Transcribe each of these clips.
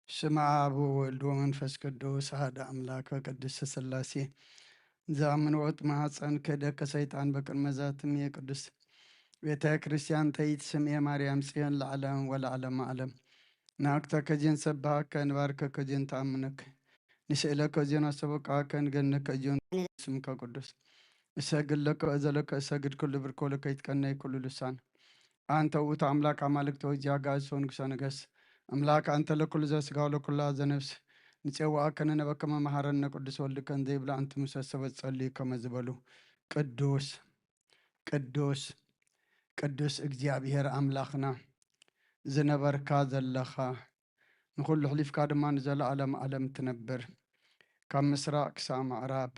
ስም ኣብ ወወልድ ወመንፈስ ቅዱስ ኣሐደ ኣምላክ በቅድስት ሥላሴ። እዛ ምንውዕት ማሕፀን ክህደከ ሰይጣን በቅድመ ዛትም የቅዱስ ቤተ ክርስቲያን ተይት ስምየ ማርያም ጽዮን ለዓለም ወለዓለም ዓለም። ናክተከ ዜን ሰብሃከ ንባርከከ ዜን ተኣምነክ ንስእለከ ዜን ኣሰበቃከ ንገነከ ዜን ስምከ ቅዱስ። እሰግድ ለከ እዘለከ እሰግድ ኩሉ ብርኮ ለከ ይትቀነይ ኩሉ ልሳን። አንተ ውእቱ አምላክ አማልክት ወእግዚአ አጋእዝት ወንጉሰ ነገስት። አምላክ አንተ ለኩሉ ዘስጋ ወለኩላ ዘነፍስ። ንጼዋአከ ንነበከ መመሃረነ ቅዱስ ወልድከ እንዘ ይብላ አንቲ ሙሰ ሰበት ጸልዩ ከመ ዝበሉ። ቅዱስ ቅዱስ ቅዱስ እግዚኣብሔር አምላክና ዝነበርካ ዘለኻ ንኹሉ ሕሊፍካ ድማ ንዘለዓለም ዓለም ትነብር። ካብ ምስራቕ ክሳብ ምዕራብ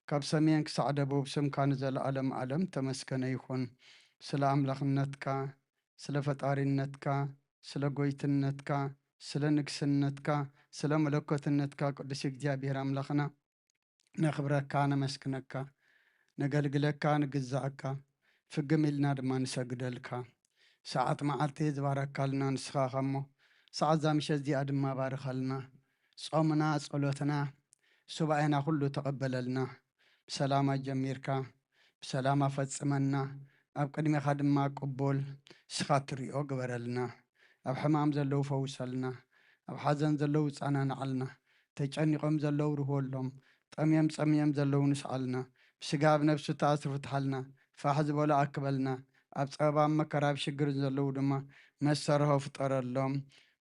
ካብ ሰሜን ክሳዕ ደቡብ ስምካ ንዘለዓለም ዓለም ተመስገነ ይኹን። ስለ ኣምላኽነትካ፣ ስለ ፈጣሪነትካ፣ ስለ ጎይትነትካ፣ ስለ ንግስነትካ፣ ስለ መለኮትነትካ ቅዱስ እግዚኣብሔር ኣምላኽና ነኽብረካ፣ ነመስግነካ፣ ነገልግለካ፣ ንግዛእካ፣ ፍግም ኢልና ድማ ንሰግደልካ። ሰዓት መዓልቲ ዝባረካልና ንስኻ እሞ ሰዓት እዛ ምሸት እዚኣ ድማ ባርኸልና። ጾምና፣ ጸሎትና፣ ሱባኤና ኩሉ ተቐበለልና። ብሰላም ኣጀሚርካ ብሰላም ኣፈጽመና። ኣብ ቅድሜኻ ድማ ቅቡል ንስኻ ትሪኦ ግበረልና። ኣብ ሕማም ዘለዉ ፈውሰልና። ኣብ ሓዘን ዘለዉ ጸናንዓልና። ተጨኒቖም ዘለዉ ርህወሎም። ጠምዮም ጸምዮም ዘለዉ ንስዓልና። ብስጋ ኣብ ነፍሲ ተኣስሩ ፍትሓልና። ፋሕ ዝበሉ ኣክበልና። ኣብ ጸበባ፣ ኣብ መከራ፣ ኣብ ሽግር ዘለዉ ድማ መሰርሆ ፍጠረሎም።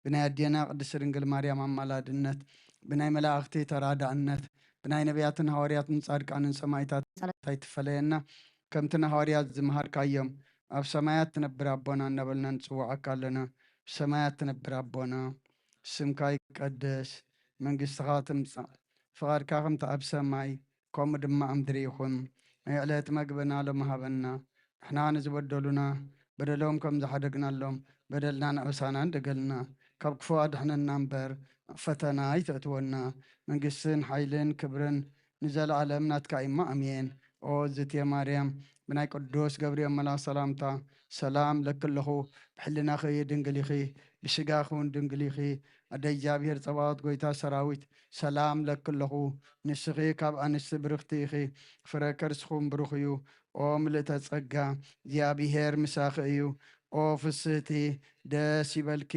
ብናይ ኣዴና ቅድስት ድንግል ማርያም ኣማላድነት፣ ብናይ መላእኽቲ ተራዳእነት፣ ብናይ ነቢያትን ሃዋርያትን ጻድቃንን ሰማዕታት ኣይትፈለየና። ከምቲ ንሃዋርያት ዝመሃርካዮም፣ ኣብ ሰማያት ትነብር ኣቦና እናበልና ንጽውዓካ ኣለና። ብሰማያት ትነብር ኣቦና፣ ስምካ ይቀደስ፣ መንግስትኻ ትምጻእ፣ ፍቓድካ ከምቲ ኣብ ሰማይ ከምኡ ድማ ኣብ ምድሪ ይኹን። ናይ ዕለት መግብና ሎሚ ሃበና። ንሕና ንዝበደሉና በደሎም ከም ዝሓደግናሎም በደልና ንኣበሳና እንደገልና። ካብ ክፉ ኣድሕነና እምበር ናብ ፈተና ኣይተእትወና። መንግስትን ሓይልን ክብርን ንዘለዓለም ናትካ እሞ ኣሜን። ኦ ዝትየ ማርያም፣ ብናይ ቅዱስ ገብርኤል መልኣኽ ሰላምታ ሰላም ለኪ ኣለኹ። ብሕልናኺ ድንግል ኢኺ፣ ብስጋኺ እውን ድንግል ኢኺ። ኣደ እግዚኣብሔር ጸባኦት ጎይታ ሰራዊት ሰላም ለኪ ኣለኹ። ንስኺ ካብ ኣንስቲ ብርኽቲ ኢኺ፣ ፍረ ከርስኹም ብሩኽ እዩ። ኦ ምልእተ ጸጋ፣ እግዚኣብሔር ምሳኺ እዩ። ኦ ፍስህቲ፣ ደስ ይበልኪ፣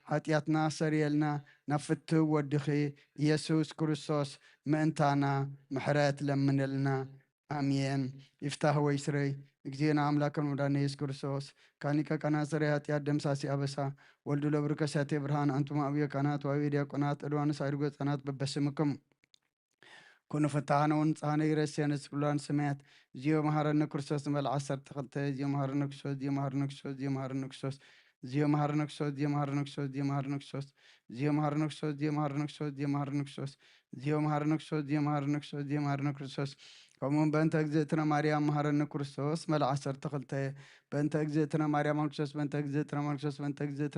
ሓጢኣትና ኣሰርየልና፣ ናብ ፍትው ወድኺ ኢየሱስ ክርስቶስ ምእንታና ምሕረት ለምንልና። ኣሜን። ይፍታህ ወይ ስረይ፣ እግዚእነ አምላክነ ወመድኃኒነ ኢየሱስ ክርስቶስ፣ ካኒቀ ቀናት ስረይ ኃጢአት ደምሳሲ አበሳ፣ ወልዱ ለብርከ ሰቴ ብርሃን፣ አንቱም አብየ ካህናት ወአብየ ዲያቆናት፣ ዕልዋንስ አይርጎ ሕፃናት በበስምክም ኩኑ ፍታሐነ ወንጽሐነ ይረስየነ ስብሏን ሰማያት። ዚዮ መሐረነ ክርስቶስ ንበል ዓሰርተ ክልተ፣ ዚዮ መሐረነ ክርስቶስ፣ ዚዮ መሐረነ ክርስቶስ፣ ዚዮ መሐረነ ክርስቶስ፣ ዚዮ መሐረነ ክርስቶስ፣ ዚዮ መሐረነ ክርስቶስ፣ ዚዮ መሐረነ ክርስቶስ፣ ዚዮ መሐረነ ክርስቶስ፣ ዚዮ መሐረነ ክርስቶስ፣ ዚዮ መሐረነ ክርስቶስ፣ ዚዮ መሐረነ ክርስቶስ፣ ዚዮ መሐረነ ክርስቶስ። ከምኡውን በእንተ እግዝእትነ ማርያም መሐረነ ክርስቶስ፣ መል ዓሰርተ ክልተ። በእንተ እግዝእትነ ማርያም መሐረነ ክርስቶስ፣ በእንተ እግዝእትነ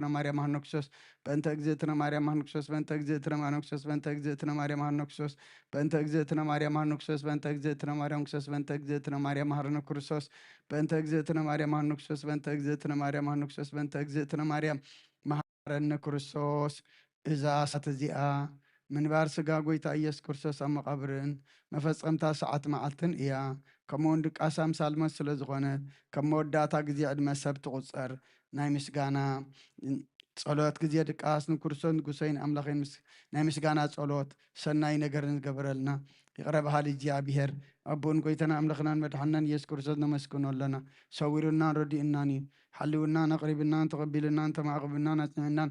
ማርያም መሐረነ ክርስቶስ፣ በእንተ እግዝእትነ ማርያም መሐረነ ክርስቶስ፣ በእንተ እግዝእትነ ማርያም መሐረነ ክርስቶስ፣ በእንተ እግዝእትነ ማርያም መሐረነ ክርስቶስ፣ በእንተ እግዝእትነ ማርያም መሐረነ ክርስቶስ፣ በእንተ እግዝእትነ ማርያም መሐረነ ክርስቶስ፣ በእንተ እግዝእትነ ማርያም መሐረነ ክርስቶስ፣ በእንተ እግዝእትነ ማርያም መሐረነ ክርስቶስ፣ በእንተ እግዝእትነ ማርያም መሐረነ ክርስቶስ፣ በእንተ እግዝእትነ ማርያም መሐረነ ክርስቶስ። እዛ ሰዓት እዚኣ ምንባር ስጋ ጎይታ ኢየሱስ ክርስቶስ ኣብ መቓብርን መፈጸምታ ሰዓት መዓልትን እያ። ከምኡውን ድቃስ ኣምሳል ሞት ስለ ዝኾነ፣ ከም መወዳእታ ግዜ ዕድመ ሰብ ትቑጸር። ናይ ምስጋና ጸሎት ግዜ ድቃስ ንክርስቶስ ንጉሰይን ኣምላኸይን ምስ-፣ ናይ ምስጋና ጸሎት ሰናይ ነገርን ዝገበረልና ይቕረ በሃሊ እግዚኣብሔር ኣቦን ጎይታና ኣምላኽናን መድሓንናን ኢየሱስ ክርስቶስ ነመስግኖ ኣለና። ሰዊሩናን ረዲኡናን እዩ። ሓልውናን ኣቕሪብናን ተቐቢልናን ተማዕቕብናን ኣጽኒዕናን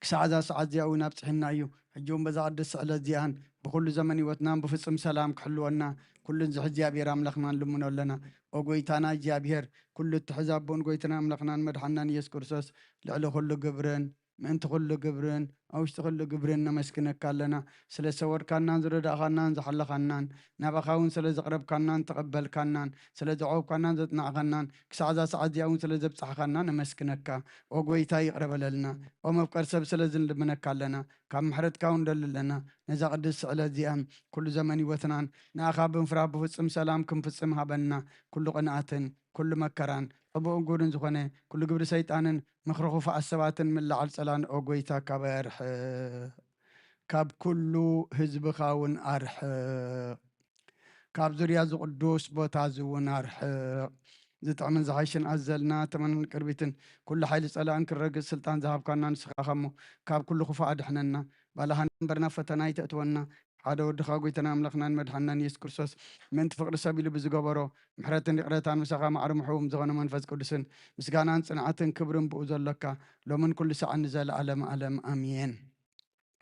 ክሳዕ እዛ ሰዓት እዚኣ እውን ኣብጽሕና እዩ። ሕጂ እውን በዛ ቅድስቲ ዕለት እዚኣን ብኹሉ ዘመን ህይወትናን ብፍጹም ሰላም ክሕልወና ኩሉ ንዝሕ እግዚኣብሔር ኣምላኽና ንልምኖ ኣለና። ኦ ጎይታና እግዚኣብሔር፣ ኩሉ እትሕዝ ኣቦን ጎይታና ኣምላኽናን መድሓንናን ኢየሱስ ክርስቶስ፣ ልዕሊ ኩሉ ግብርን ምእንቲ ኩሉ ግብርን ኣብ ውሽጢ ኩሉ ግብርን ነመስግነካ ኣለና። ስለ ዝሰወርካናን ዝረዳእኻናን ዝሓለኻናን፣ ናባኻ እውን ስለ ዘቕረብካናን ተቐበልካናን፣ ስለ ዘዕቆብካናን ዘጽናዕኻናን፣ ክሳዕ እዛ ሰዓት እዚኣ እውን ስለ ዘብጻሕኻና ነመስግነካ። ኦ ጎይታ ይቕረ በለልና። ኦ መፍቀር ሰብ ስለ ዝንልምነካ ኣለና። ካብ ምሕረትካ እውን ንደሊ ኣለና። ነዛ ቅድስቲ ስዕለት እዚኣ ኩሉ ዘመን ህይወትናን ንኣኻ ብምፍራህ ብፍጹም ሰላም ክንፍጽም ሃበና። ኩሉ ቅንኣትን ኩሉ መከራን ጥቡቕ እንጉርን ዝኾነ ኩሉ ግብሪ ሰይጣንን ምኽሪ ኽፉኣት ሰባትን ምልዓል ጸላን ኦ ጎይታ ካባይ ኣርሕቕ። ካብ ኩሉ ህዝብኻ እውን ኣርሕቕ። ካብ ዙርያ እዚ ቅዱስ ቦታ እዚ እውን ኣርሕቕ። ዝጥዕምን ዝሓይሽን ኣዘልና ተመንን ቅርቢትን ኩሉ ሓይሊ ጸላእን ክረግጽ ስልጣን ዝሃብካና ንስኻ ኢኻ እሞ ካብ ኩሉ ክፉእ ኣድሕነና። ባልሃና እምበር ናብ ፈተና ኣይተእትወና። ሓደ ወድኻ ጎይታና ኣምላኽናን መድሓንናን የሱስ ክርስቶስ ምእንቲ ፍቕሪ ሰብ ኢሉ ብዝገበሮ ምሕረትን ይቕረታን ምሳኻ ማዕረ ምሕቡም ዝኾነ መንፈስ ቅዱስን ምስጋናን ጽንዓትን ክብርን ብኡ ዘሎካ ሎምን ኩሉ ሰዓን ንዘለኣለም ኣለም ኣሜን።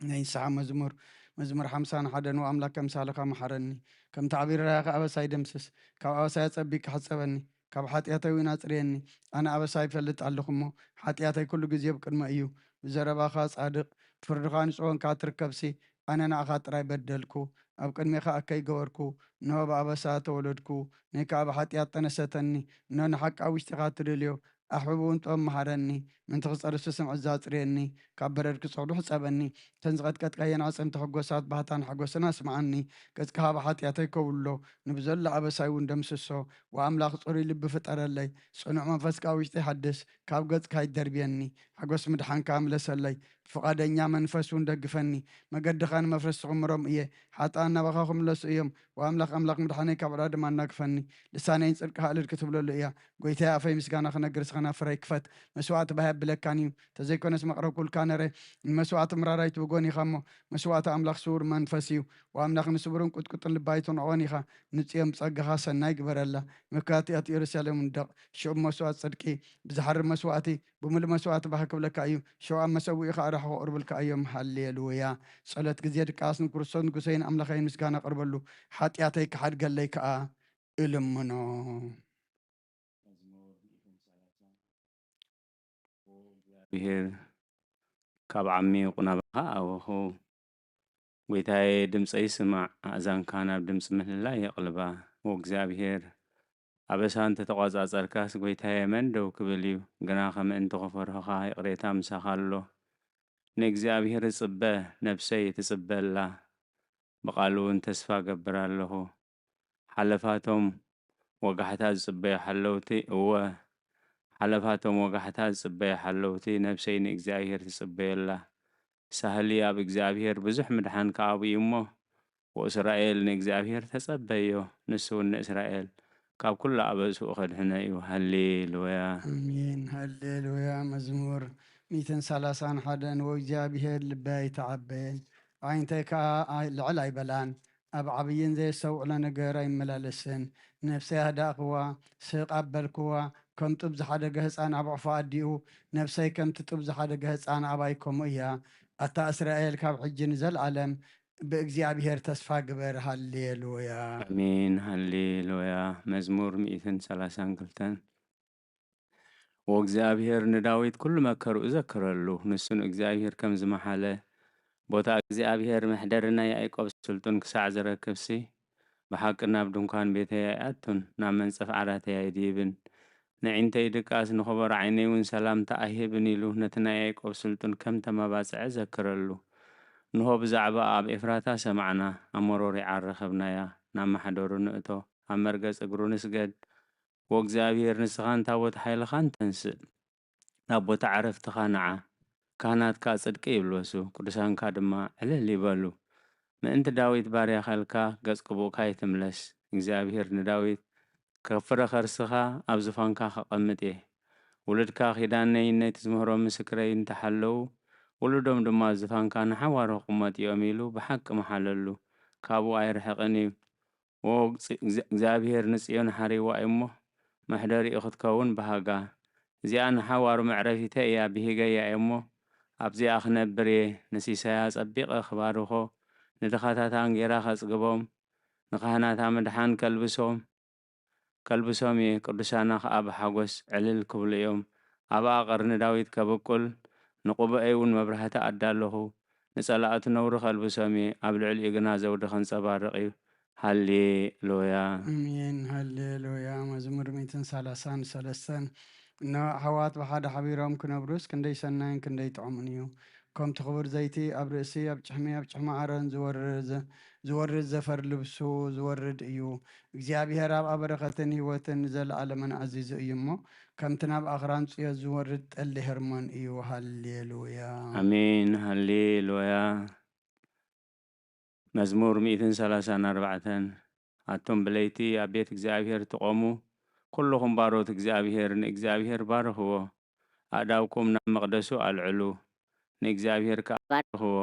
ናይ ንስሓ መዝሙር። መዝሙር ሓምሳን ሓደን ንኣምላክ ከምሳልኻ መሓረኒ፣ ከምቲ ዓብዪ ርራይኻ ኣበሳይ ደምስስ፣ ካብ ኣበሳይ ኣጸቢቅካ ሕጸበኒ፣ ካብ ሓጢኣተይ እውን ኣጽርየኒ። ኣነ ኣበሳይ ይፈልጥ ኣለኹ እሞ፣ ሓጢኣተይ ኩሉ ግዜ ብቅድመይ እዩ። ብዘረባኻ ጻድቕ፣ ፍርድኻ ንጹህ ኮንካ ትርከብሲ፣ ኣነ ንኣኻ ጥራይ በደልኩ፣ ኣብ ቅድሜኻ እከይ ገበርኩ። እንሆ ብኣበሳ ተወለድኩ፣ ነይ ከኣ ብሓጢኣት ጠነሰተኒ። እንሆ ንሓቂ ኣብ ውሽጢኻ ትደልዮ፣ ኣሕብብ እውን ጥበብ መሃረኒ። ምእንቲ ክጸርሱ ስምዒት ዛጽርየኒ፣ ካብ በረድ ክጸዱ ሕጸበኒ። እተን ዝቐጥቀጥካየን ኣዕጽምቲ ሕጎሳት ባህታን ሓጎስን ኣስምዓኒ። ገጽካ ካብ ሓጢኣተይ ከውሎ፣ ንብዘሎ ኣበሳይ እውን ደምስሶ። ወኣምላኽ ጽሩይ ልቢ ፍጠረለይ፣ ጽኑዕ መንፈስ ከኣ ውሽጠይ ሓድስ። ካብ ገጽካ ኣይትደርብየኒ፣ ሓጎስ ምድሓንካ ምለሰለይ። ብፍቓደኛ መንፈስ እውን ደግፈኒ። መገድኻ ንመፍረስቲ ክምሮም እየ፣ ሓጥኣን ናባኻ ክምለሱ እዮም። ወኣምላኽ ኣምላኽ ምድሓነይ ካብ ዕዳ ድማ ኣናግፈኒ። ልሳነይ ንጽድቅኻ እልል ክትብለሉ እያ። ጎይታይ ኣፈይ ምስጋና ክነግር ስኻ ናብ ፍረይ ክፈት። መስዋእቲ ባህ የብለካን እዩ፣ ተዘይኮነስ መቕረብኩልካ ነረ። ንመስዋእቲ ምራር ኣይትብጎን ኢኻ እሞ፣ መስዋእቲ ኣምላኽ ስዉር መንፈስ እዩ። ወኣምላኽ ንስቡርን ቁጥቁጥን ልቢ ኣይትንዕቖን ኢኻ። ንጽዮን ብጸጋኻ ሰናይ ግበረላ፣ መካትኣት ኢየሩሳሌም ውደቕ። ሽዑ መስዋእቲ ጽድቂ ብዝሓርር መስዋእቲ ብምሉእ መስዋእቲ ባህ ክብለካ እዩ። ሽዑ ኣብ መሰውኢኻ ኣራሑ ከቕርቡልካ እዮም። ሃሌሉያ። ጸሎት ግዜ ድቃስ ንክርስቶስ ንጉሰይን ኣምላኸይን ምስጋና ኣቕርበሉ፣ ሓጢኣተይ ክሓድገለይ ከኣ እልምኖ። መዝሙር ሚእትን ሰላሳን። ኦ እግዚኣብሔር፣ ካብ ዓሚቑ ናባኻ ኣበኹ። ጐይታየ፣ ድምጸይ ስማዕ፣ ኣእዛንካ ናብ ድምጺ ምህልላይ የቕልባ። ኦ እግዚኣብሔር፣ ኣበሳ እንተ ተቖጻጸርካስ፣ ጐይታየ፣ መን ደው ክብል እዩ? ግናኸ ምእንቲ ኽፈርሆኻ፣ ይቕሬታ ምሳኻ ኣሎ። ንእግዚኣብሔር እጽበ፣ ነፍሰይ ትጽበ ኣላ፣ ብቓሉ እውን ተስፋ እገብር ኣለኹ። ሓለፋቶም ወጋሕታ ዝጽበዩ ሓለውቲ፣ እወ፣ ሓለፋቶም ወጋሕታ ዝጽበዩ ሓለውቲ፣ ነፍሰይ ንእግዚኣብሔር ትጽበዮ ኣላ። ሳህሊ ኣብ እግዚኣብሔር፣ ብዙሕ ምድሓን ከኣ ኣብኡ እዩ እሞ፣ ወእስራኤል ንእግዚኣብሔር ተጸበዮ፣ ንሱ እውን ንእስራኤል ካብ ኩሉ ኣበስኡ ኸድሕኖ እዩ። ሃሌሉያ። ኣሜን። ሃሌሉያ። መዝሙር ሚእትን ሰላሳን ሓደን። ወእግዚኣብሔር ልበይ ኣይተዓበየን፣ ኣዒንተይ ከኣ ኣይ-፣ ልዕል ኣይበላን። ኣብ ዓብይን ዘየስተውዕሎ ነገር ኣይመላለስን። ነፍሰይ ኣህዳእክዋ፣ ስቕ ኣበልክዋ። ከም ጡብ ዝሓደገ ህጻን ኣብ ዕፎ ኣዲኡ፣ ነፍሰይ ከምቲ ጡብ ዝሓደገ ህጻን ኣባይ ከምኡ እያ። ኣታ እስራኤል፣ ካብ ሕጂ ንዘለኣለም ብእግዚኣብሔር ተስፋ ግበር። ሃሌሉያ። ኣሜን። ሃሌሉያ። መዝሙር ሚእትን ሰላሳን ክልተን። ወእግዚኣብሔር ንዳዊት ኩሉ መከርኡ ዘከረሉ፣ ንሱ ንእግዚኣብሔር ከም ዝመሓለ፣ ቦታ እግዚኣብሔር መሕደሪ ናይ ያዕቆብ ስልጡን ክሳዕ ዝረክብሲ፣ ብሓቂ ናብ ድንኳን ቤተይ ኣይኣቱን፣ ናብ መንጸፍ ዓራተይ ኣይድይብን። ንዒንተይ ድቃስ፣ ንኸበሮ ዓይነይ እውን ሰላምታ ኣይህብን ኢሉ፣ ነቲ ናይ ያዕቆብ ስልጡን ከም ተመባጽዐ ዘከረሉ። ንሆ ብዛዕባ ኣብ ኤፍራታ ሰማዕና፣ ኣብ መሮር ይዓር ረኸብናያ። ናብ ማሕደሩ ንእቶ፣ ኣብ መርገጽ እግሩ ንስገድ። ወእግዚኣብሔር፣ ንስኻን ታቦት ሓይልኻን ተንስእ፣ ናብ ቦታ ዕረፍትኻ ንዓ። ካህናትካ ጽድቂ ይልበሱ፣ ቅዱሳንካ ድማ ዕልል ይበሉ። ምእንቲ ዳዊት ባርያኻ ኢልካ ገጽ ቅቡእካ ኣይትምለስ። እግዚኣብሔር ንዳዊት፣ ከፍረ ኸርስኻ ኣብ ዙፋንካ ከቐምጥ እየ። ውሉድካ ኪዳነይን ነቲ ዝምህሮ ምስክረይን እንተሓለዉ፣ ውሉዶም ድማ ኣብ ዙፋንካ ንሓዋሩ ክቕመጡ እዮም ኢሉ ብሓቂ መሓለሉ። ካብኡ ኣይርሕቕን እዩ። ዎ፣ እግዚኣብሔር ንጽዮን ሓሪዋ እዩ እሞ፣ መሕደሪኡ ክትከውን ብሃጋ። እዚኣ ንሓዋሩ መዕረፊተይ እያ፣ ብሂገያ እየ እሞ፣ ኣብዚኣ ክነብር እየ። ንሲሳያ ጸቢቐ ክባርኾ፣ ንድኻታት ኣንጌራ ከጽግቦም፣ ንኻህናታ ምድሓን ከልብሶም፣ ከልብሶም እየ። ቅዱሳና ኸኣ ብሓጎስ ዕልል ክብሉ እዮም። ኣብኣ ቀርኒ ዳዊት ከብቁል፣ ንቕቡኤይ እውን መብራህቲ ኣዳለኹ። ንጸላእቱ ነውሪ ከልብሶም እየ፣ ኣብ ልዕሊኡ ግና ዘውዲ ከንጸባርቕ እዩ። ሃሌሉያ። ኣሜን። ሃሌሉያ። መዝሙር ሚእትን ሰላሳን ሰለስተን። እነሆ ኣሕዋት ብሓደ ሓቢሮም ክነብሩስ ክንደይ ሰናይን ክንደይ ጥዑምን እዩ። ከምቲ ክቡር ዘይቲ ኣብ ርእሲ፣ ኣብ ጭሕሚ፣ ኣብ ጭሕሚ ኣሮን ዝወርድ ዘ-፣ ዝወርድ ዘፈር ልብሱ ዝወርድ እዩ። እግዚኣብሔር ኣብ በረኸትን ህይወትን ንዘለኣለምን ኣዚዙ እዩ እሞ፣ ከምቲ ናብ ኣኽራን ጽዮን ዝወርድ ጠሊ ሄርሞን እዩ። ሃሌሉያ። ኣሜን። ሃሌሉያ። መዝሙር ሚእትን ሰላሳን ኣርባዕተን። ኣቱም ብለይቲ ኣብ ቤት እግዚኣብሔር ትቖሙ፣ ኩልኹም ባሮት እግዚኣብሔር ንእግዚኣብሔር ባርኽዎ። ኣእዳውኩም ናብ መቕደሱ ኣልዕሉ፣ ንእግዚኣብሔር ከኣ ባርኽዎ።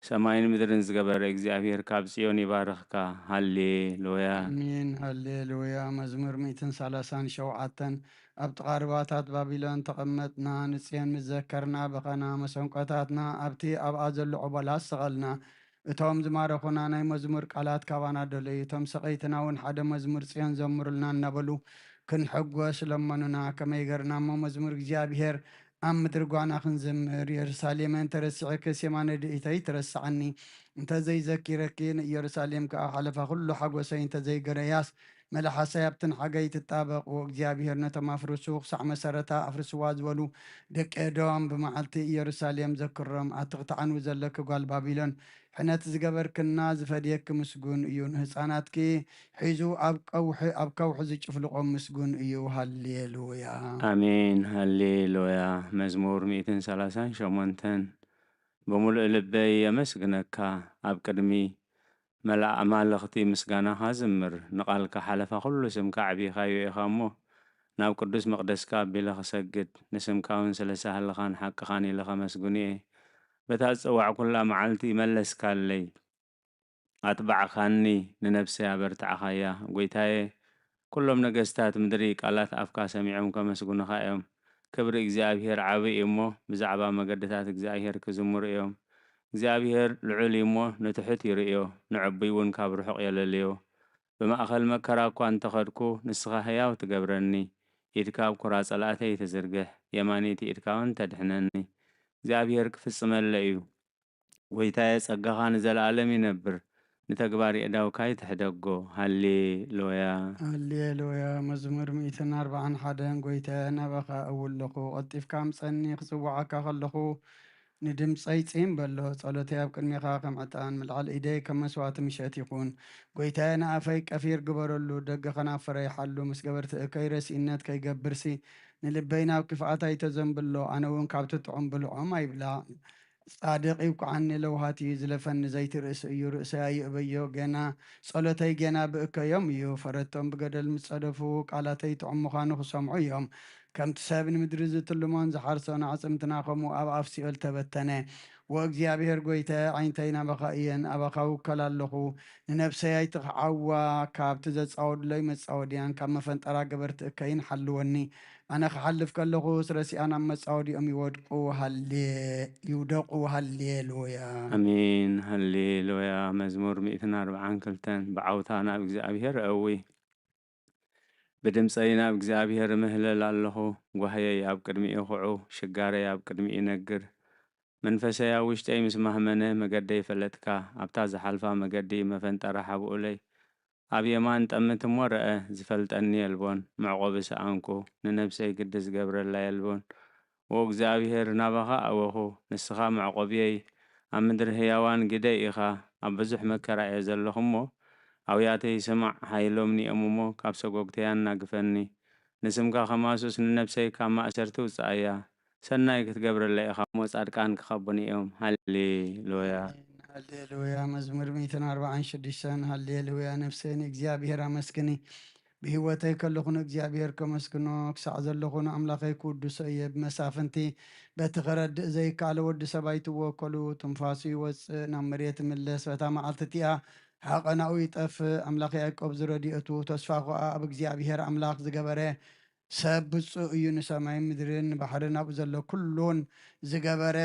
ሰማይን ምድርን ዝገበረ እግዚኣብሔር ካብ ጽዮን ይባርኽካ። ሃሌሉያ። ኣሜን። ሃሌሉያ። መዝሙር ሚእትን ሰላሳን ሸውዓተን። ኣብ ጥቓ ርባታት ባቢሎን ተቐመጥና፣ ንጽዮን ምስ ዘከርና በኸና፣ መሰንቆታትና ኣብቲ ኣብኣ ዘሎ ዖቦላት ሰቐልና። እቶም ዝማረኹና ናይ መዝሙር ቃላት ካባና ደለዩ። እቶም ሰቐይትና እውን ሓደ መዝሙር ጽዮን ዘምሩልና እናበሉ ክንሕጎስ ለመኑና። ከመይ ገርና እሞ መዝሙር እግዚኣብሔር ኣብ ምድሪ ጓና ክንዝምር? የሩሳሌመ እንተረሲዐክስ የማነ ድኢተይ ትረስዓኒ። እንተዘይዘኪረኪ ንኢየሩሳሌም ከኣ ሓለፋ ኩሉ ሓጎሰይ እንተዘይገረያስ መልሓሰይ ኣብትን ሓገይ ትጣበቕ። ወእግዚኣብሔር ነቶም ኣፍርሱ ክሳዕ መሰረታ ኣፍርስዋ ዝበሉ ደቂ ኤዶም ብመዓልቲ ኢየሩሳሌም ዘክሮም። ኣቲ ክትዓንዊ ዘለኪ ጓል ባቢሎን ሕነት ዝገበርክና ዝፈድየኪ ምስጉን እዩ። ንህፃናትኪ ሒዙ ኣብ ቀውሒ ኣብ ከውሒ ዝጭፍልቆም ምስጉን እዩ። ሃሌሉያ። ኣሜን። ሃሌሉያ። መዝሙር ሚእትን ሰላሳን ሸሞንተን። ብምሉእ ልበይ የመስግነካ፣ ኣብ ቅድሚ መላእ ኣማልኽቲ ምስጋናኻ ዝምር። ንቓልካ ሓለፋ ኩሉ ስምካ ኣዕቢኻዮ ኢኻ እሞ፣ ናብ ቅዱስ መቕደስካ ኣቢለ ክሰግድ፣ ንስምካ እውን ስለ ሳህልኻን ሓቅኻን ኢለ ከመስግን እየ። በታ ዝጸዋዕኩላ መዓልቲ መለስካለይ፣ ኣትባዕካኒ፣ ንነፍሰይ ኣበርታዕኻያ። ጐይታየ፣ ኩሎም ነገስታት ምድሪ ቃላት ኣፍካ ሰሚዖም ከመስግኑኻ እዮም። ክብሪ እግዚኣብሄር ዓቢ እዩ እሞ፣ ብዛዕባ መገድታት እግዚኣብሄር ክዝምሩ እዮም። እግዚኣብሄር ልዑል እዩ እሞ፣ ንትሑት ይርእዮ፣ ንዕቡይ እውን ካብ ርሑቕ የለልዮ። ብማእከል መከራ እኳ እንተኸድኩ፣ ንስኻ ህያው ትገብረኒ። ኢድካ ኣብ ኩራ ጸላእተይ ትዝርግሕ፣ የማነይቲ ኢድካ እውን ተድሕነኒ። እግዚኣብሄር ክፍጽመለ እዩ። ጐይታየ፣ ጸጋኻ ንዘለኣለም ይነብር፣ ንተግባር የእዳውካ ይትሕደጎ። ሃሌሉያ። ሃሌሉያ። መዝሙር ሚእትን ኣርባዓን ሓደን። ጐይታየ፣ ናባኻ እውለኹ፣ ቀልጢፍካ ኣምጸኒ፣ ክጽውዓካ ከለኹ ንድምጸይ ጽን በሎ። ጸሎተይ ኣብ ቅድሜኻ ከም ዕጣን፣ ምልዓል ኢደይ ከም መስዋእቲ ምሸት ይኹን። ጐይታየ፣ ንኣፈይ ቀፊር ግበረሉ፣ ደገ ከናፍረይ ሓሉ፣ ምስ ገበርቲ እከይ ረሲእነት ከይገብርሲ፣ ንልበይ ናብ ክፍኣት ኣይተዘንብሎ፣ ኣነ እውን ካብቲ ጥዑም ብልዖም ኣይብላዕ። ጻድቕ ይውቅዓኒ ለውሃት እዩ ዝለፈኒ፣ ዘይቲ ርእሲ እዩ፣ ርእሰይ ኣይእበዮ፣ ገና ጸሎተይ ገና ብእከዮም እዩ። ፈረቶም ብገደል ምስ ጸደፉ፣ ቃላተይ ጥዑም ምዃኑ ክሰምዑ እዮም። ከምቲ ሰብ ንምድሪ ዝትልሞን ዝሓርሶን ኣዕጽምትና ከምኡ ኣብ ኣፍ ሲኦል ተበተነ። ወእግዚኣብሔር ጐይታየ፣ ዓይንተይ ናባኻ እየን፣ ኣባኻ እውከል ኣለኹ። ንነፍሰይ ኣይትኽዓዋ፣ ካብቲ ዘጻወዱለይ መጻወድያን ካብ መፈንጠራ ገበርቲ እከይን ሓልወኒ። ኣነ ክሓልፍ ከለኹስ ረሲኣን ኣብ መጻወዲኦም ይወድቁ። ሃሌ-፣ ይውደቁ። ሃሌሉያ። ኣሜን። ሃሌሉያ። መዝሙር ሚእትን ኣርባዓን ክልተን። ብዓውታ ናብ እግዚኣብሔር እእዊ። ብድምፀይ ናብ እግዚኣብሔር እምህለል ኣለኹ። ጓህየይ ኣብ ቅድሚኡ ኹዑ፣ ሽጋረይ ኣብ ቅድሚኡ ይነግር። መንፈሰይ ኣብ ውሽጠይ ምስ ማህመነ፣ መገደይ ፈለጥካ፣ ኣብታ ዝሓልፋ መገዲ መፈንጠራ ሓብኡለይ። ኣብ የማን ጠምት እሞ ረአ፣ ዝፈልጠኒ የልቦን። መዕቆቢ ሰኣንኩ፣ ንነብሰይ ግዲ ዝገብረላ የልቦን። ዎ እግዚኣብሔር፣ ናባኻ ኣወኹ፣ ንስኻ መዕቆብየይ፣ ኣብ ምድሪ ህያዋን ግደይ ኢኻ። ኣብ ብዙሕ መከራ እየ ዘለኹ እሞ፣ ኣውያተይ ስማዕ፣ ሃይሎምኒ እዮም እሞ፣ ካብ ሰጎግተይ ኣናግፈኒ። ንስምካ ከማሱስ ንነብሰይ ካብ ማእሰርቲ ውጽኣያ። ሰናይ ክትገብረለይ ኢኻ እሞ፣ ጻድቃን ክኸቡኒ እዮም። ሃሌሉያ። ሃሌሉያ። መዝሙር ሚእትን ኣርባዓን ሽዱሽተን። ሃሌሉያ። ነፍሰይ ንእግዚኣብሔር ኣመስግኒ፣ ብህይወተይ ከለኹ ንእግዚኣብሔር ከመስግኖ፣ ክሳዕ ዘለኹ ንኣምላኸይ ክውድሶ እየ። ብመሳፍንቲ በቲ ከረድእ ዘይከኣለ ወዲ ሰብ ኣይትወከሉ። ትንፋሱ ይወጽእ፣ ናብ መሬት ይምለስ። በታ መዓልቲ እቲኣ ሓቐናኡ ይጠፍእ። ኣምላኽ ያዕቆብ ዝረድኤቱ፣ ተስፋ ኸኣ ኣብ እግዚኣብሔር ኣምላኽ ዝገበረ ሰብ ብፁእ እዩ። ንሰማይን ምድርን ንባሕርን ኣብኡ ዘሎ ኩሉን ዝገበረ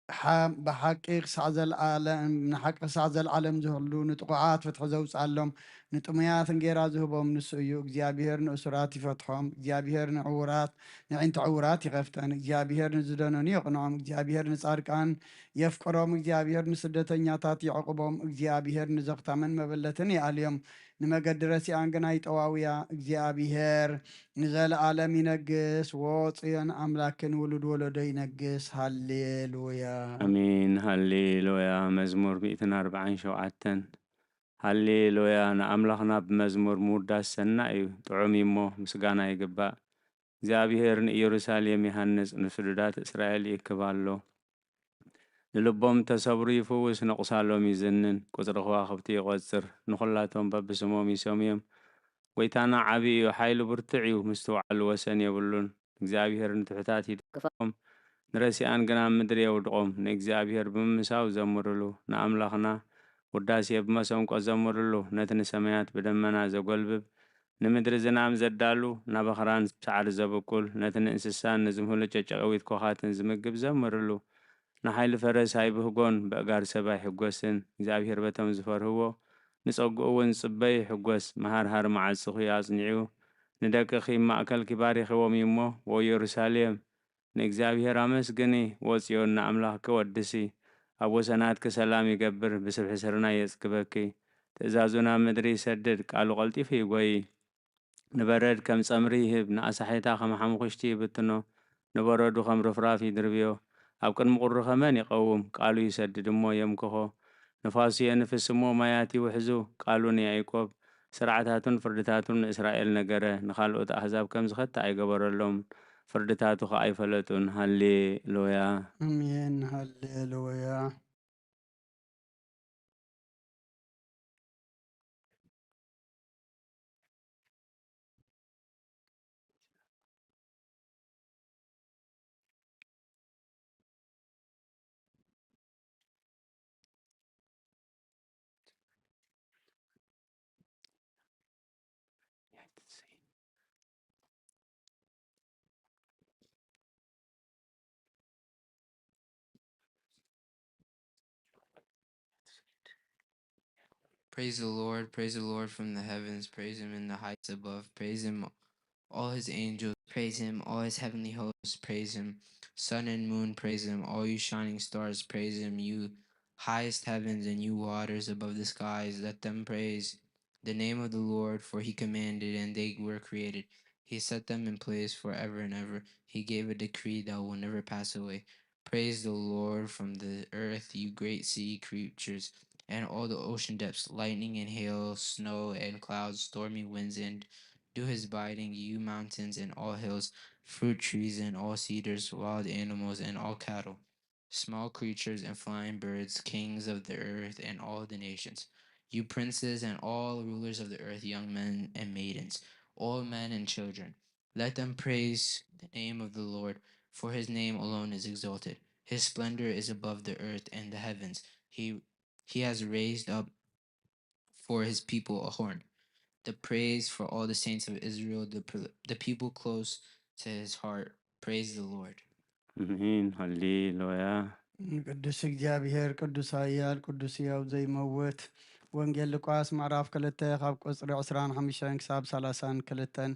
ሓ-፣ ብሓቂ ክሳዕ ዘለዓለም፣ ንሓቂ ክሳዕ ዘለዓለም ዝህሉ፣ ንጥቑዓት ፍትሒ ዘውፅኣሎም፣ ንጥሙያት እንጌራ ዝህቦም ንሱ እዩ። እግዚኣብሔር ንእሱራት ይፈትሖም። እግዚኣብሔር ንዕውራት፣ ንዕንተ ዕውራት ይኸፍተን። እግዚኣብሔር ንዝደነኑ የቕንዖም። እግዚኣብሔር ንጻድቃን የፍቅሮም። እግዚኣብሔር ንስደተኛታት ይዕቕቦም። እግዚኣብሔር ንዘኽታምን መበለትን ይኣልዮም። ንመገዲ ረሲኣን ግና ይጠዋውያ። እግዚኣብሔር ንዘለዓለም ይነግስ። ዎ ጽዮን ኣምላክን ውሉድ ወለዶ ይነግስ። ሃሌሉያ። ኣሜን። ሃሌሉያ። መዝሙር ሚእትን ኣርባዓን ሸውዓተን። ሃሌሉያ። ንኣምላኽና ብመዝሙር ምውዳስ ሰናይ እዩ። ጥዑም እዩ እሞ ምስጋና ይግባእ። እግዚኣብሔር ንኢየሩሳሌም ይሃንጽ፣ ንስዱዳት እስራኤል ይእክብ ኣሎ። ንልቦም እተሰብሩ ይፍውስ፣ ንቑሳሎም ይዝንን፣ ቁጽሪ ከዋኽብቲ ይቖጽር፣ ንኹላቶም በብስሞም ይሰምዮም። ጐይታና ዓቢ እዩ፣ ሓይሉ ብርቱዕ እዩ፣ ምስትውዓሉ ወሰን የብሉን። እግዚኣብሔር ንትሑታት ይድግፎም፣ ንረሲኣን ግና ኣብ ምድሪ የውድቖም። ንእግዚኣብሔር ብምምሳው ዘምርሉ፣ ንኣምላኽና ውዳሴ ብመሰንቆ ዘምርሉ፣ ነቲ ንሰማያት ብደመና ዘጐልብብ፣ ንምድሪ ዝናም ዘዳሉ፣ ናብ ኣኽራን ሳዕሪ ዘብቁል፣ ነቲ ንእንስሳን ንዝምህሉ ጨጨቀዊት ኮኻትን ዝምግብ ዘምርሉ። ንሓይሊ ፈረስ ኣይብህጎን፣ በእጋር ሰብ ኣይሕጎስን። እግዚኣብሔር በቶም ዝፈርህዎ፣ ንጸግኡ እውን ዝጽበዩ ይሕጎስ። መሃርሃር መዓጽኺ ኣጽኒዑ፣ ንደቅኺ ማእከልኪ ባሪኽዎም እዩ እሞ፣ ወኢየሩሳሌም፣ ንእግዚኣብሔር ኣመስግኒ፣ ወጽዮን ንኣምላኽኪ ወድሲ። ኣብ ወሰናትኪ ሰላም ይገብር፣ ብስብሒ ስርናይ የጽግበኪ። ትእዛዙ ናብ ምድሪ ይሰድድ፣ ቃሉ ቀልጢፉ ይጎዪ። ንበረድ ከም ጸምሪ ይህብ፣ ንኣሳሒታ ከም ሓሙኽሽቲ ይብትኖ። ንበረዱ ከም ርፍራፍ ይድርብዮ። ኣብ ቅድሚ ቁሪ ከመን ይቐውም፣ ቃሉ ይሰድድ እሞ የምክኾ። ንፋሱ የንፍስ እሞ ማያት ይውሕዙ፣ ቃሉ ንያዕቆብ ስርዓታቱን ፍርድታቱን ንእስራኤል ነገረ፣ ንኻልኦት ኣህዛብ ከም ዝኸተ ኣይገበረሎም፣ ፍርድታቱ ኸኣ ኣይፈለጡን። ሃሌሉያ። ኣሜን። ሃሌሉያ። Praise the Lord, praise the Lord from the heavens, praise him in the heights above, praise him, all his angels, praise him, all his heavenly hosts, praise him, sun and moon, praise him, all you shining stars, praise him, you highest heavens and you waters above the skies, let them praise the name of the Lord, for he commanded and they were created. He set them in place forever and ever. He gave a decree that will never pass away. Praise the Lord from the earth, you great sea creatures, and all the ocean depths, lightning and hail, snow and clouds, stormy winds and dew is biting, you mountains and all hills, fruit trees and all cedars, wild animals and all cattle, small creatures and flying birds, kings of the earth and all the nations, you princes and all rulers of the earth, young men and maidens, old men and children. Let them praise the name of the Lord, for his name alone is exalted. His splendor is above the earth and the heavens. He he has raised up for his people a horn, the praise for all the saints of Israel, the, the people close to his heart. Praise the Lord. ኣሜን። ሃሌሉያ። ቅዱስ እግዚኣብሔር፣ ቅዱስ ኃያል፣ ቅዱስ ሕያው ዘይመውት። ወንጌል ሉቃስ ምዕራፍ ክልተ ካብ ቁጽሪ ዕስራን ሓሙሽተን ክሳብ ሰላሳን ክልተን።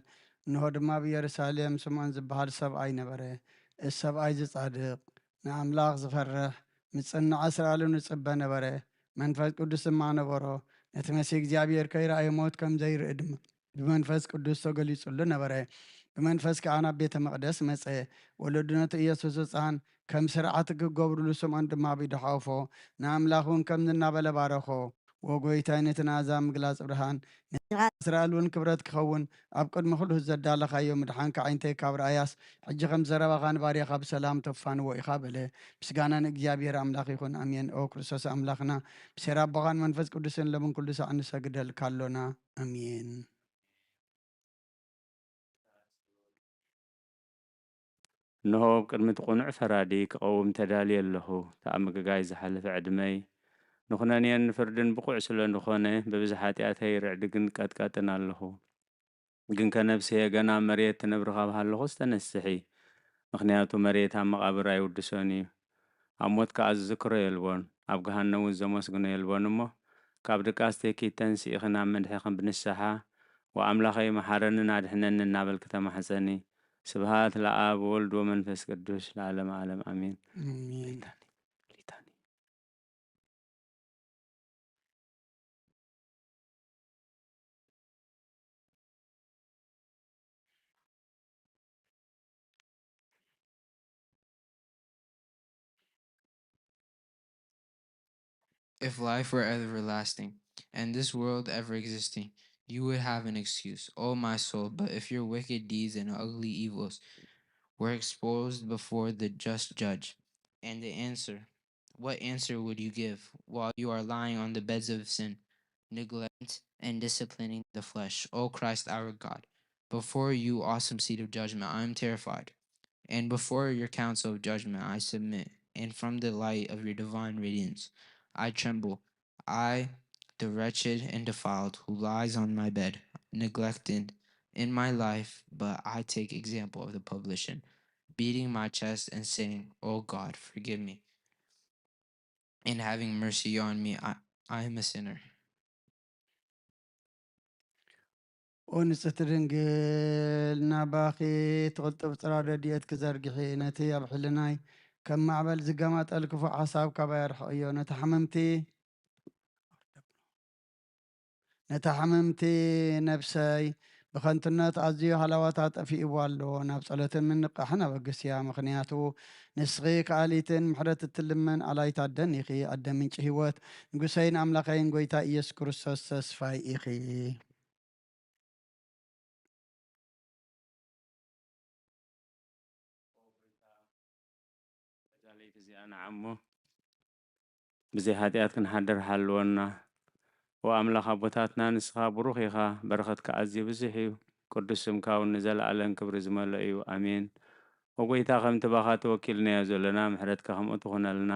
እንሆ ድማ ኣብ ኢየሩሳሌም ስምዖን ዝበሃል ሰብኣይ ነበረ። እዚ ሰብኣይ እዚ ጻድቕ፣ ንኣምላኽ ዝፈርሕ፣ ምጽንናዕ እስራኤልን ዝጽበ ነበረ። መንፈስ ቅዱስ ድማ ነበሮ። ነቲ መሲህ እግዚኣብሔር ከይረኣየ ሞት ከም ዘይርኢ ድማ ብመንፈስ ቅዱስ ተገሊጹሉ ነበረ። ብመንፈስ ከኣ ናብ ቤተ መቕደስ መጸ። ወለዱ ነቲ ኢየሱስ ህጻን ከም ስርዓት ክገብሩሉ ስምዖን ድማ ኣብ ኢዱ ሓቖፎ። ንኣምላኽ እውን ከምዚ እናበለ ባረኾ። ወጎይታይ ነቲ ናዛ ምግላጽ ብርሃን እስራኤል እውን ክብረት ክኸውን ኣብ ቅድሚ ኩሉ ዘዳለኻዮ ምድሓንካ ዓይንተይ ካብ ረኣያስ ሕጂ ከም ዘረባኻ ንባርያኻ ብሰላም ተፋንዎ ኢኻ በለ። ምስጋና ንእግዚኣብሔር ኣምላኽ ይኹን። ኣሜን። ኦ ክርስቶስ ኣምላኽና ብሴራ ኣቦኻን መንፈስ ቅዱስን ለምን ኩሉ ሳዕ ንሰግደልካ ኣሎና። ኣሜን። እንሆ፣ ኣብ ቅድሚ እቲ ቅኑዕ ፈራዲ ክቐውም ተዳልየ ኣለኹ። እቲ ኣብ ምግጋይ ዝሓለፈ ዕድመይ ንኹነንየን ንፍርድን ብቑዕ ስለ ዝኾነ፣ ብብዝሒ ሓጢኣተይ ርዕድግን ቀጥቀጥን ኣለኹ። ግንከ ነፍሰየ ገና ኣብ መሬት ትነብሪ ካብ ሃለኹስ ተነስሒ፣ ምኽንያቱ መሬት ኣብ መቓብር ኣይውድሶን እዩ። ኣብ ሞት ከኣ ዝዝክሮ የልቦን፣ ኣብ ገሃነም እውን ዘመስግኖ የልቦን እሞ፣ ካብ ድቃስ ተኪተን ስኢኺ ናብ መድሕኺ ብንስሓ፣ "ወኣምላኸይ መሓረንን ኣድሕነኒ" እናበልኪ ተማሕጸኒ። ስብሃት ለኣብ ወወልድ ወመንፈስ ቅዱስ ለዓለመ ዓለም ኣሜን። ኣሜን። ሊታኒ፣ ሊታኒ። If life were everlasting, and this world ever existing, you would have an excuse, O my soul, but if your wicked deeds and ugly evils were exposed before the just judge, and the answer, what answer would you give while you are lying on the beds of sin, neglect, and disciplining the flesh? O Christ our God, before you, awesome seat of judgment, I am terrified, and before your council of judgment I submit, and from the light of your divine radiance I tremble. I, the wretched and defiled, who lies on my bed, neglected in my life, but I take example of the publican, beating my chest and saying, O God, forgive me, and having mercy on me, I, I am a sinner. ኦ ንጽሕቲ ድንግል፣ ናባኺ ትቕልጥፍ ጽራ ረድኤትኪ ዘርግሒ፣ ነቲ ኣብ ሕልናይ ከም ማዕበል ዝገማጠል ክፉእ ሓሳብ ካባይ ኣርሕቕዮ። ነታ ሕምምቲ፣ ነታ ሕምምቲ ነብሰይ ብኸንቱነት ኣዝዩ ሃለዋታ ጠፊእዋ ኣሎ። ናብ ጸሎትን ምንቃሕን ኣበግስያ። ምኽንያቱ ንስኺ ከኣሊትን ምሕረት እትልምን ኣላይት ኣደን ኢኺ። ኣደ ምንጪ ህይወት፣ ንጉሰይን ኣምላኸይን ጐይታ ኢየሱስ ክርስቶስ ተስፋይ ኢኺ። በዛ ለይቲ እዚኣ ንዓ እሞ ብዘይ ሓጢኣት ክንሓድር ሓልወና። ኦ ኣምላኽ ኣቦታትና፣ ንስኻ ብሩኽ ኢኻ፣ በረኸትካ ኣዝዩ ብዙሕ እዩ። ቅዱስ ስምካ እውን ንዘለኣለም ክብሪ ዝመልኦ እዩ። ኣሜን። ኦ ጐይታ፣ ከምቲ ባኻ ተወኪልናዮ ዘለና፣ ምሕረትካ ከምኡ ትኹነልና።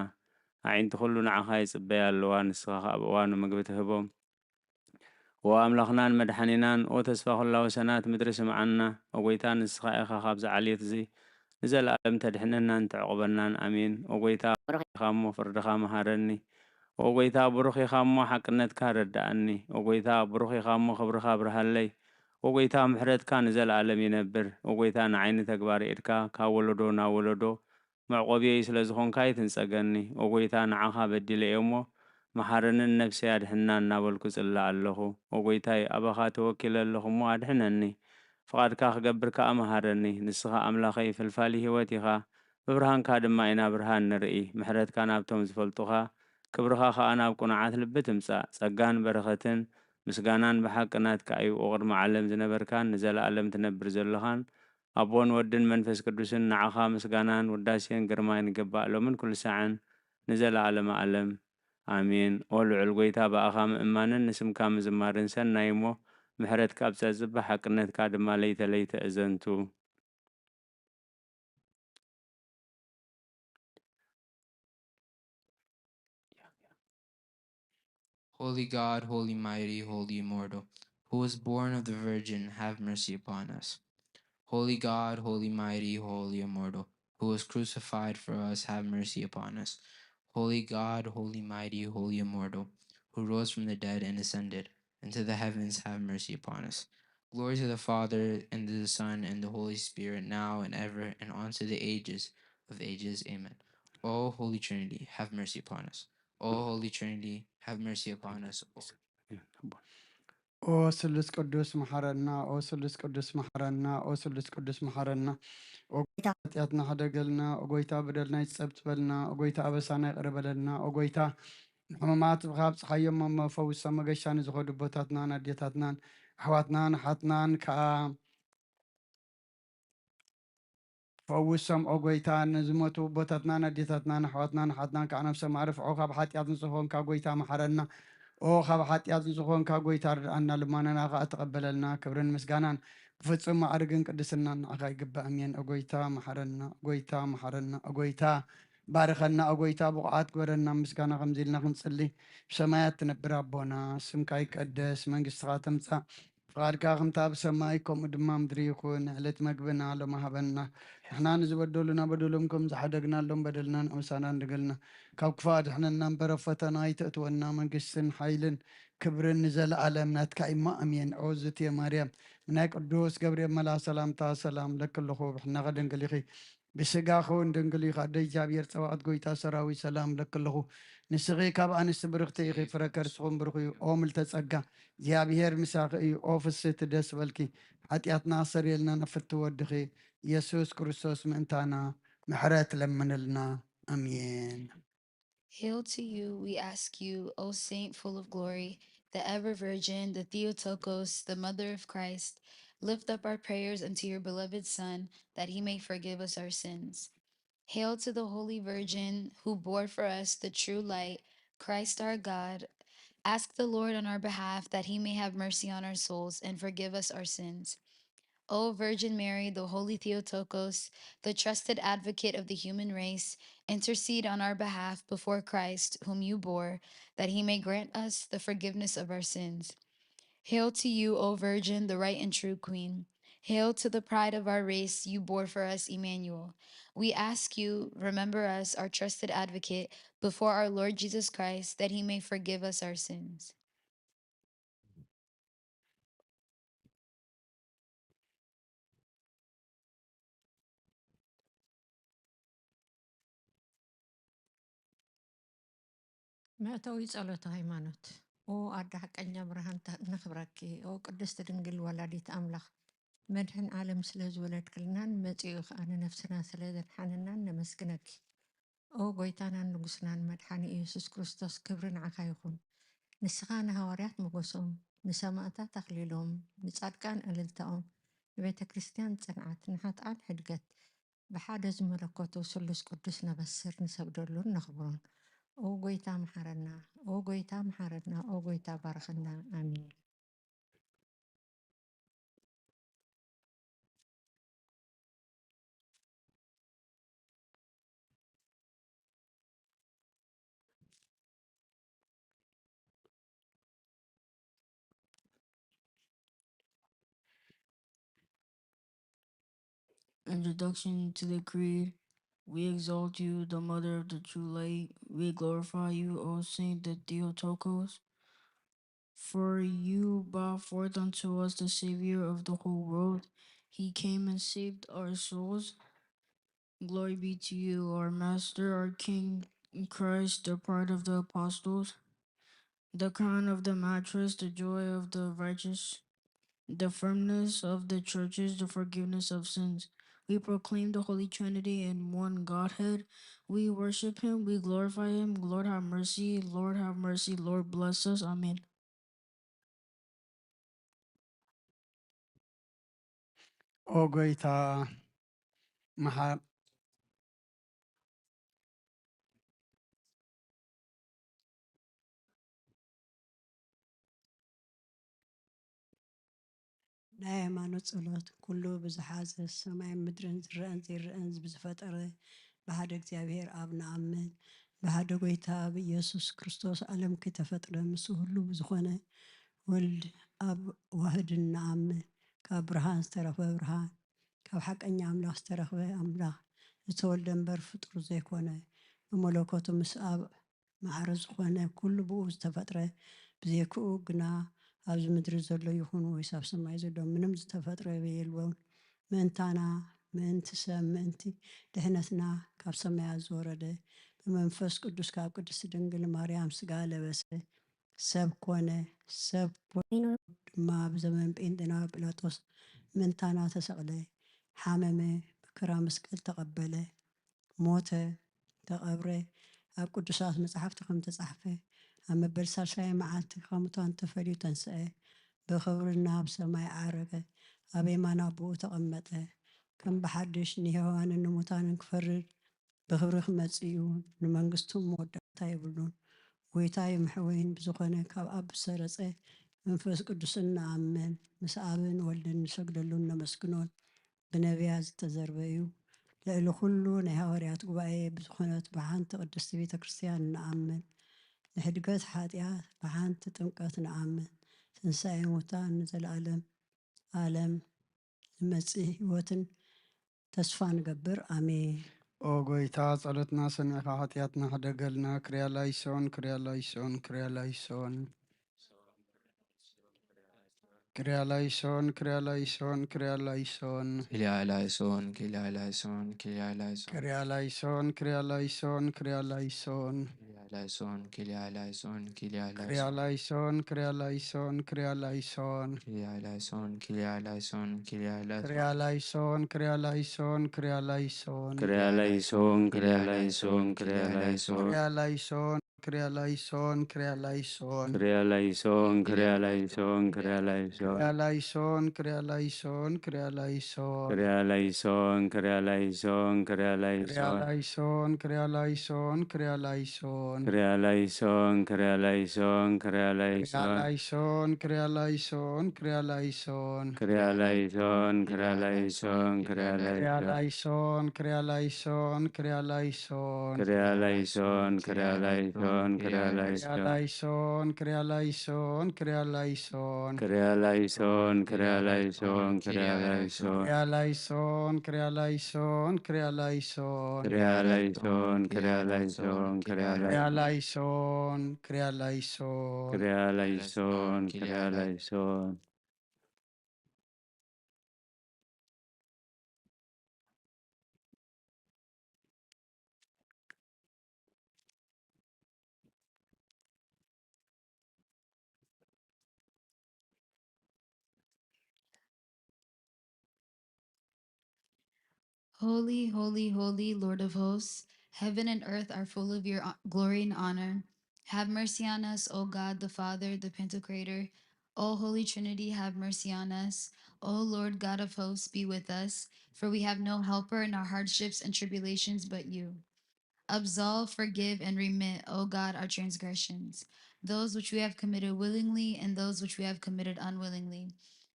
ኣዒንቲ ኹሉ ንዓኻ ይጽበያ ኣለዋ፣ ንስኻ ኸኣ ኣብ እዋኑ ምግቢ ትህቦም። ኦ ኣምላኽናን መድሓኒናን፣ ኦ ተስፋ ኹላ ወሰናት ምድሪ ስምዓና። ኦ ጐይታ፣ ንስኻ ኢኻ ካብዚ ዓሌት እዚ ንዘለኣለም ተድሕነናን ተዕቑበናን። ኣሜን። ኦ ጐይታ፣ ብሩኽ ኢኻ እሞ ፍርድኻ መሃረኒ። ኦ ጐይታ፣ ብሩኽ ኢኻ እሞ ሓቅነትካ ረድኣኒ። ኦ ጐይታ፣ ብሩኽ ኢኻ እሞ ክብርኻ ኣብርሃለይ። ኦ ጐይታ፣ ምሕረትካ ንዘለኣለም ይነብር። ኦ ጐይታ፣ ንዓይ ንተግባር ኢድካ ካብ ወለዶ ናብ ወለዶ መዕቆብየይ ስለ ዝኾንካ ኣይትንጸገኒ። ኦ ጐይታ፣ ንዓኻ በዲለ እየ እሞ፣ መሓረንን ነፍሰይ ኣድሕና እናበልኩ ጽላእ ኣለኹ። ኦ ጐይታይ፣ ኣባኻ ተወኪለ ኣለኹ እሞ ኣድሕነኒ። ፍቓድካ ክገብር ከኣ መሃረኒ። ንስኻ ኣምላኸይ፣ ፈልፋሊ ህይወት ኢኻ። ብብርሃንካ ድማ ኢና ብርሃን ንርኢ። ምሕረትካ ናብቶም ዝፈልጡኻ፣ ክብርኻ ከኣ ናብ ቅኑዓት ልቢ ትምጻእ። ጸጋን በረኸትን ምስጋናን ብሓቂ ናትካ እዩ። ኦ ቅድሚ ዓለም ዝነበርካን ንዘለኣለም ትነብር ዘለኻን፣ ኣቦን ወድን መንፈስ ቅዱስን፣ ንዓኻ ምስጋናን ውዳሴን ግርማን ይግባእ፣ ሎምን ኩሉ ሳዕን ንዘለኣለመ ኣለም። ኣሜን። ኦ ልዑል ጐይታ፣ ብኣኻ ምእማንን ንስምካ ምዝማርን ሰናይ እሞ፣ ምሕረትካ ኣብ ጸጽብ፣ ሓቅነትካ ድማ ለይተ ለይተ እዘንቱ። Holy God, holy mighty, holy immortal, who was born of the Virgin, have mercy upon us. Holy God, holy mighty, holy immortal, who was crucified for us, have mercy upon us. Holy God, holy mighty, holy immortal, who rose from the dead and ascended into the heavens, have mercy upon us. Glory to the Father, and to the Son, and the Holy Spirit, now and ever, and on to the ages of ages. Amen. O Holy Trinity, have mercy upon us. O Holy Trinity, have mercy upon us. O ስሉስ ቅዱስ መሓረና፣ ኦ ስሉስ ቅዱስ መሓረና፣ ኦ ስሉስ ቅዱስ መሓረና። ኦ ጎይታ፣ ሓጢኣትና ሕደገልና፣ ኦ ጎይታ፣ በደልና ይጸብጽበልና፣ ኦ ጎይታ፣ ኣበሳና ይቕረ በለልና፣ ኦ ጎይታ፣ ንሕሙማት ብኻ ኣብጽሓዮም እሞ ፈውሶም፣ መገሻ ንዝኸዱ ኣቦታትናን ኣዴታትናን ኣሕዋትናን ኣሓትናን ከኣ ፈውሶም ኦ ጎይታ። ንዝሞቱ ኣቦታትናን ኣዴታትናን ኣሕዋትናን ኣሓትናን ከኣ ነፍሶም ኣርፍዖ። ካብ ሓጢኣት ንጹህ ኾንካ ጎይታ መሓረና። ኦ ካብ ሓጢኣት ንጹህ ኾንካ ጎይታ ርድኣና፣ ልማናና ከኣ ተቐበለልና። ክብርን ምስጋናን ብፍጹም ማዕርግን ቅድስናን ንዓኻ ይግባእ። ኣሜን። ኦ ጎይታ መሓረና፣ ኦ ጎይታ መሓረና፣ ኦ ጎይታ ባርኸና፣ ኦ ጎይታ ብቑዓት ግበረና። ምስጋና ከምዚ ኢልና ክንጽሊ፣ ብሰማያት ትነብር ኣቦና፣ ስምካ ይቀደስ፣ መንግስትኻ ትምጻእ፣ ፍቓድካ ከምታ ኣብ ሰማይ፣ ከምኡ ድማ ምድሪ ይኹን። ዕለት መግብና ሎም ሃበና። ንሕና ንዝበደሉና በደሎም ከም ዝሓደግናሎም በደልና ንዑሳና ንድገልና። ካብ ክፉእ ኣድሕነና እምበር፣ ኣብ ፈተና ኣይተእትወና። መንግስትን ሓይልን ክብርን ንዘለኣለም ናትካ እሞ፣ ኣሜን። ኦ ዝትየ ማርያም፣ ናይ ቅዱስ ገብርኤል መልኣኽ ሰላምታ፣ ሰላም ለኪ ኣለኹ፣ ብሕናኸ ድንግል ኢኺ፣ ብስጋኺ እውን ድንግል ኢኺ። ኣደ እግዚኣብሔር ጸባኦት፣ ጎይታ ሰራዊት፣ ሰላም ለኪ ኣለኹ። ንስኺ ካብ ኣንስቲ ብርኽቲ ኢኺ፣ ፍረ ከርስኹም ብሩኽ እዩ። ኦ ምልተ ጸጋ፣ እግዚኣብሔር ምሳኺ እዩ። ኦ ፍስህቲ፣ ደስ በልኪ፣ ሓጢኣትና ኣሰርየልና፣ ናብ ፍትው ወድኺ ኢየሱስ ክርስቶስ ምእንታና ምሕረት ለምንልና። ኣሜን። Hail to you, we ask you, O Saint full of glory, the ever Virgin, the Theotokos, the Mother of Christ, lift up our prayers unto your beloved Son, that he may forgive us our sins. Hail to the Holy Virgin, who bore for us the true light, Christ our God. Ask the Lord on our behalf that he may have mercy on our souls and forgive us our sins. O Virgin Mary, the Holy Theotokos, the trusted advocate of the human race, intercede on our behalf before Christ, whom you bore, that he may grant us the forgiveness of our sins. Hail to you, O Virgin, the right and true Queen. Hail to the pride of our race, you bore for us Emmanuel. We ask you, remember us, our trusted advocate, before our Lord Jesus Christ, that he may forgive us our sins. መእተዊ ጸሎተ ሃይማኖት። ኦ ኣደ ሓቀኛ ብርሃን ተ-፣ ነኽብረኪ። ኦ ቅድስት ድንግል ወላዲት ኣምላኽ፣ መድሕን ዓለም ስለ ዝወለድክልናን መጺኡ ኸኣ ንነፍስና ስለ ዘድሓነናን ነመስግነኪ። ኦ ጎይታናን ንጉስናን መድሓኒ ኢየሱስ ክርስቶስ፣ ክብሪ ንዓኻ ይኹን። ንስኻ ንሃዋርያት ሞገሶም፣ ንሰማእታት ኣኽሊሎም፣ ንጻድቃን እልልታኦም፣ ንቤተ ክርስቲያን ጽንዓት፣ ንሓጥኣን ሕድገት፣ ብሓደ ዝመለኮቱ ስሉስ ቅዱስ ነበስር ንሰግደሉን ነኽብሮን። ኦ ጎይታ መሓረና፣ ኦ ጎይታ መሓረና፣ ኦ ጎይታ ባርኸና። ኣሜን። Introduction to the Creed. We exalt you, the Mother of the True Light. We glorify you, O Saint the Theotokos. For you brought forth unto us the Savior of the whole world. He came and saved our souls. Glory be to you, our Master, our King, Christ, the Pride of the Apostles, the Crown of the Martyrs, the Joy of the Righteous, the Firmness of the Churches, the Forgiveness of Sins. We proclaim the Holy Trinity in one Godhead. We worship Him, we glorify Him. Lord have mercy, Lord have mercy, Lord bless us. Amen. ኦ ጎይታ መሓ-፣ ናይ ሃይማኖት ጸሎት። ኩሉ ብዝሓዘ፣ ሰማይን ምድርን ዝረኣን ዘይረኣን ብዝፈጠረ ብሓደ እግዚኣብሔር ኣብ ንኣምን። ብሓደ ጎይታ ብኢየሱስ ክርስቶስ ዓለም ከይተፈጥረ ምስኡ ህሉው ብዝኾነ ወልድ ኣብ ዋህድን ንኣምን። ካብ ብርሃን ዝተረኽበ ብርሃን፣ ካብ ሓቀኛ ኣምላኽ ዝተረኽበ ኣምላኽ፣ ዝተወልደ እምበር ፍጡር ዘይኮነ፣ ብመለኮቱ ምስ ኣብ ማዕረ ዝኾነ ኩሉ ብኡ ዝተፈጥረ፣ ብዘይክኡ ግና ኣብዚ ምድሪ ዘሎ ይኹን ወይስ ኣብ ሰማይ ዘሎ ምንም ዝተፈጥረ የልቦን። ምእንታና፣ ምእንቲ ሰብ፣ ምእንቲ ድሕነትና ካብ ሰማያት ዝወረደ፣ ብመንፈስ ቅዱስ ካብ ቅድስቲ ድንግል ማርያም ስጋ ለበሰ፣ ሰብ ኮነ። ሰብ ኮይኑ ድማ ኣብ ዘመን ጴንጤናዊ ጲላጦስ ምእንታና ተሰቕለ፣ ሓመመ፣ መከራ መስቀል ተቐበለ፣ ሞተ፣ ተቐብረ። ኣብ ቅዱሳት መጻሕፍቲ ከም ተጻሕፈ፣ ኣብ መበል ሳልሳይ መዓልቲ ካብ ሙታን ተፈልዩ ተንስአ፣ ብኽብሪ ናብ ሰማይ ዓረገ፣ ኣብ የማን ኣቦኡ ተቐመጠ። ከም ብሓድሽ ንሕያዋንን ንሙታንን ክፈርድ ብኽብሪ ክመጽእ እዩ። ንመንግስቱ መወዳእታ የብሉን። ጎይታን መሕወይን ብዝኾነ ካብ ኣብ ዝሰረጸ መንፈስ ቅዱስን ንኣምን፣ ምስ ኣብን ወልድን ንሰግደሉን ነመስግኖን። ብነቢያት ዝተዘርበ እዩ። ልዕሊ ኩሉ ናይ ሃዋርያት ጉባኤ ብዝኾነት ብሓንቲ ቅድስቲ ቤተ ክርስቲያን ንኣምን። ንሕድገት ሓጢኣት ብሓንቲ ጥምቀት ንኣምን። ትንሳኤ ሙታን ንዘለኣለም ዓለም ንመጽእ ህይወትን ተስፋ ንገብር። ኣሜን። ኦ ጎይታ፣ ጸሎትና ሰሚዕካ ሓጢኣትና ሕደገልና። ክርያ ላይሶን፣ ክርያ ላይሶን፣ ክርያ ላይሶን። ክርያ ላይሶን፣ ክርያ ላይሶን፣ ክርያ ላይሶን። ክልያ ላይሶን፣ ክልያ ላይሶን፣ ክልያ ላይሶን። ክርያ ላይሶን፣ ክርያ ላይሶን፣ ክርያ ላይሶን። ክልያ ላይሶን፣ ክልያ ላይሶን፣ ክልያ ላይሶን። ክርያ ላይሶን፣ ክርያ ላይሶን፣ ክርያ ላይሶን። ክልያ ላይሶን፣ ክልያ ላይሶን፣ ክልያ ላይሶን። ክርያ ላይሶን፣ ክርያ ላይሶን፣ ክርያ ላይሶን። ክርያ ላይሶን፣ ክርያ ላይሶን፣ ክርያ ላይሶን። ክርያ ላይሶን፣ ክርያ ላይሶን፣ ክርያ ላይሶን። ክርያ ላይሶን፣ ክርያ ላይሶን፣ ክርያ ላይሶን። ክርያ ላይሶን፣ ክርያ ላይሶን፣ ክርያ ላይሶን። ክርያ ላይሶን፣ ክርያ ላይሶን፣ ክርያ ላይሶን። ክርያ ላይሶን፣ ክርያ ላይሶን፣ ክርያ ላይሶን። ክርያ ላይሶን፣ ክርያ ላይሶን፣ ክርያ ላይሶን። ክርያ ላይሶን፣ ክርያ ላይሶን፣ ክርያ ላይሶን። ክርያ ላይሶን፣ ክርያ ላይሶን፣ ክርያ ላይሶን። ክርያ ላይሶን፣ ክርያ ላይሶን፣ ክርያ ላይሶን። ክርያ ላይሶን፣ ክርያ ላይሶን፣ ክርያ ላይሶን። ክርያ ላይሶን፣ ክርያ ላይሶን፣ ክርያ ላይሶን። ክርያ ላይሶን፣ ክርያ ላይሶን፣ ክርያ ላይሶን። ክርያ ላይሶን፣ ክርያ ላይሶን፣ ክርያ ላይሶን። ክርያ ላይሶን፣ ክርያ ላይሶን፣ ክርያ ላይሶን። ክርያ ላይሶን፣ ክርያ ላይሶን። ክርያ ላይሶን፣ ክርያ ላይሶን። Holy, holy, holy, Lord of hosts, heaven and earth are full of your o- glory and honor. Have mercy on us, O God, the Father, the Pantocrator. O Holy Trinity, have mercy on us. O Lord God of hosts, be with us, for we have no helper in our hardships and tribulations but you. Absolve, forgive, and remit, O God, our transgressions, those which we have committed willingly and those which we have committed unwillingly,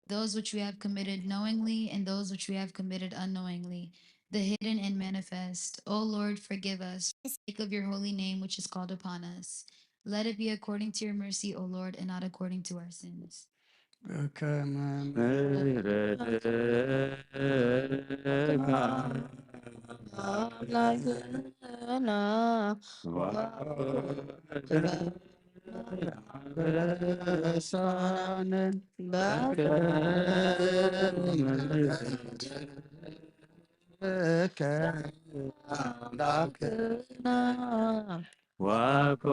those which we have committed knowingly and those which we have committed unknowingly, the hidden and manifest. O Lord, forgive us for the sake of your holy name which is called upon us. Let it be according to your mercy, O Lord, and not according to our sins. በከመ ምሕረትካ ኣምላኽና ወወልድካ በከመ ምሕረትካ ኣምላኽና ዋኮ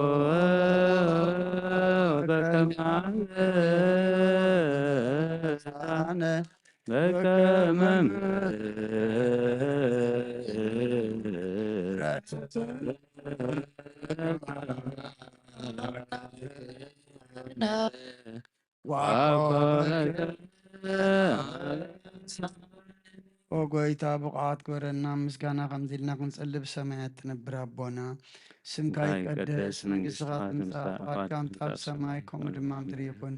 በከመ ኣነ በከመ ምሕረትከ ዋኮ በከመ ኦ ጎይታ፣ ብቑዓት ግበረና። ምስጋና ከምዚ ኢልና ክንጸሊ ብሰማያት ትነብር ኣቦና፣ ስምካ ይቀደስ፣ መንግስትኻ ትምጻእ፣ ፍቓድካ ከምቲ ኣብ ሰማይ ከምኡ ድማ ኣብ ምድሪ ይኹን።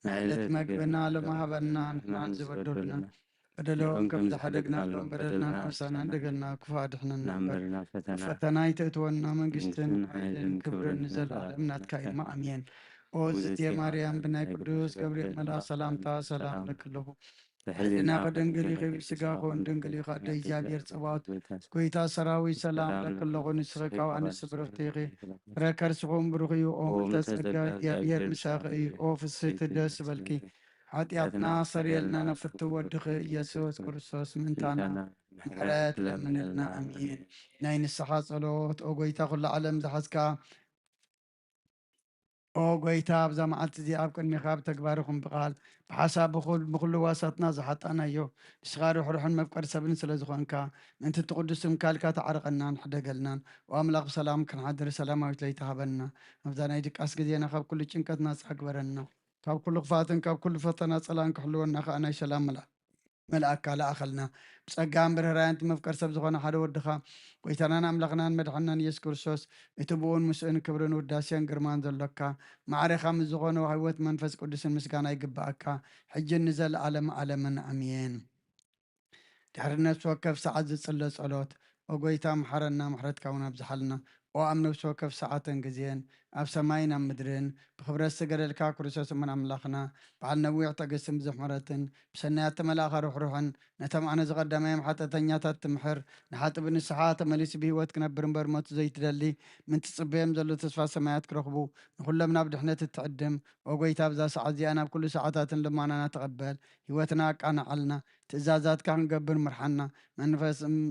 ንዕለት መግብና ሎሚ ሃበና፣ ንሕናን ዝበደሉና በደሎም ከም ዝሓደግናሎም በደልና ንሓሰና፣ እንደገና ክፉእ ኣድሕነና እምበር፣ ናብ ፈተና ኣይተእትወና፣ መንግስትን ሓይልን ክብርን ንዘለኣለም ናትካ እዩ። ኣሜን። ኦ ዝእቲ ማርያም፣ ብናይ ቅዱስ ገብርኤል መልኣኽ ሰላምታ ሰላም እብለኪ ኣለኹ። ብሕልና ከድንግል ኢኺ፣ ብስጋ ኮን ድንግል ኢኻ፣ ኣደ እግዚኣብሔር ጸባኦት፣ ጎይታ ሰራዊት ሰላም እብለኪ ኣለኹ። ንስኺ ካብ ኣንስቲ ብርኽቲ ኢኺ፣ ፍረ ከርስኹም ብሩኽ እዩ። ኦ ምልዕተ ጸጋ፣ እግዚኣብሔር ምሳኺ እዩ። ኦ ፍስሕቲ ደስ ይበልኪ፣ ሓጢኣትና ኣስተሰርየልና፣ ናብ ፍትው ወድኺ ኢየሱስ ክርስቶስ ምእንታና ምሕረት ለምንልና። ኣሜን። ናይ ንስሓ ጸሎት። ኦ ጎይታ፣ ኩሉ ዓለም ዝሓዝካ፣ ኦ ጎይታ፣ ኣብዛ መዓልቲ እዚኣ ኣብ ቅድሜኻ ብተግባር ይኹን ብቓል፣ ብሓሳብ፣ ብኹል-፣ ብኹሉ ዋሳትና ዝሓጣናዮ፣ ንስኻ ርሕሩሕን መፍቀሪ ሰብን ስለ ዝኾንካ፣ ምእንቲ እቲ ቅዱስ ስምካ ኢልካ ተዓረቐናን ሕደገልናን። ኦ ኣምላኽ፣ ብሰላም ክንሓድር ሰላማዊት ለይቲ ሃበና። ኣብዛ ናይ ድቃስ ግዜና ካብ ኩሉ ጭንቀት ናጻ ግበረና። ካብ ኩሉ ክፍኣትን ካብ ኩሉ ፈተና ጸላን ክሕልወና ከኣ ናይ ሰላም መልኣ-፣ መልኣካ ለኣኸልና። ብጸጋን ብርህራን እቲ መፍቀር ሰብ ዝኾነ ሓደ ወድኻ፣ ጎይታናን ኣምላኽናን መድሓንናን ኢየሱስ ክርስቶስ፣ እቲ ብኡን ምስእን ክብርን ውዳሴን ግርማን ዘሎካ፣ ማዕሬኻ ምስ ዝኾነ ህይወት መንፈስ ቅዱስን ምስጋና ይግብኣካ፣ ሕጅን ንዘለኣለም ዓለምን። ኣሜን። ድሕሪ ነፍሲ ወከፍ ሰዓት ዝጽለ ጸሎት፣ ኦ ጎይታ፣ መሓረና፣ ምሕረትካ እውን ኣብዝሓልና። ኦ ኣብ ነፍሲ ወከፍ ሰዓትን ግዜን ኣብ ሰማይን ኣብ ምድርን ብኽብረት ዝተገለልካ ክርስቶስ እሙን ኣምላኽና፣ በዓል ነዊሕ ትዕግስትን ብዙሕ ምሕረትን፣ ብሰናያት ተመላእኻ ርሕሩሕን፣ ነቶም ኣነ ዝቐዳማዮም ሓጢኣተኛታት ትምሕር፣ ንሓጥእ ብንስሓ ተመሊሱ ብህይወት ክነብር እምበር ሞት ዘይትደሊ፣ ምእንቲ ጽበዮም ዘሎ ተስፋ ሰማያት ክረኽቡ፣ ንኹሎም ናብ ድሕነት እትዕድም፣ ኦ ጎይታ፣ ኣብዛ ሰዓት እዚኣ ናብ ኩሉ ሰዓታትን ልማናና ተቐበል፣ ህይወትና ኣቃንዓልና፣ ትእዛዛትካ ክንገብር ምርሓና፣ መንፈስ እም-፣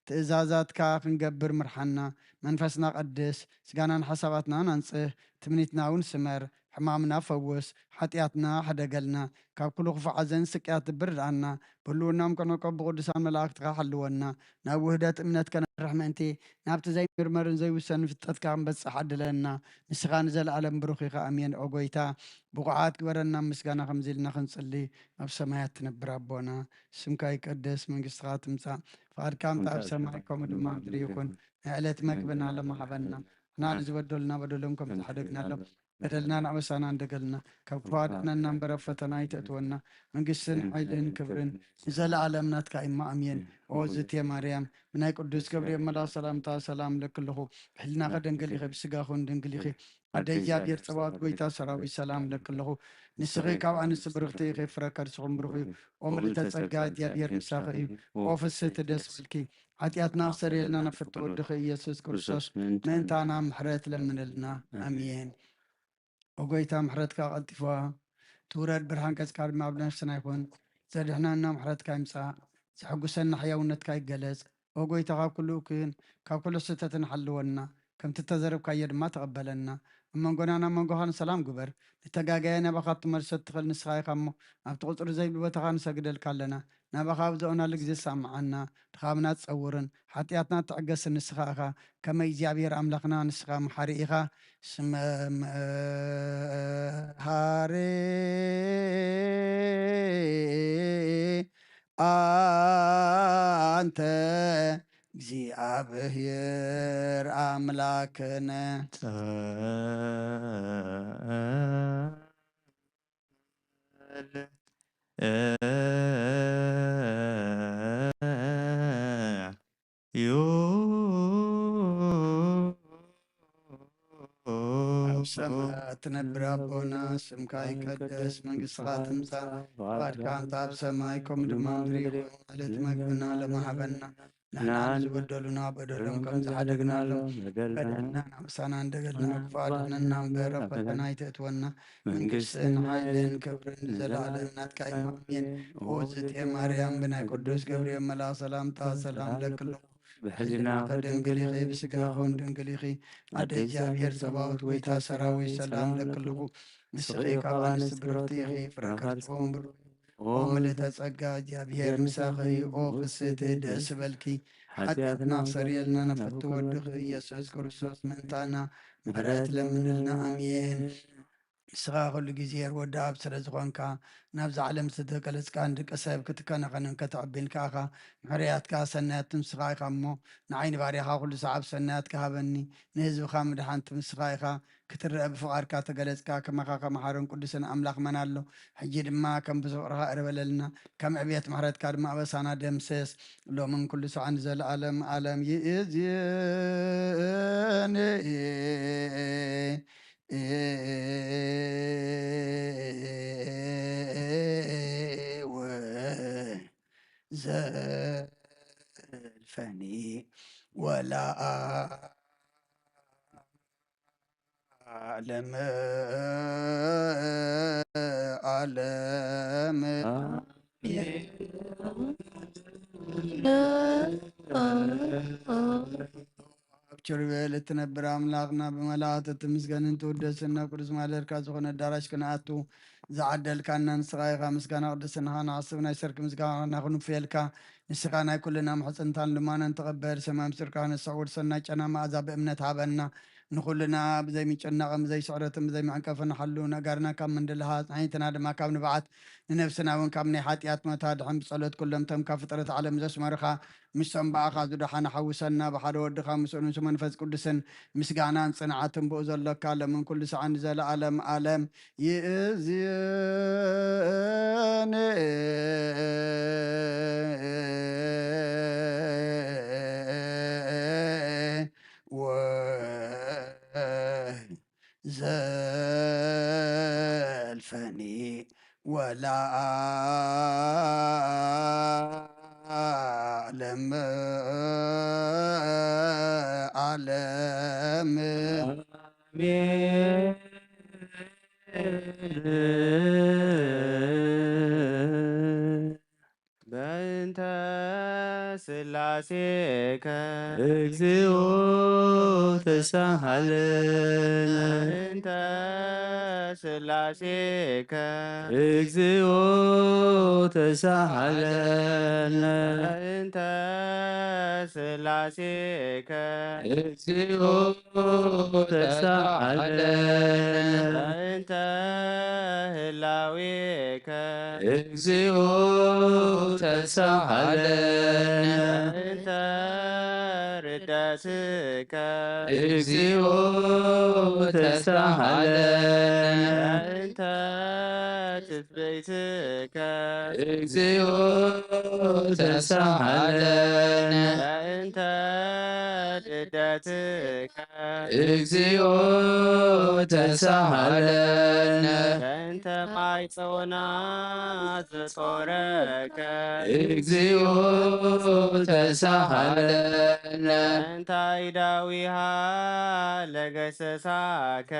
ትእዛዛትካ ክንገብር ምርሓና፣ መንፈስና ቀድስ፣ ስጋናን ሓሳባትናን ኣንጽህ፣ ትምኒትና እውን ስመር፣ ሕማምና ፈውስ፣ ሓጢኣትና ሕደገልና፣ ካብ ኩሉ ክፉእ ሓዘን ስቅያት ድብር ርድኣና፣ ብህልውናኦም ከነቆብ ብቅዱሳን መላእክትኻ ሓልወና፣ ናብ ውህደት እምነት ከነምርሕ ምእንቲ፣ ናብቲ ዘይምርመርን ዘይውሰንን ፍልጠትካ ክንበጽሕ ዓድለና። ንስኻ ንዘለኣለም ብሩኽ ኢኻ። ኣሜን። ኦ ጎይታ፣ ብቑዓት ግበረና፣ ምስጋና ከምዚ ኢልና ክንጽሊ፣ ኣብ ሰማያት ትነብር ኣቦና፣ ስምካ ይቀደስ፣ መንግስትኻ ትምጻእ፣ ፍቓድካ ከምቲ ኣብ ሰማይ ከምኡ ድማ ምድሪ ይኹን። ናይ ዕለት መግብና ሎሚ ሃበና። ንሕና ንዝበደሉና በደሎም ከም ዝሓደግናሎም፣ በደልና ንኣበሳና እንደገልና፣ ካብ ክፉእ ኣድሕነና እምበር ኣብ ፈተና ኣይተእትወና። መንግስትን ሓይልን ክብርን ንዘለኣለም ናትካ እማ፣ ኣሜን። ኦ ዝቴ ማርያም፣ ብናይ ቅዱስ ገብርኤል መልኣኽ ሰላምታ ሰላም እለኪ ኣለኹ። ብሕልናኺ ድንግል ኢኺ፣ ብስጋኺ እውን ድንግል ኢኺ። ኣደ እግዚኣብሔር ጸባኦት፣ ጎይታ ሰራዊት፣ ሰላም እለኪ ኣለኹ። ንስኺ ካብ ኣንስቲ ብርኽቲ ኢኺ፣ ፍረ ከርስኹም ብሩኽ እዩ። ኦ ምልዕተ ጸጋ፣ እግዚኣብሔር ምሳኺ እዩ። ኦ ፍስህቲ፣ ደስ በልኪ። ሓጢኣትና ኣስተሰርየልና፣ ናብ ፍትወ ወድኺ ኢየሱስ ክርስቶስ ምእንታና ምሕረት ለምንልና። ኣሜን። ኦ ጎይታ፣ ምሕረትካ ቀልጢፋ ትውረድ፣ ብርሃን ገጽካ ድማ ኣብ ነፍስና ይኹን። ዘድሕነና ምሕረትካ ይምጻእ። ዘሐጉሰና ሕያውነትካ ይገለጽ። ኦ ጎይታ፣ ካብ ኩሉ እኩይን ካብ ኩሉ ስህተትን ሓልወና። ከምቲ እተዘረብካዮ ድማ ተቐበለና። ኣብ መንጎናን ኣብ መንጎኻን ሰላም ግበር። ንተጋጋየ ናባኻ ክትመልሶ እትኽእል ንስኻ ኢኻ እሞ፣ ኣብቲ ቁጽሪ ዘይብሉ ቦታኻ ንሰግደልካ ኣለና። ናባኻ ኣብ ዘእናሉ ግዜ ሰማዓና። ድኻምና ትጸውርን ሓጢኣትና ትዕገስን ንስኻ ኢኻ። ከመይ እግዚኣብሔር ኣምላኽና ንስኻ መሓሪ ኢኻ። ስመ መሃሪ ኣንተ እግዚኣብሔር ኣምላክነ። ዩ ኣብ ሰማያት ትነብር ኣቦና፣ ስምካ ይቀደስ፣ መንግስትኻ ትምጻእ፣ ፍቓድካ እንተ ኣብ ሰማይ ከምኡ ድማ ምድሪ ይኹን። ዕለት መግብና ሎሚ ሃበና። ንሕና ንዝበደሉና በደሎም ከም ዝሓደግናሎም፣ በደልና ንኣምሳና እንደገልና፣ ክፉእ ኣድሕነና እምበር ኣብ ፈተና ኣይተእትወና። መንግስትን ሓይልን ክብርን ንዘለኣለም ናትካ እዩ። ኣሜን። ኦ ዝእቲ ማርያም፣ ብናይ ቅዱስ ገብርኤል መልኣኽ ሰላምታ ሰላም ለክልኹ። ብሕሊናኺ ድንግል ኢኺ፣ ብስጋኺ እውን ድንግል ኢኺ። ኣደ እግዚኣብሔር ጸባኦት፣ ጎይታ ሰራዊት፣ ሰላም ለክልኹ። ንስኺ ካብ ኣንስቲ ብርኽቲ ኢኺ፣ ፍረ ከርስኺ እውን ብሩኽ እዩ። ኦ ምልእተ ጸጋ፣ እግዚኣብሔር ምሳኺ እዩ። ኦ ፍስህቲ፣ ደስ ይበልኪ። ሓጢኣትና ክሰርየልና ናብ ፍትው ወድኺ ኢየሱስ ክርስቶስ ምእንታና ምሕረት ለምንልና። ኣሜን። ንስኻ ኩሉ ግዜ ወዲ ኣብ ስለ ዝኾንካ፣ ናብዛ ዓለም ዝተገለጽካ ንደቂ ሰብ ክትከናኸንን ከተዕብን ከኣኻ፣ ምሕርያትካ ሰናያት ንስኻ ኢኻ እሞ፣ ንዓይ ንባርያኻ ኩሉ ሰዓብ ሰናያትካ ሃበኒ፣ ንህዝብኻ ምድሓንቲ ንስኻ ኢኻ፣ ክትረአ ብፍቓድካ ተገለጽካ፣ ከማኻ ከመሓርን ቅዱስን ኣምላኽ መን ኣሎ? ሕጂ ድማ ከም ብዙሕ ፍቕርኻ ይቕረ በለልና፣ ከም ዕብየት ምሕረትካ ድማ ኣበሳና ደምስስ፣ ሎምን ኩሉ ሰዓን ንዘለኣለም ዓለም። ይእዜኒ ወዘልፈኒ ወለዓለም ዓለም። ኣብ ኪሩቤል እትነብር ኣምላኽና፣ ብመላእኽቲ እትምስገንን ትውደስን፣ ናብ ቅዱስ ማደርካ ዝኾነ ኣዳራሽ ክንኣቱ ዝዓደልካና ንስኻ ኢኻ። ምስጋና ቅድስናኻ ንዓስብ ናይ ሰርክ ምስጋና ክንውፍየልካ፣ ንስኻ ናይ ኩልና ምሕጽንታን ልማናን ተቐበል። ሰማይ ምስጢርካ ክነስሕ ውርሰን ናይ ጨና መኣዛ ብእምነት ሃበና። ንኹልና ብዘይ ምጭናቕን ብዘይ ስዕረትን ብዘይ መዕንቀፍን ሓሉ፣ ነጋርና ካብ ምንድልሃ፣ ኣጽናይትና ድማ ካብ ንብዓት፣ ንነብስና እውን ካብ ናይ ሓጢኣት ሞት ኣድሕን። ብጸሎት ኩሎም እቶም ካብ ፍጥረት ዓለም ዘስመሩኻ፣ ምስቶም ብኣኻ ዝደሓኑ ሓውሰና። ብሓደ ወድኻ ምስኡ ንሱ መንፈስ ቅዱስን ምስጋናን ጽንዓትን ብኡ ዘሎካ፣ ሎምን ኩሉ ሰዓን ንዘለኣለም ዓለም ይእዜኒ ወ ወለዓለመ ዓለም። በእንተ ስላሴከ እግዚኦ ተሳሃለነ። በእንተ ስላሴከ እግዚኦ ተሳሃለነ። በእንተ ስላሴከ እግዚኦ ተሳሃለነ። በእንተ ህላዌከ እግዚኦ ተሳሃለነ። በእንተ ርደትከ እግዚኦ ተሳሃለነ። በእንተ ትጽቢትከ እግዚኦ ተሳሃለነ። በእንተ ልደትከ እግዚኦ ተሳሃለነ። በእንተ ማይ ጾና ዘጾረከ እግዚኦ ተሳሃለነ። በእንተ አይዳዊሃ ለገሰሳከ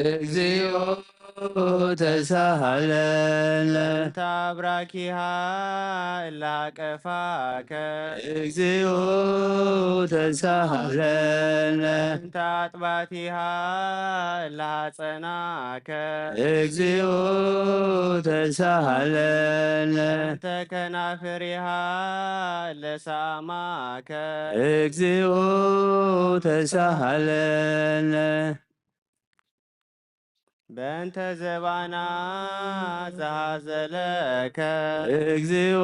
እግዚኦ ተሳሃለነ። በእንተ አብራኪሃ እላቀፋከ እግዚኦ ተሳሃለነ። በእንተ አጥባቲሃ እላጸናከ እግዚኦ ተሳሃለነ። በእንተ ከናፍሪሃ ለሳማከ እግዚኦ ተሳሃለነ። በእንተ ዘባና ዘሃዘለከ እግዚኦ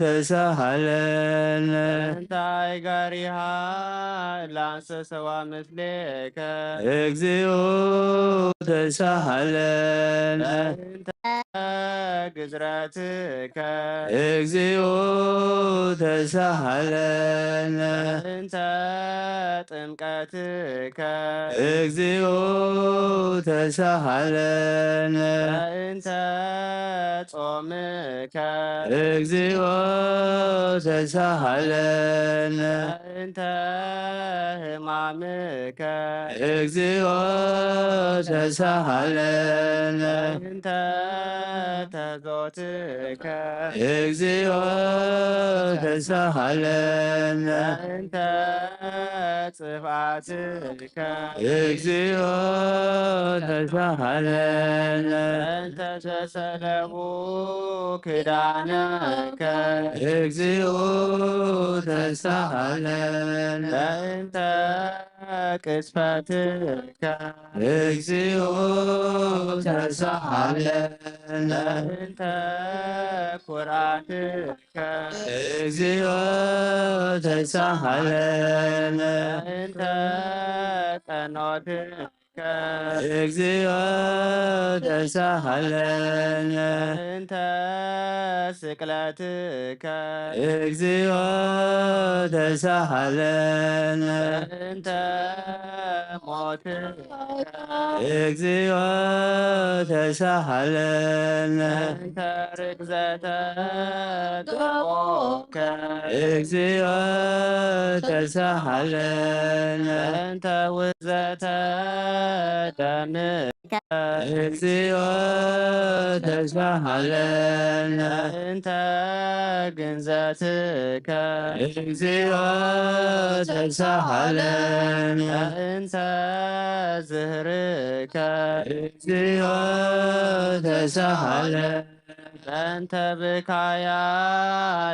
ተሳሃለነ። በእንተ አይጋሪሃ ላንሰሰዋ ምስሌከ እግዚኦ ተሳሃለነ። በእንተ ግዝረትከ እግዚኦ ተሳሃለነ። በእንተ ጥምቀትከ እግዚኦ ተሳሃለነ። በእንተ ጾምከ እግዚኦ ተሳሃለነ። በእንተ ሕማምከ እግዚኦ ተሳሃለነ። በእንተ ተዞትከ እግዚኦ ተሳሃለነ። በእንተ ጽፍዓትከ እግዚኦ ተሳሃለነ። በእንተ ዘሰለቡ ክዳነከ እግዚኦ ተሳሃለነ። በእንተ ቅስፈትከ እግዚኦ ተሳሃለነ። በእንተ ኩራትከ እግዚኦ ተሳሃለነ። በእንተ ቀኖትከ እግዚኦ ተሳሃለነ። በእንተ ስቅለትከ እግዚኦ ተሳሃለነ። በእንተ ሞትከ እግዚኦ ተሳሃለነ። በእንተ ርግዘተ ገቦከ እግዚኦ ተሳሃለነ። በእንተ ውዘተ ደምከ እግዚኦ ተሳሃለነ። በእንተ ግንዘትከ እግዚኦ ተሳሃለነ። በእንተ ዝህርከ እግዚኦ ተሳሃለነ። በእንተ ብካያ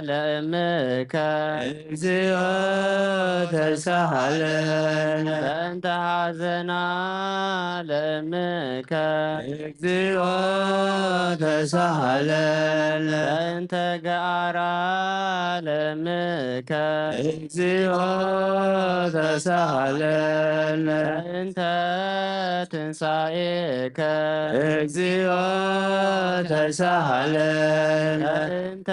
ለእምከ እግዚኦ ተሳሃለነ። በእንተ ሐዘና ለእምከ እግዚኦ ተሳሃለነ። በእንተ ገአራ ለእምከ እግዚኦ ተሳሃለነ። በእንተ ትንሳኤከ እግዚኦ ተሳሃለ እንተ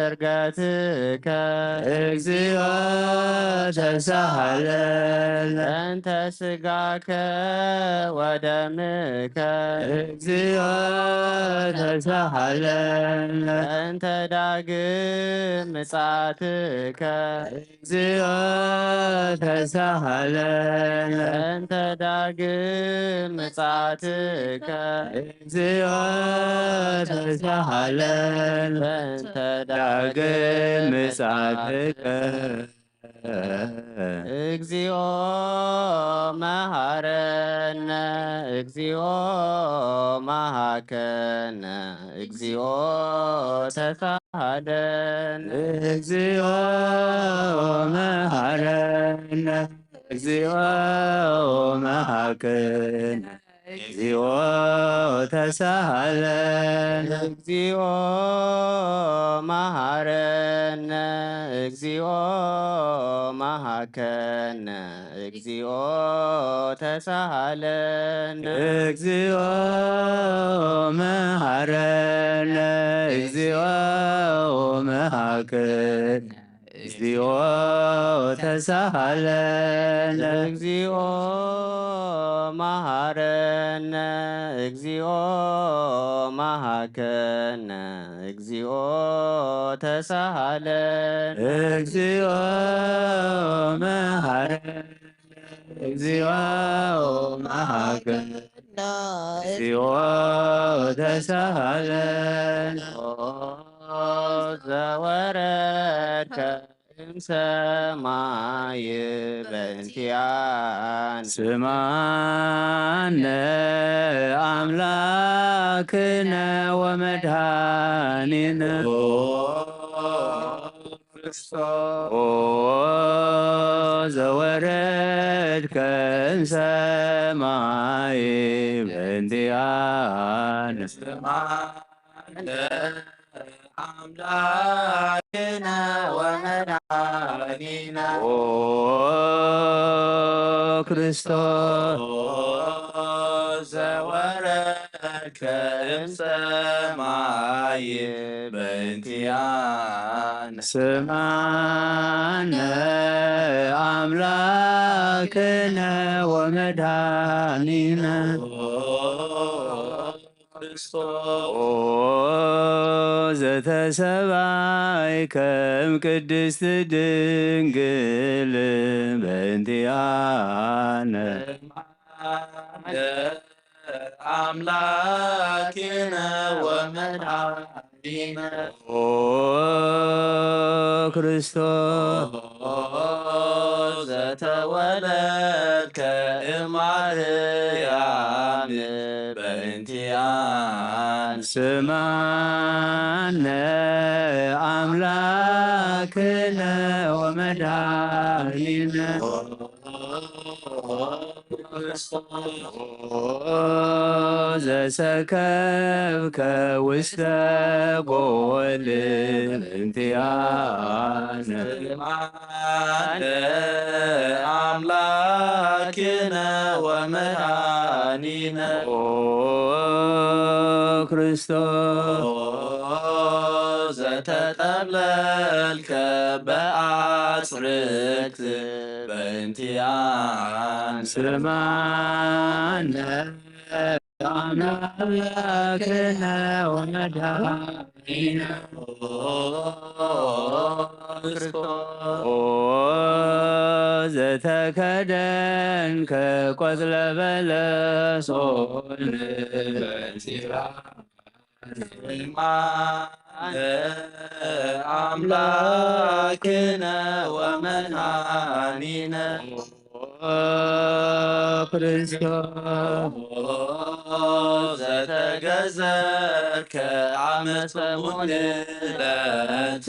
እርገትከ እግዚኦ ተሳሃለነ። እንተ ስጋከ ወደምከ እግዚኦ ተሳሃለነ። እንተ ዳግም ምጻትከ እግዚኦ ተሳሃለነ። እንተ ዳግም ምጻትከ እግዚኦ ተሳሃለነ። እንተ ዳግም ምጻትከ እግዚኦ መሃረነ። እግዚኦ መሃከነ። እግዚኦ ተሳሃለነ። እግዚኦ መሃረነ። እግዚኦ መሃከነ። እግዚኦ ተሳሃለነ። እግዚኦ መሃረነ። እግዚኦ መሃከነ። እግዚኦ ተሳሃለነ። እግዚኦ መሃረነ። እግዚኦ መሃከነ። እግዚኦ ተሳሃለነ። እግዚኦ መሃረነ። እግዚኦ መሃከነ። እግዚኦ ተሳሃለነ። እግዚኦ መሃረነ። እግዚኦ መሃከነ። እግዚኦ ተሳሃለነ። ኦ ዘወረድከ እምሰማይ በእንቲኣነ። ስማነ ኣምላክነ ወመድኃኒነ። ኦ ዘወረድከ እምሰማይ በእንቲኣነ። ስማነ ኣምላክነ ወመድኃኒነ። ኦ ክርስቶስ ዘወረድከ እምሰማይ በእንቲኣነ። ስማነ ኣምላክነ ወመድኃኒነ። ክርስቶስ። ኦ ዘተሰባይከ እምቅድስት ድንግል በእንቲኣነ። ኣምላክነ ወመድኃኒነ። ኦ ክርስቶስ። ኦ ዘተወለድከ እማርያም በእንቲኣነ። ስማነ ኣምላክነ ወመድኃኒነ። ኦ ዘሰከብከ ውስተ ጎል እንቲኣነ። ስማነ ኣምላክነ ወመድኃኒነ። ኦ ክርስቶስ። ኦ ዘተጠብለልከ በአጽርክት በእንቲኣነ። ስማነ ኣምላክነ ወመድኃኒነ። ኦ ዘተከደንከ ቆጽለ በለሶን በእንቲኣነ። ስማነ ኣምላክነ ወመድኃኒነ። ኦ ክርስቶስ። ኦ ዘተገዘትከ ዓመት ሰሙን ዕለት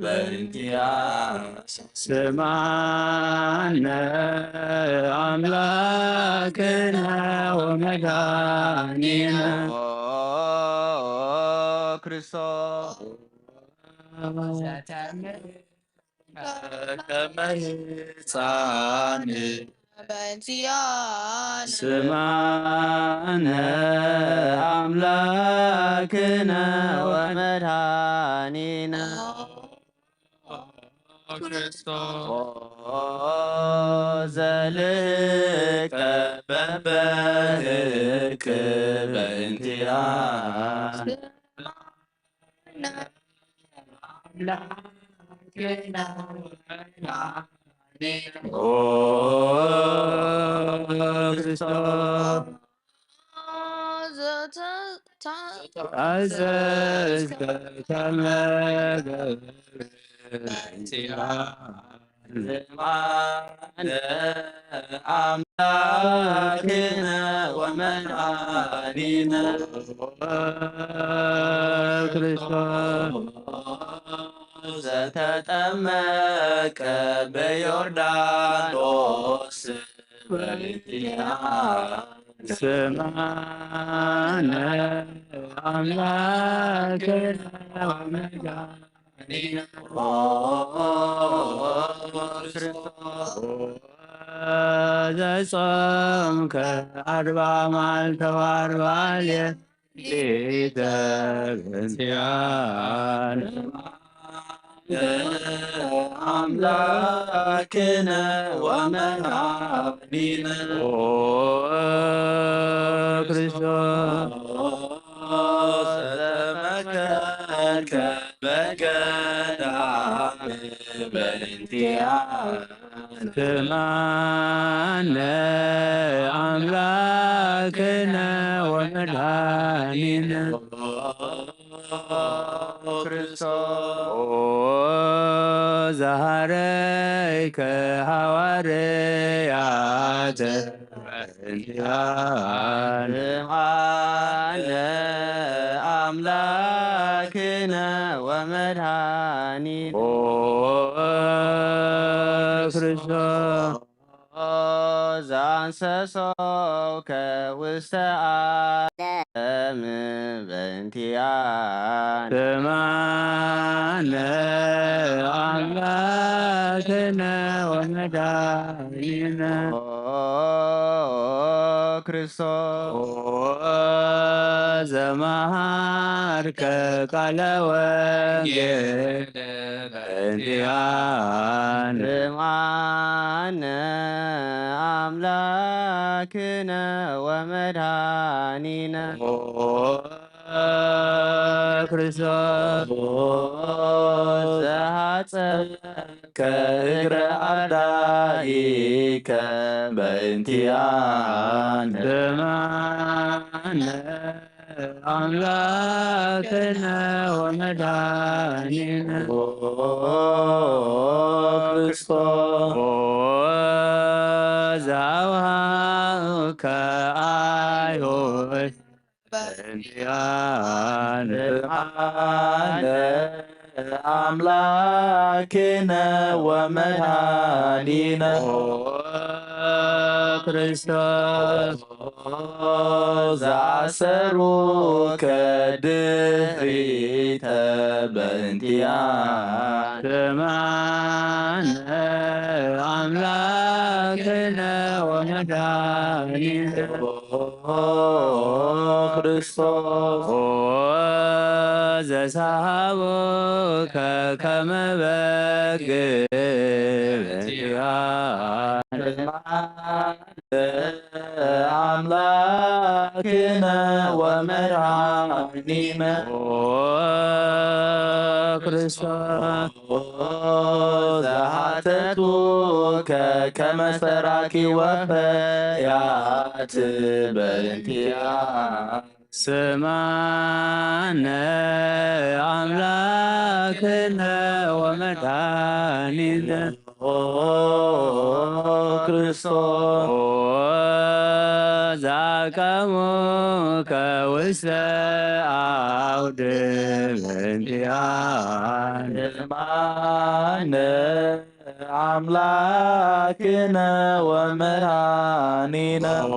በእንቲኣነ። ስማነ ኣምላክነ ወመድኃኒነ። ኦ ክርስቶስ። ከመ ሕፃን በእንቲኣነ ስማነ ኣምላክነ ወመድኃኒነ ክርስቶስ። ኦ ዘልቀ በበህቅ በእንቲኣነ ኦ ክርስቶስ አዘዝከ ከመ በእንቲአነ አምላክነ ወመድኃኒነ ክርስቶስ ዘተጠመቀ በዮርዳኖስ በእንቲአነ ስማነ አምላክነ ወመድኃኒነ ኦ ክርስቶስ ዘጾምከ አርባ መዓልተ ወአርባ ሌሊተ በእንቲአነ አምላክነ ወመድኃኒነ ኦ ክርስቶስ ዘተመከርከ በገዳም በእንቲአነ ስማነ አምላክነ ወመድኃኒነ ክርስቶስ ኦ ዘሐረይከ ሐዋርያተ በእንቲአነ ስማነ አምላክነ ወመድኃኒነ ኦ ክርስቶስ ዘአንሰሶከ ውስተ ዓለም በእንቲአነ ስማነ አምላክነ ወመድኃኒነ ኦ ክርስቶስ ዘመሃርከ ቃለ ወንጌል በእንቲአነ ስማነ አምላክነ ወመድኃኒነ ኦ ክርስቶስ ዘሐጸብከ እግረ አርዳኢከ በእንቲአነ ስማነ አምላክነ ወመድኃኒነ ኦ ክርስቶስ ኦ ዘአውሃብከ አይሁድ በእንቲአነ ስማነ አምላክነ ወመድኃኒነ ኦ ክርስቶስ ዘአሰሩከ ድህሪተ በእንቲአነ ስማነ አምላክነ ወመድኃኒነ ኦ ክርስቶስ ኦ ዘሰሃቦከ ከመ በግ በእንቲአነ አምላክነ ወመድኃኒነ ኦ ክርስቶስ ዘሐተቱከ ከመ ሰራቂ ወፈያት በእንቲአነ ስማነ አምላክነ ወመድኃኒነ ኦ ክርስቶስ ኦ ዘአቀሙከ ውስተ አውድ በእንቲአነ ስማነ አምላክነ ወመድኃኒነ ኦ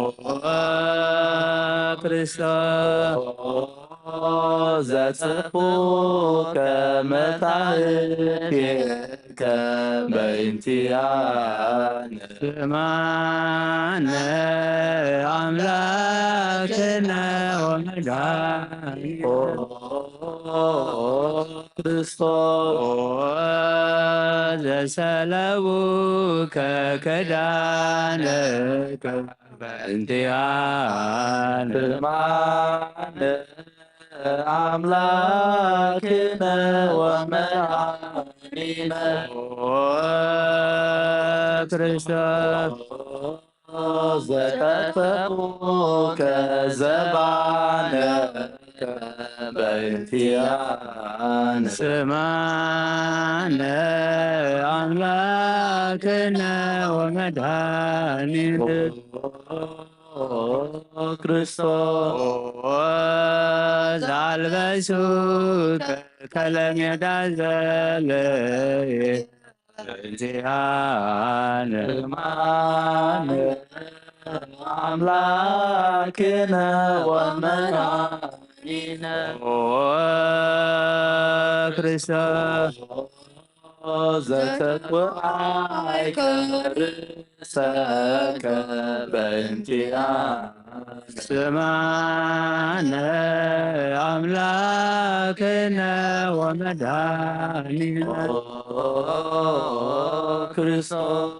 ክርስቶስ ዘጽፉከ መታህቴከ በእንቲኣነ። ስማነ ኣምላክነ ወመድኃኒነ። ኦ ክርስቶስ ዘሰለቡከ ክዳነከ በእንቲኣነ። ስማነ ኣምላክነ ወመድኃኒነ። ኦ ክርስቶስ ዘቀጠፉከ ዘባነከ በእንቲኣነ። ስማነ ኣምላክነ ወመድኃኒነ። ኦ ክርስቶስ ዛልበሱከ ከለሜዳ ዘለየ በእንቲኣነ። ስማነ ኣምላክነ ወመድኃኒነ። ኦ ክርስቶስ ዘተኮዓይከ ርእሰከ በእንቲኣነ። ስማነ ኣምላክነ ወመድኃኒነ። ኦ ክርስቶስ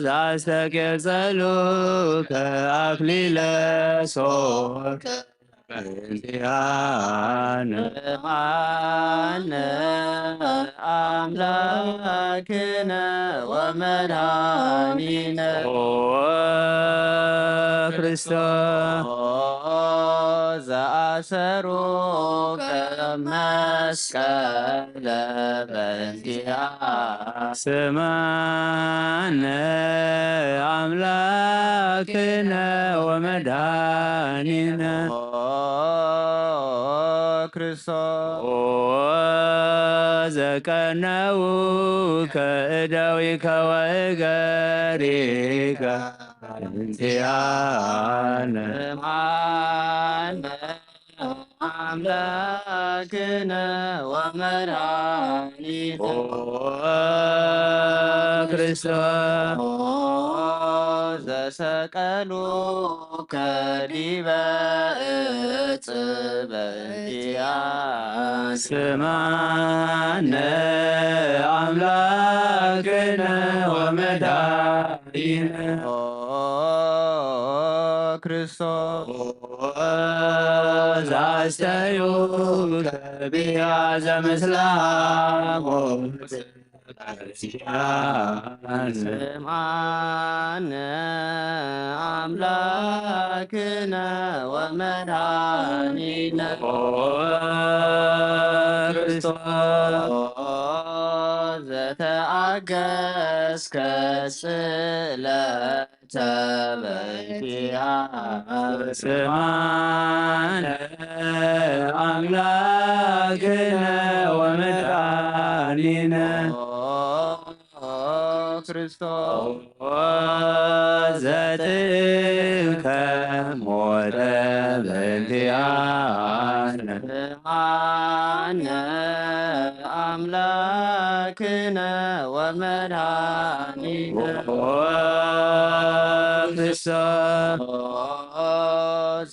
ዛስተቄጸሉከ አክሊለ ሶከ በእንቲኣነ። ስማነ አምላክነ ወመድኃኒነ። ኦ ክርስቶስ ዘአሰሩከ መስቀለ በእንቲኣነ። ስማነ አምላክነ ወመድኃኒነ። ኦ ክርስቶስ ኦ ዘቀነውከ እደዊከ ወእገሪከ በእንቲኣነ። ስማነ አምላክነ ወመድኃኒነ። ኦ ክርስቶስ ኦ ዘሰቀሉከ ዲበ እጽበ እያ። ስማነ አምላክነ ወመድኃኒነ። ኦ ክርስቶስ ዛስተዩ ከቢያ ዘምስላሞት። ስማነ አምላክነ ወመድኃኒነ። ኦ ክርስቶስ ዘተአገስከ ስእለት ተበኪያ። ስማነ አምላክነ ወመድኃኒነ። ኦ ክርስቶስ ዘትእከ ሞተ በእንቲአነ። ስማነ አምላክነ ወመድኃኒነ። ኦ ክርስቶስ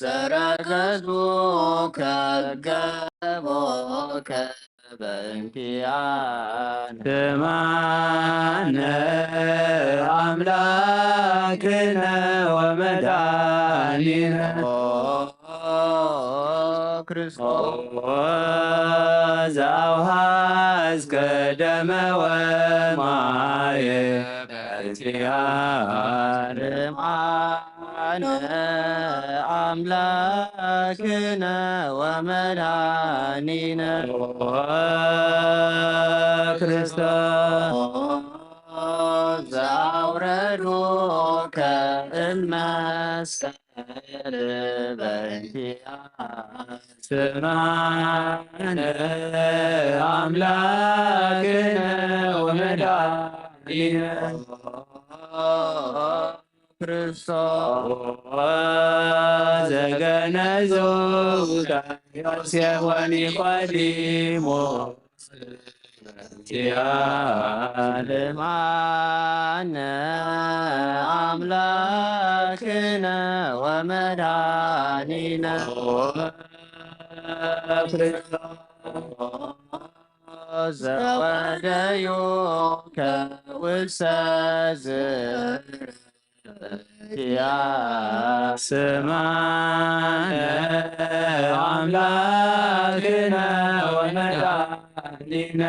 ዘረገጹ ከገቦከ በእንቲአነ። ስማነ አምላክነ ወመድኃኒነ። ኦ ክርስቶስ ዘአውሃዝከ ደመ ወማየ በእንቲአነ። ስማነ አምላክነ ወመድኃኒነ። ኦ ክርስቶስ ዘአውረዱከ እመስቀል በእንቲአነ። ስማነ አምላክነ ወመድኃኒነ። ክርስቶስ ዘገነዙ ዮሴፍ ወኒቆዲሞስ ስማነ ኣምላክነ ወመድኃኒነ ዘወደዩ ከውሰ ዝርያ። ስማነ ኣምላክነ ወመድኃኒነ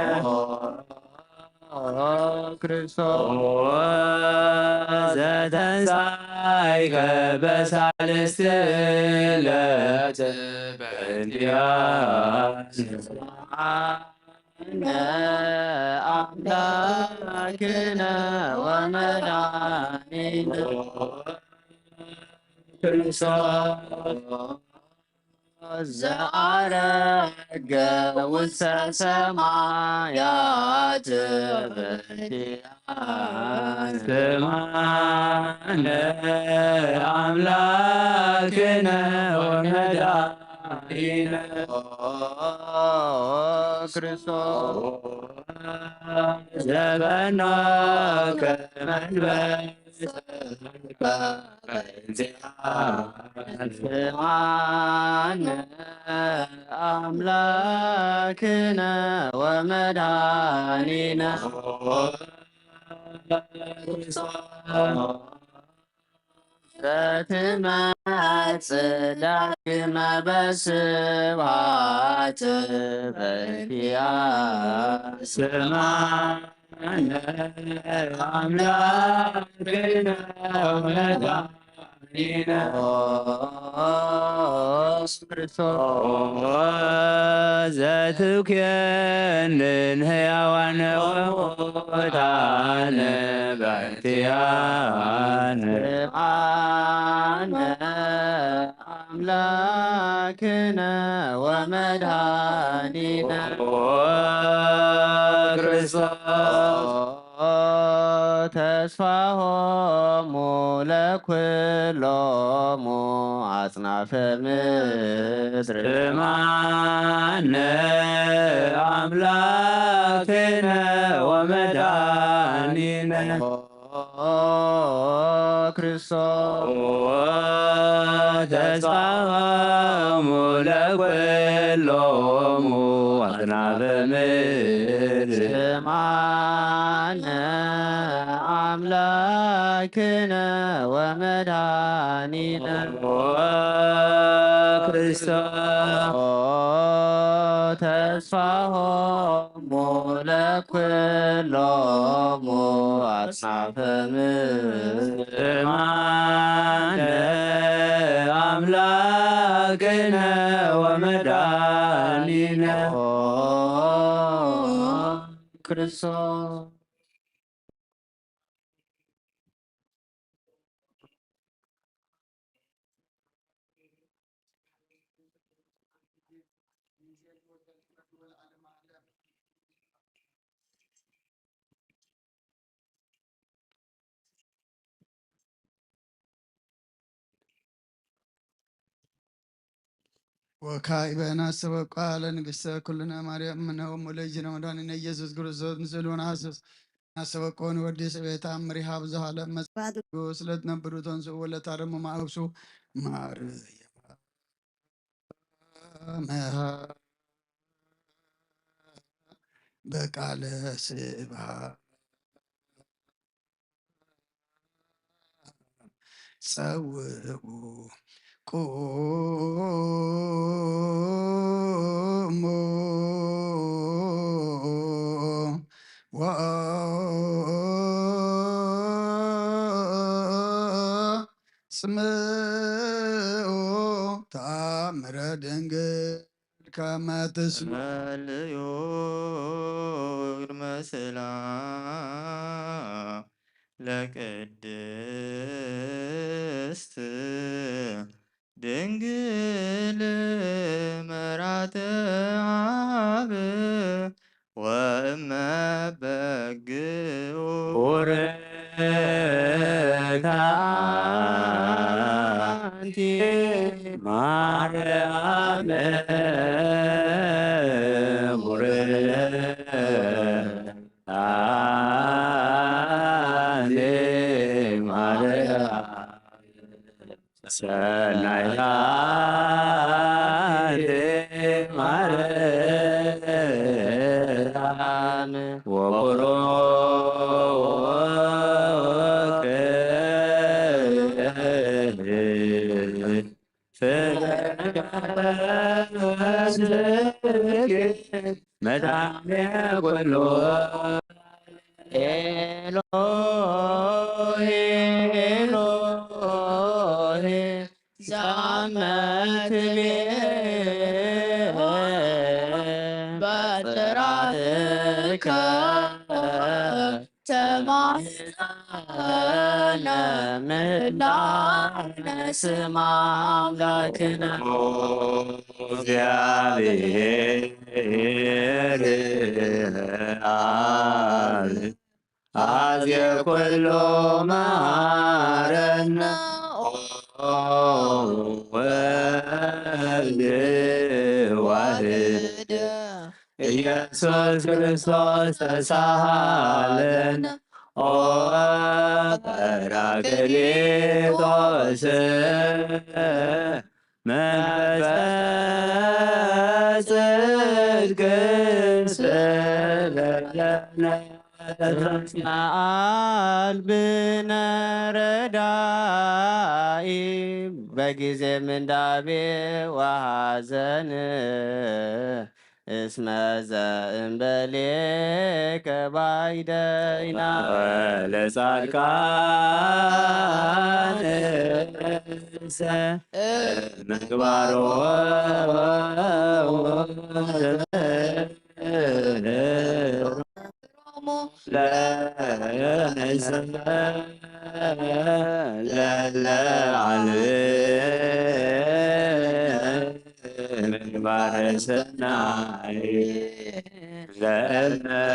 ክርስቶስ ዘተንሳይከ በሳልስት ዕለት በእንቲያ ስማነ ኣምላክነ ወመድኃኒነ ክርስቶስ ዘዐረገ ውስተ ሰማያት በእንቲአነ ስማነ ኣምላክነ ወመድኃኒነ ክርስቶስ ዘበኖ ከመንበረ ስማነ ኣምላክነ ወመድኃኒነ ዘትመጽእ ዳግመ በስብሐት በእንቲአ ስማነ ኣምላክነ ወመድኃኒነ ክርስቶስ ዘትኩየንን ሕያዋን ወሙታን በእንቲአነ ስማነ ኣምላክነ ወመድኃኒነ ክርስቶስ ተስፋሆሙ ለኩሎሙ አጽናፈ ምድር ስማነ አምላክነ ወመድኃኒነ ክርስቶስ ተስፋሆሙ ለኩሎሙ አጽናፈ ምድር ስማነ አምላክነ ወመድኃኒነ ክርስቶስ ተስፋሆሙ ለኩሎሙ አጽናፈ ምድር ስማነ አምላክነ ወመድኃኒነ ክርስቶስ ወካዕበ ናስተበቋ ለንግሥተ ኩልነ ማርያም እምነ ወእሙ ለእግዚእነ ወመድኃኒነ ኢየሱስ ክርስቶስ ምስሉ ወነሐስስ ናስተበቆ ንወዲ ስቤታ እምሪሃ ብዙሃ ለመጽባድጉ ስለትነብሩ ተንስኡ ወለታረሙ ማእብሱ ማርያም በቃለ ስብሐት ጸውዑ ቁሙ ወስምዑ ተአምረ ድንግል ከመ ትስምዕ። መለዮ ግርመ ስላ ለቅድስት ድንግል መራተ አብ ወእመ በግኡ ቡርክት አንቲ ማርያም ቡርክት ሰናይታ ማርያም ወቡሩክ መድኃኔ ኩሉ ኤሎሄ ኤሎሄ ዛመትቤ በጥራትከ ተማህፀነ ምህላነ ስማ አምላክነ። እግዚአብሔር አብ አዜ ኩሉ መሐረነ ወልድ ዋህድ ኢየሱስ ክርስቶስ ተሳሃለን ኦ ጳራቅሊጦስ መንፈስ ጽድቅ ስበለነ። አልብነ ረዳኢ በጊዜ ምንዳቤ ወሐዘን እስመ ዘእምበሌከ ባይደይና ለጻድቃን ምግባሮ ለለዓል ምግባረ ሰናይ ለእመሃርከነ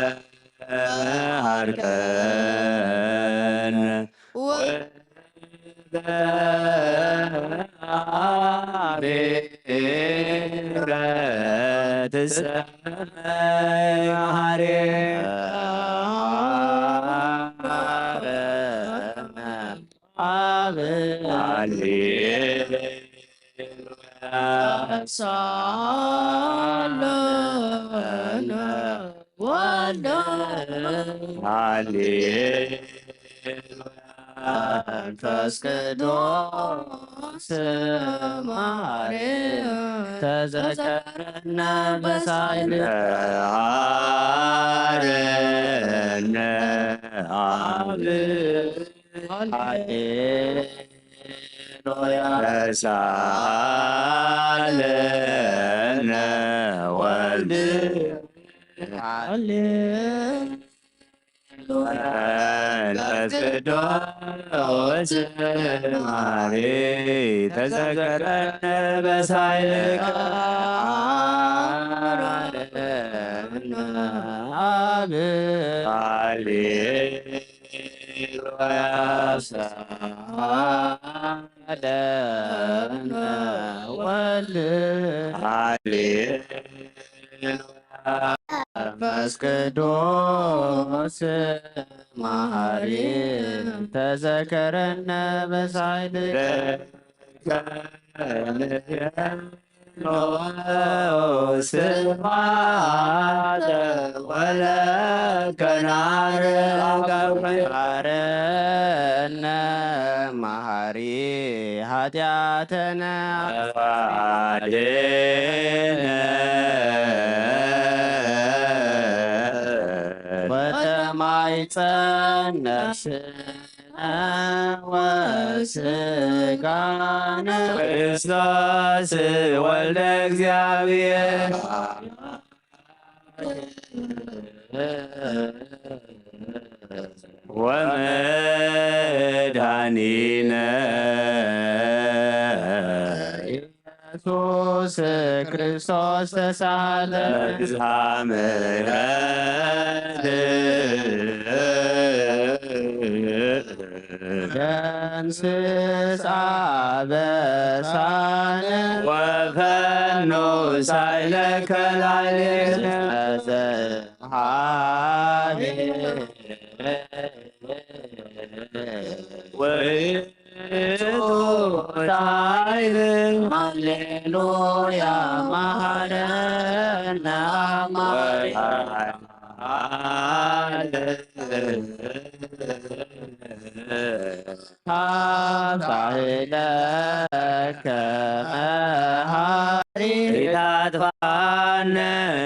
መንፈስ ቅዱስ ማርያም ተዘከረነ በሳይል አረነ አብ ሃሌሉያ ተሳለነ ወልድ መንፈስ ቅዱስ ማሪ ተዘከረነ በሳይልከ አብ ሃሌሉያ ሳለነ ወልድ ሃሌሉያ መንፈስ ቅዱስ ማሪ ተዘከረነ በሳይል ስማተ ወለከናር አረነ መሐሪ ኃጢአተነ አድነ ወተማይጸን ነፍስነ ወስጋነ ክርስቶስ ወልደ እግዚአብሔር ወመድኃኒነ ኢየሱስ ክርስቶስ ተሳለ። መዝሃ ምሕረት ደምስስ አበሳነ ወፈኑ ሳይለከ ላዕሌነ። መዝሃ ሃሌሉያ መሃረነ ኣማኑኤል። ኣምሳህለከ መሃሪ ኢታጥፋነ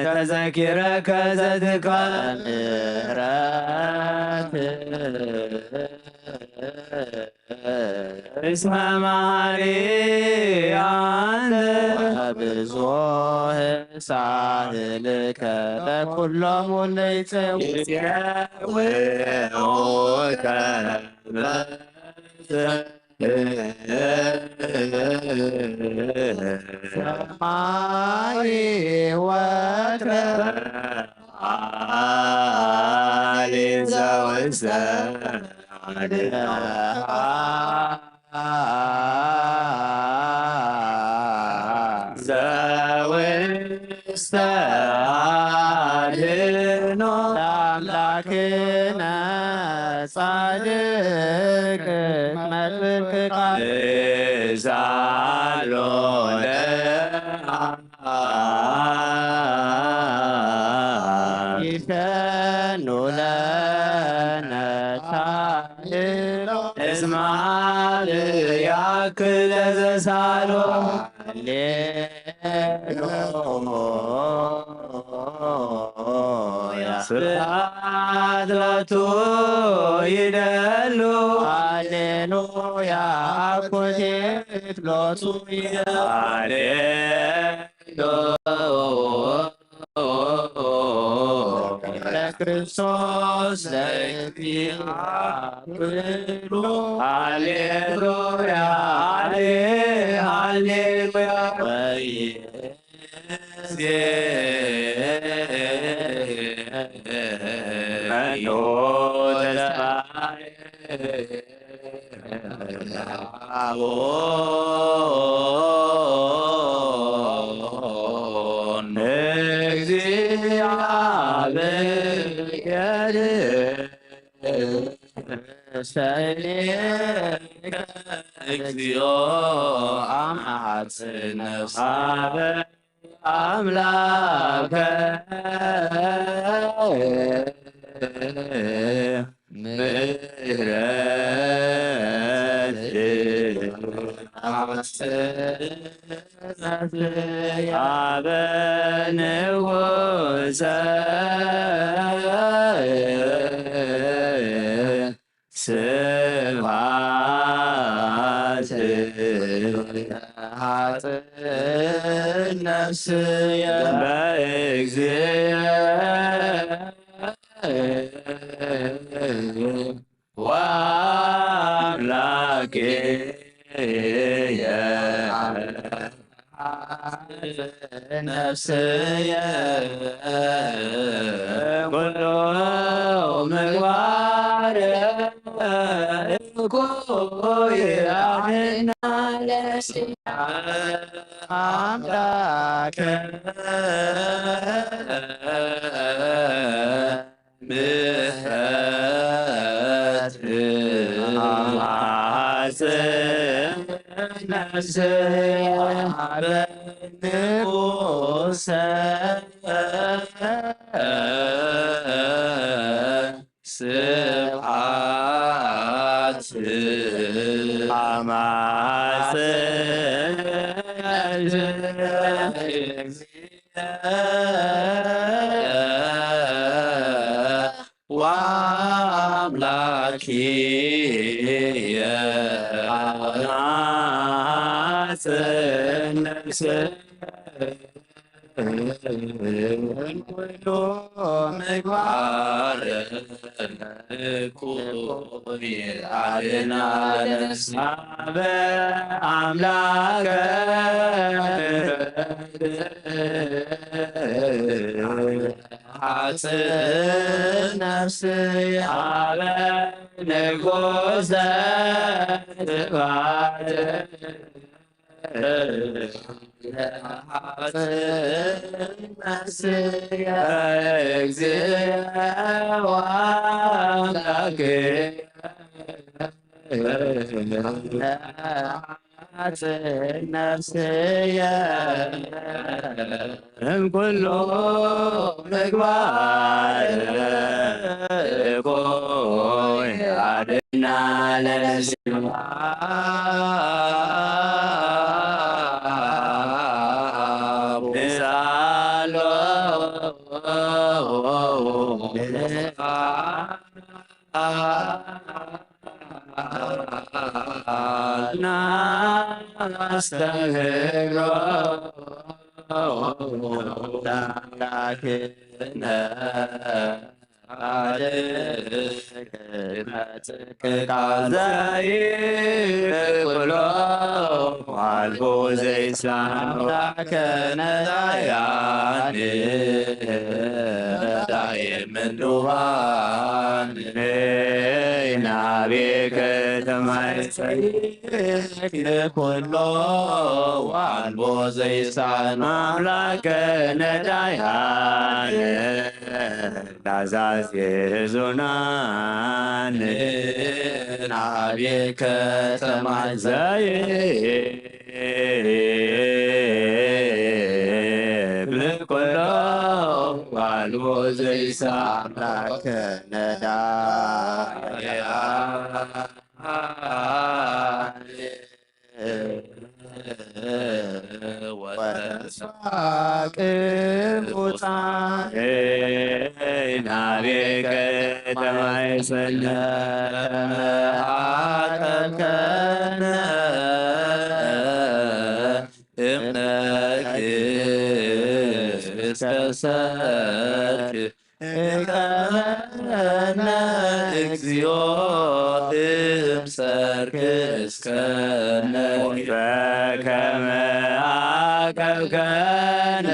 ተዘኪረከ ዘትካል ምሕረት እስመ መሃሪ ኣንተ ብዙሕ ሳህልከ ለኩሎም ለይጸውዑከ ሰማይ ወትረ ዓሊ ዘውሰ ዘውስተ አድኖ ለአምላክነ ጻድቅ መጥብቅ ቃል ዛሎ ይፈኑ ለነ ሳህሎ እስማል ያክል ዘሳሎ ሃሌሉያ ስብሐት ሎቱ ይደሉ ሃሌሉያ አኮቴት ሎቱ ይደሉ ሃሌሉያ ለክርስቶስ ለእግዚአብሔር ሃሌሉያ ሃሌ ሃሌሉያ ወይ መኖ ተስፋዬ እግዚኦ አምሐጽ ነፍሳበ አምላከ ምሕረት አበ ንጉሰ ስብሐት ሀጥእ ነፍስየ በእግዚእ ወአምላኬየ ነፍስየ ኩሉ ምግባር እኩይ አድና አምላከ ምሕረት አማጽእ ነፍስየ በንጉሰ ስብሐት አማጽእ ነፍስየ ወአምላኪየ አማጽእ ነፍስየ ኩሉ ምግባር እኩይ አድና ለነፍስየ አበ አምላከ አጽ ነፍስየ አበ ንጉሰ ስብሐት ኃጥእ ነፍስየ እምኩሉ ምግባር እኩይ አድና ለነፍስየ። ኩሎ ዋልቦ ዘይሳን አምላክ ነዳያን ናዛዝ የዙናን ናቤከ ተማዘይ ብኩሎ ዋልቦ ዘይሳ አምላክ ነዳያን ወተስፋ ቅቡጻ ናቤከ ተማይሰነ ተመሃቀብከነ እምነትክ እስከ ሰርክ እቀበነ እግዚኦ እምሰርክ እስከነ በከመ አቀብከነ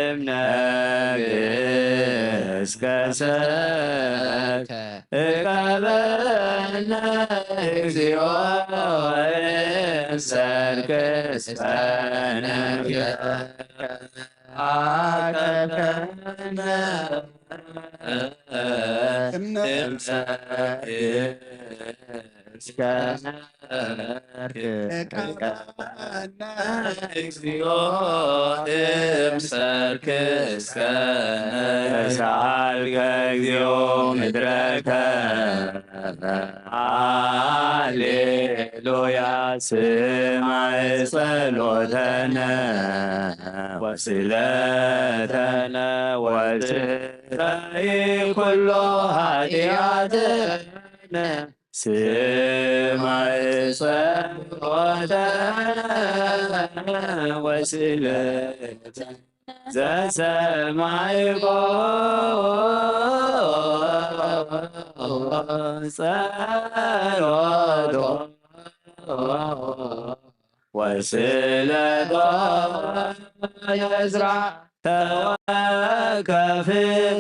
እምነትክ እስከ ሰርክ እቀበነ እግዚኦ እምሰርክ እስከነ አቀብከነ እምነትክ እስከ ሰርክ እቀበነ እግዚኦ እምሰርክ እስከነ ተሳልከ እግዚኦ ምድረከ ሃሌሉያ ስማዕ ጸሎተነ ወስለተነ ወትረይ ኩሎ ኃጢአትነ ስማዕ ጸሎተነ ወስለተነ ዘሰማዕኮ ጸሎቶ ወስለቶ የዝራ ተወከፍ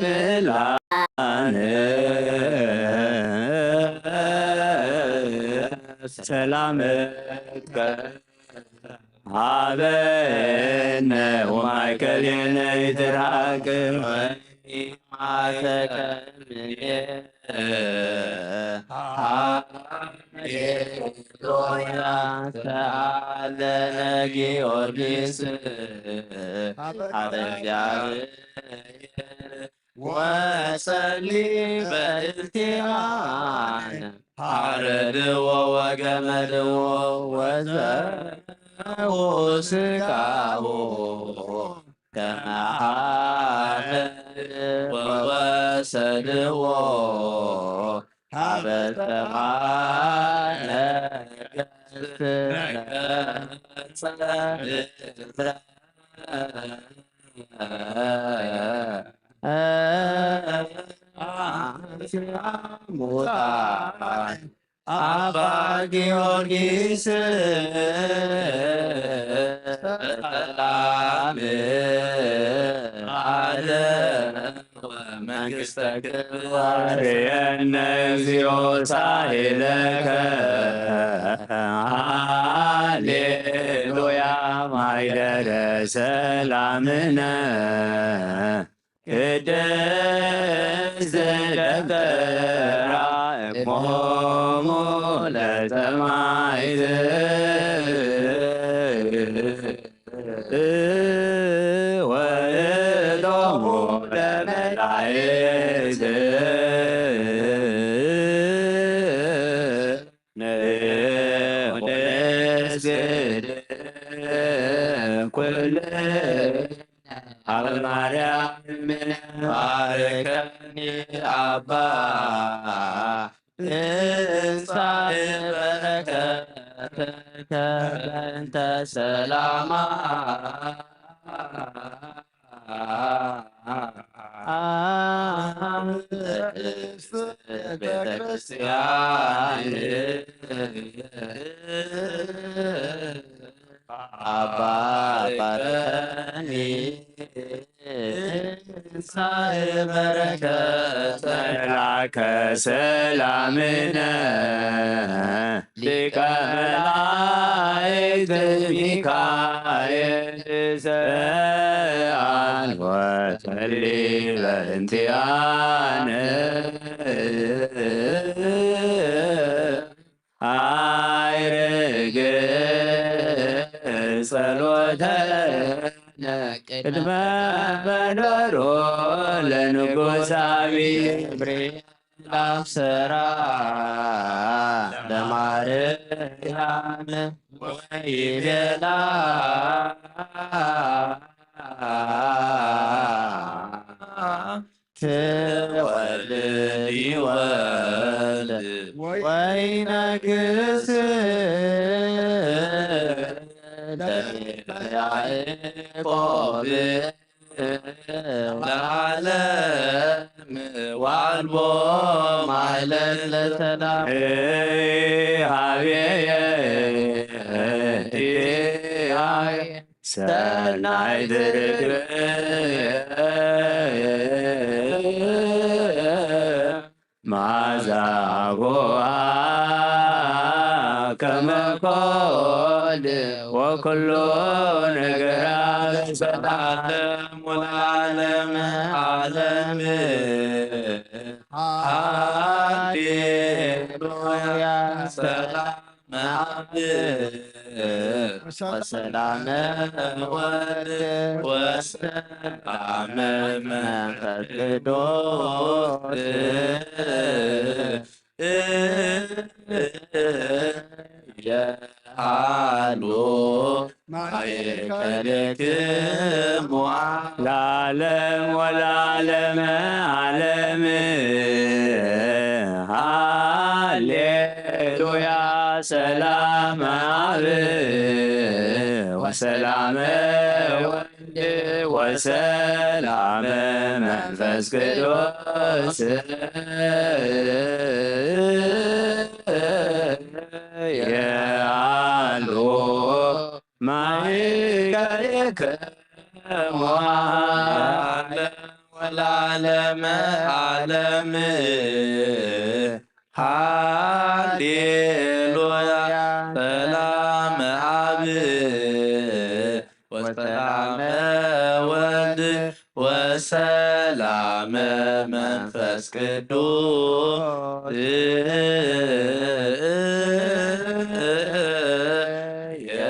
ምላን ሰላምከ ሀበነ ወማእከሌነ ይትርሃቅ ወይማሰከምኔ ሃሌሉያ ተአለነ ጊዮርጊስ ሀበ እግዚአብሔር ወጸሊ በእንቲአነ ሐረድዎ ወገመድዎ ወዘርኡ ስጋሁ ከመ ሐረድ ወወሰድዎ ሀበ ሰማይ ነገሥት ነገሠ ሙታን አባ ጊዮርጊስ ሰላም አለ ወመንግሥተ ክብር አርየነ እግዚኦ ሳይለከ ሃሌሉያ ማይደረ ሰላምነ ቅድስት ደብተራ እሞሙ ሰማዕት ወእቶሙ ለመላእክት ንስግድ ኩል ኣብ ማርያም ባርከኒ ኣባ እንሳእ በረከተከ በእንተ ሰላማ ቅድስት ቤተክርስቲያን። ኣባ ባርከኒ እንሳእ በረከተ መላከ ሰላምነ ሊቀ መላእክት ሚካኤል ሰአል ወጸሊ በእንቲአነ። አይርግ ጸሎተ ቅድመ መንበሮ ለንጉሳዊ አብሰራ ለማርያም ወይቤላ ትወልድ ይወልድ ወይነግስ ለቤተ ያዕቆብ ለዓለም ዋልቦ ማሕለል ለሰላም ሃብየ ሰናይ ትርግብ ማዛጎ ከመ ኮል ወኩሎ ነገራ ለዓለም ወለዓለመ ዓለም። ሃሌሉያ ሰላም አብ ወሰላመ ወልድ ወሰላመ መንፈስ ቅዱስ የሃሉ ማእከሌክሙ ለዓለም ወለዓለመ ዓለም። ሃሌሉያ ሰላም አብ ወሰላመ ወልድ ወሰላመ መንፈስ ቅዱስ የሃሉ ማእከሌክሙ ለዓለም ወለዓለመ ዓለም። ሃሌሉያ ሰላም አብ ወሰላመ ወልድ ወሰላመ መንፈስ ቅዱስ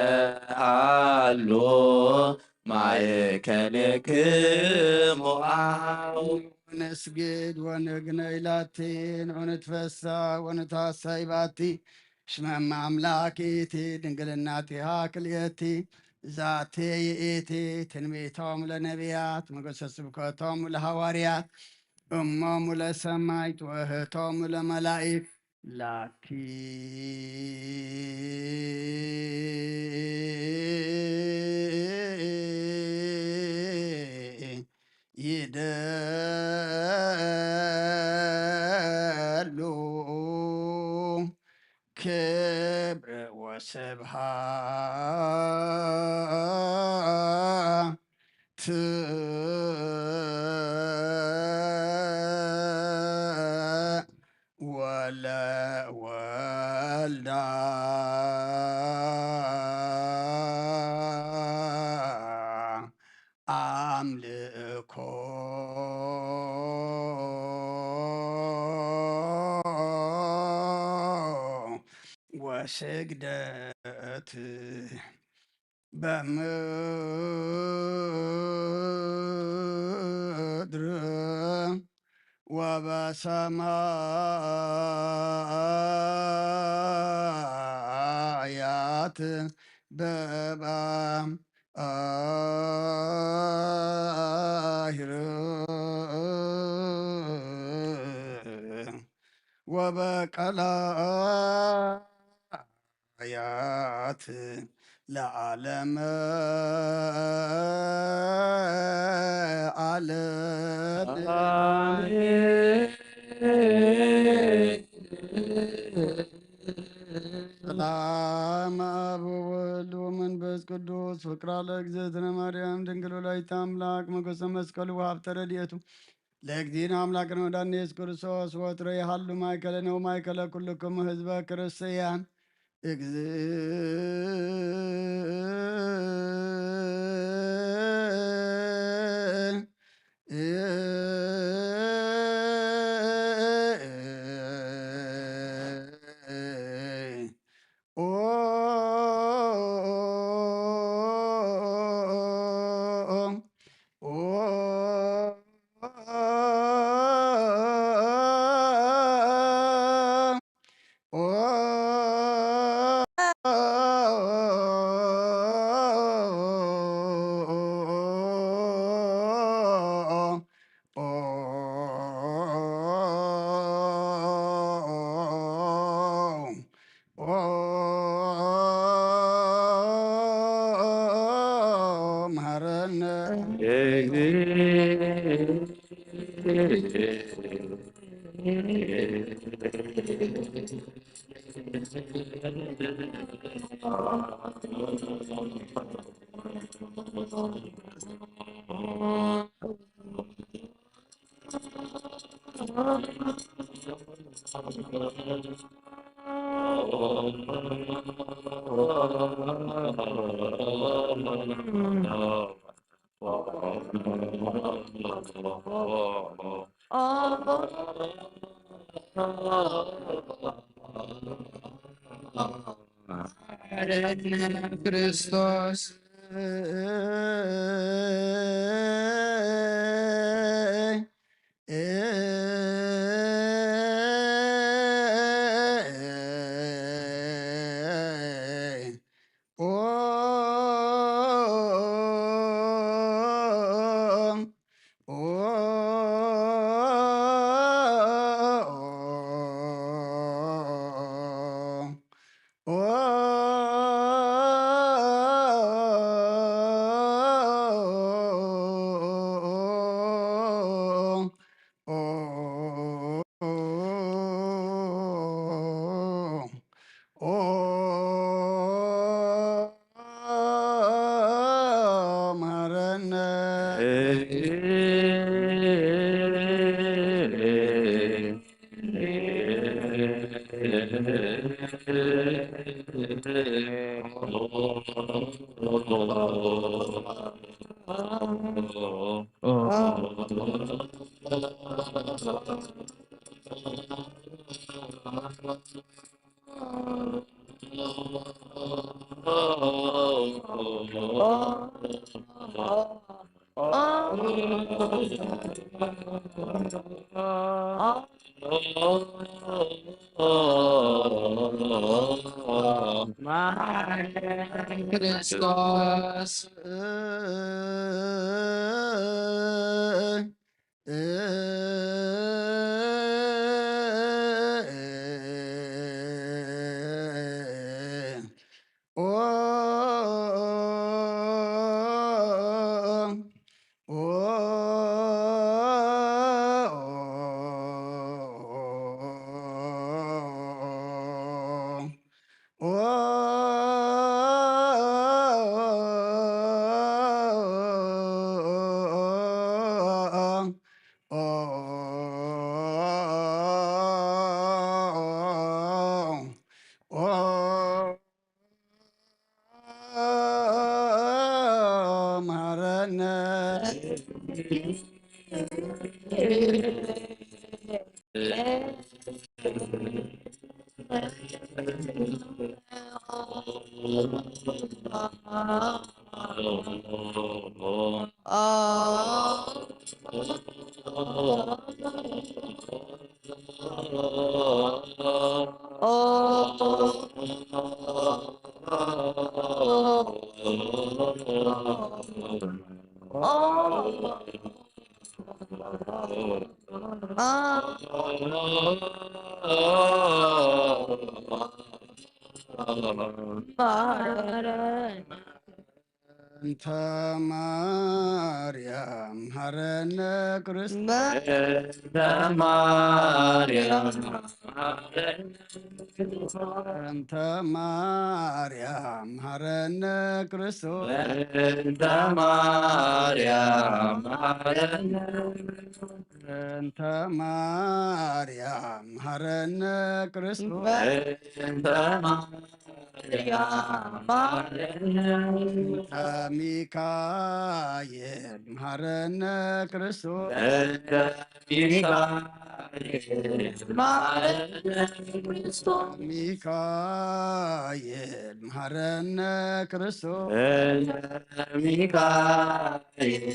የሃሉ ማእከሌክሙ አው። ንስግድ ወንግነይ ላቲ ንዑ ንትፈሳ ወንትሐሰይ ባቲ እስመ እመ አምላክ ይእቲ ድንግልናቲሃ ክልኤቲ ዛቲ ይእቲ ትንቢቶም ለነቢያት መገሰ ስብከቶም ለሐዋርያት እሞሙ ለሰማይት ወእህቶሙ ለመላእክት ላኪ ይደሉ ክብር ወስብሐት ወለወልዳ አምልኮ ስግደት በምድር ወበሰማያት በባ አሂር ወበቀላያት ለዓለመ ዓለም። ሰላም አብ ወወልድ ወመንፈስ ቅዱስ። ፍቅራ ለእግዝእትነ ማርያም ድንግል ወላዲተ አምላክ፣ ሞገሰ መስቀሉ ወሀብተ ረድኤቱ ለእግዚእነ አምላክነ ወመድኃኒነ ኢየሱስ ክርስቶስ ወትረ ይሃሉ ማእከለነ ወማእከለ ኩልክሙ ህዝበ ክርስቲያን። እግዝእ ኦ መሐረነ። ክርስቶስ ክርስቶስ እንተ ማርያም ሃረነ ክርስቶስ። እንተ ማርያም ሃረነ ክርስቶስ። እንተ ማርያም ሃረነ ክርስቶስ። እንተ ማርያም ሃረነ። እንተ ማርያም ሃረነ ክርስቶስ። እንተ ማርያም ሃረነ። እንተ ሚካኤል መሃረነ ክርስቶስ። እንተ ሚካኤል መሃረነ ክርስቶስ። ሚካኤል መሃረነ ክርስቶስ። እንተ ሚካኤል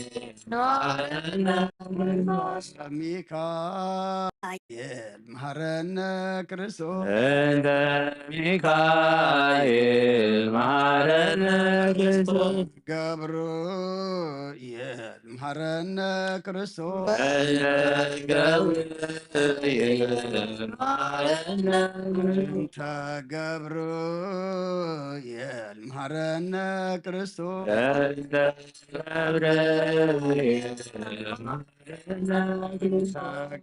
መሃረነ ክርስቶስ። ሚካኤል መሃረነ ክርስቶስ። እንተ ሚካኤል መሃረነ ክርስቶስ። ገብርኤል መሃረነ ክርስቶስ። እንተ ገብርኤል መሃረነ። እንተ ገብርኤል መሃረነ ክርስቶስ። እንተ ገብርኤል መሃረነ።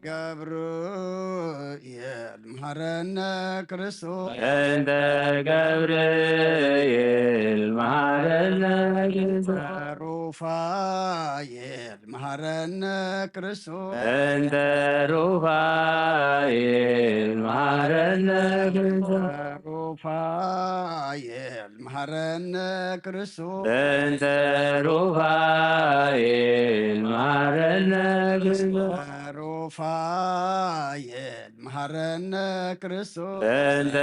ገብርኤል መሃረነ ክርስቶስ። እንተ ገብርኤል መሃረነ ክርስቶስ። ሩፋኤል መሃረነ ክርስቶስ። እንተ ሩፋኤል መሃረነ ክርስቶስ። ሩፋኤል መሃረነ ክርስቶስ። እንተ ሩፋኤል መሃረነ ክርስቶስ። ሩፋኤል መሃረነ ክርስቶስ። እንተ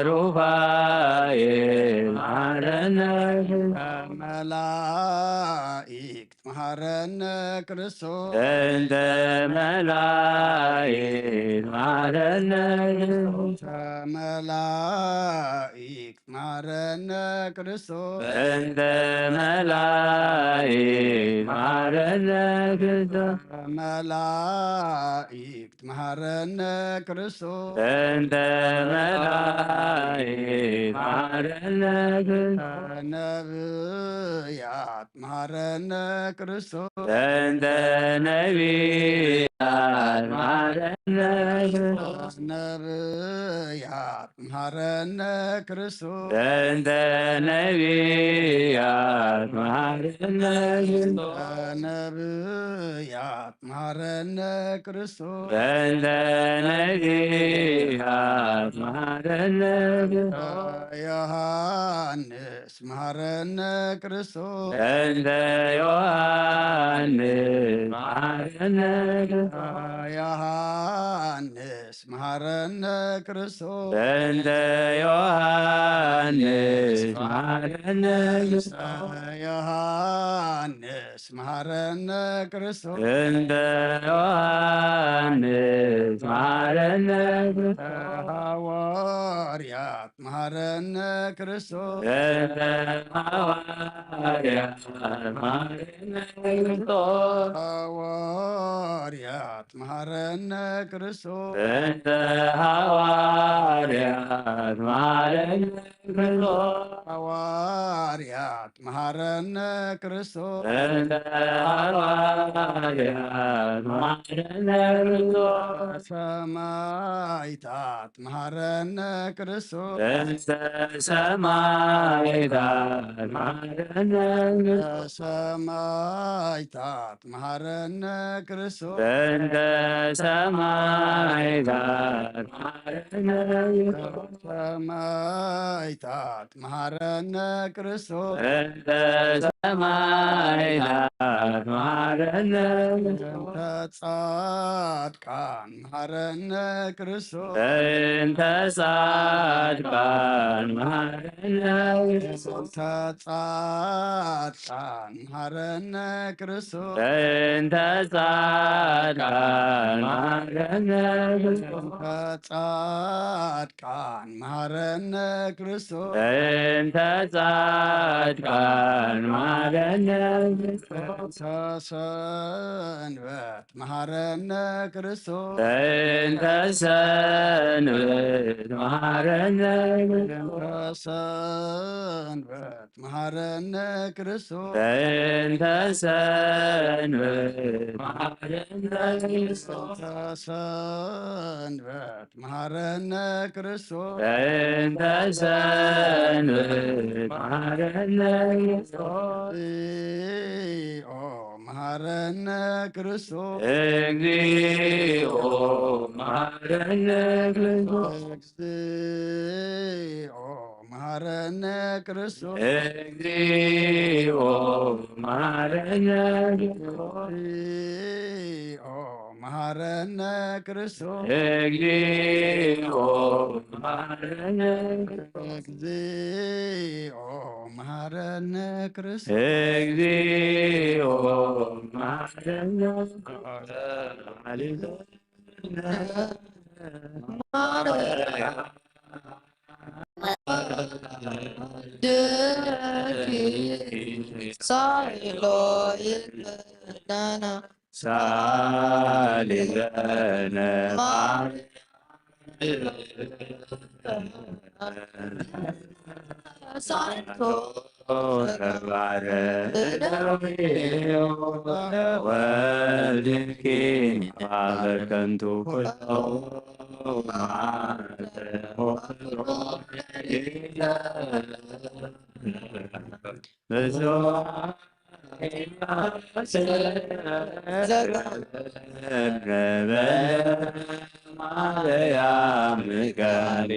ሩፋኤል መሃረነ ክርስቶስ። መላእክት መሃረነ ክርስቶስ። እንተ መላእክት መሃረነ ክርስቶስ። መላእክት መሃረነ ክርስቶስ። እንተ መላእክት መሃረነ ክርስቶስ። መላእክት መሃረነ ክርስቶስ። እንተ መላእክት መሃረነ ክርስቶስ። ነብያት መሃረነ ክርስቶስ። እንተ ነቢያት መሃረነ ክርስቶስ። ነብያት መሃረነ ክርስቶስ። እንተ ነቢያት መሃረነ ክርስቶስ። ነብያት መሃረነ ክርስቶስ። እንተ ነቢያት መሃረነ ክርስቶስ። ዮሃንስ መሃረነ ክርስቶስ። እንተ ዮሃንስ መሃረነ ክርስቶስ። ዮሃንስ መሃረነ ክርስቶስ። እንተ ዮሃንስ መሃረነ ክርስቶስ። ዮሃንስ መሃረነ ክርስቶስ። እንተ ዮሃንስ መሃረነ ክርስቶስ። ሐዋርያት መሃረነ ክርስቶስ። እንተ ሐዋርያት መሃረነ ክርስቶስ። ሐዋርያት መሃረነ ክርስቶስ። እንተ ሐዋርያት መሃረነ ክርስቶስ። ሐዋርያት መሃረነ ክርስቶስ። እንተ ሐዋርያት መሃረነ ክርስቶስ። ሰማዕታት መሃረነ ክርስቶስ። እንተ ሰማዕታት መሃረነ ክርስቶስ። ሰማዕታት መሃረነ ክርስቶስ። እንተ ሰማዕታት መሃረነ ክርስቶስ። ሰማዕታት መሃረነ ክርስቶስ። እንተ ሰማዕታት መሃረነ። ጻድቃን መሃረነ ክርስቶስ። በእንተ ጻድቃን መሃረነ። ጻድቃን መሃረነ ክርስቶስ። በእንተ ጻድቃን መሃረነ። ጻድቃን መሃረነ ክርስቶስ። በእንተ ጻድቃን መሃረነ። ሰንበት መሃረነ ክርስቶስ። በእንተ ሰንበት መሃረነ። ሰንበት መሃረነ ክርስቶስ። በእንተ ሰንበት መሃረነ ክርስቶስ። ሰንበት መሃረነ ክርስቶስ። በእንተ ሰንበት መሃረነ ክርስቶስ። እግዚኦ መሃረነ ክርስቶስ። እግዚኦ መሃረነ ክርስቶስ። እግዚኦ መሃረነ ክርስቶስ። እግዚኦ መሃረነ ክርስቶስ። እግዚኦ መሃረነ ክርስቶስ። እግዚኦ መሃረነ። እግዚኦ መሃረነ ክርስቶስ። እግዚኦ መሃረነ። ሳይሎ ይለና። ሳሊለነ ሳይቶ ተባረ ወልድኪ በከንቱ ኩሎ ብዙ ዘረበ ማርያም ጋሪ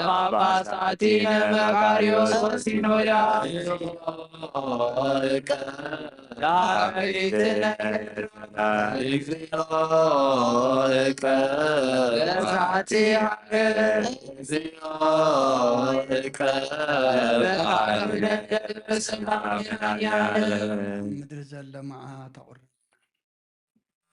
ጳጳሳቲነ መቃርዮስ ወሲኖዳ ዳዊትነ እግዚኦ እቀ በዛቲ ሃገር እግዚኦ እቀ ምድሪ ዘለማኣ ተቑርር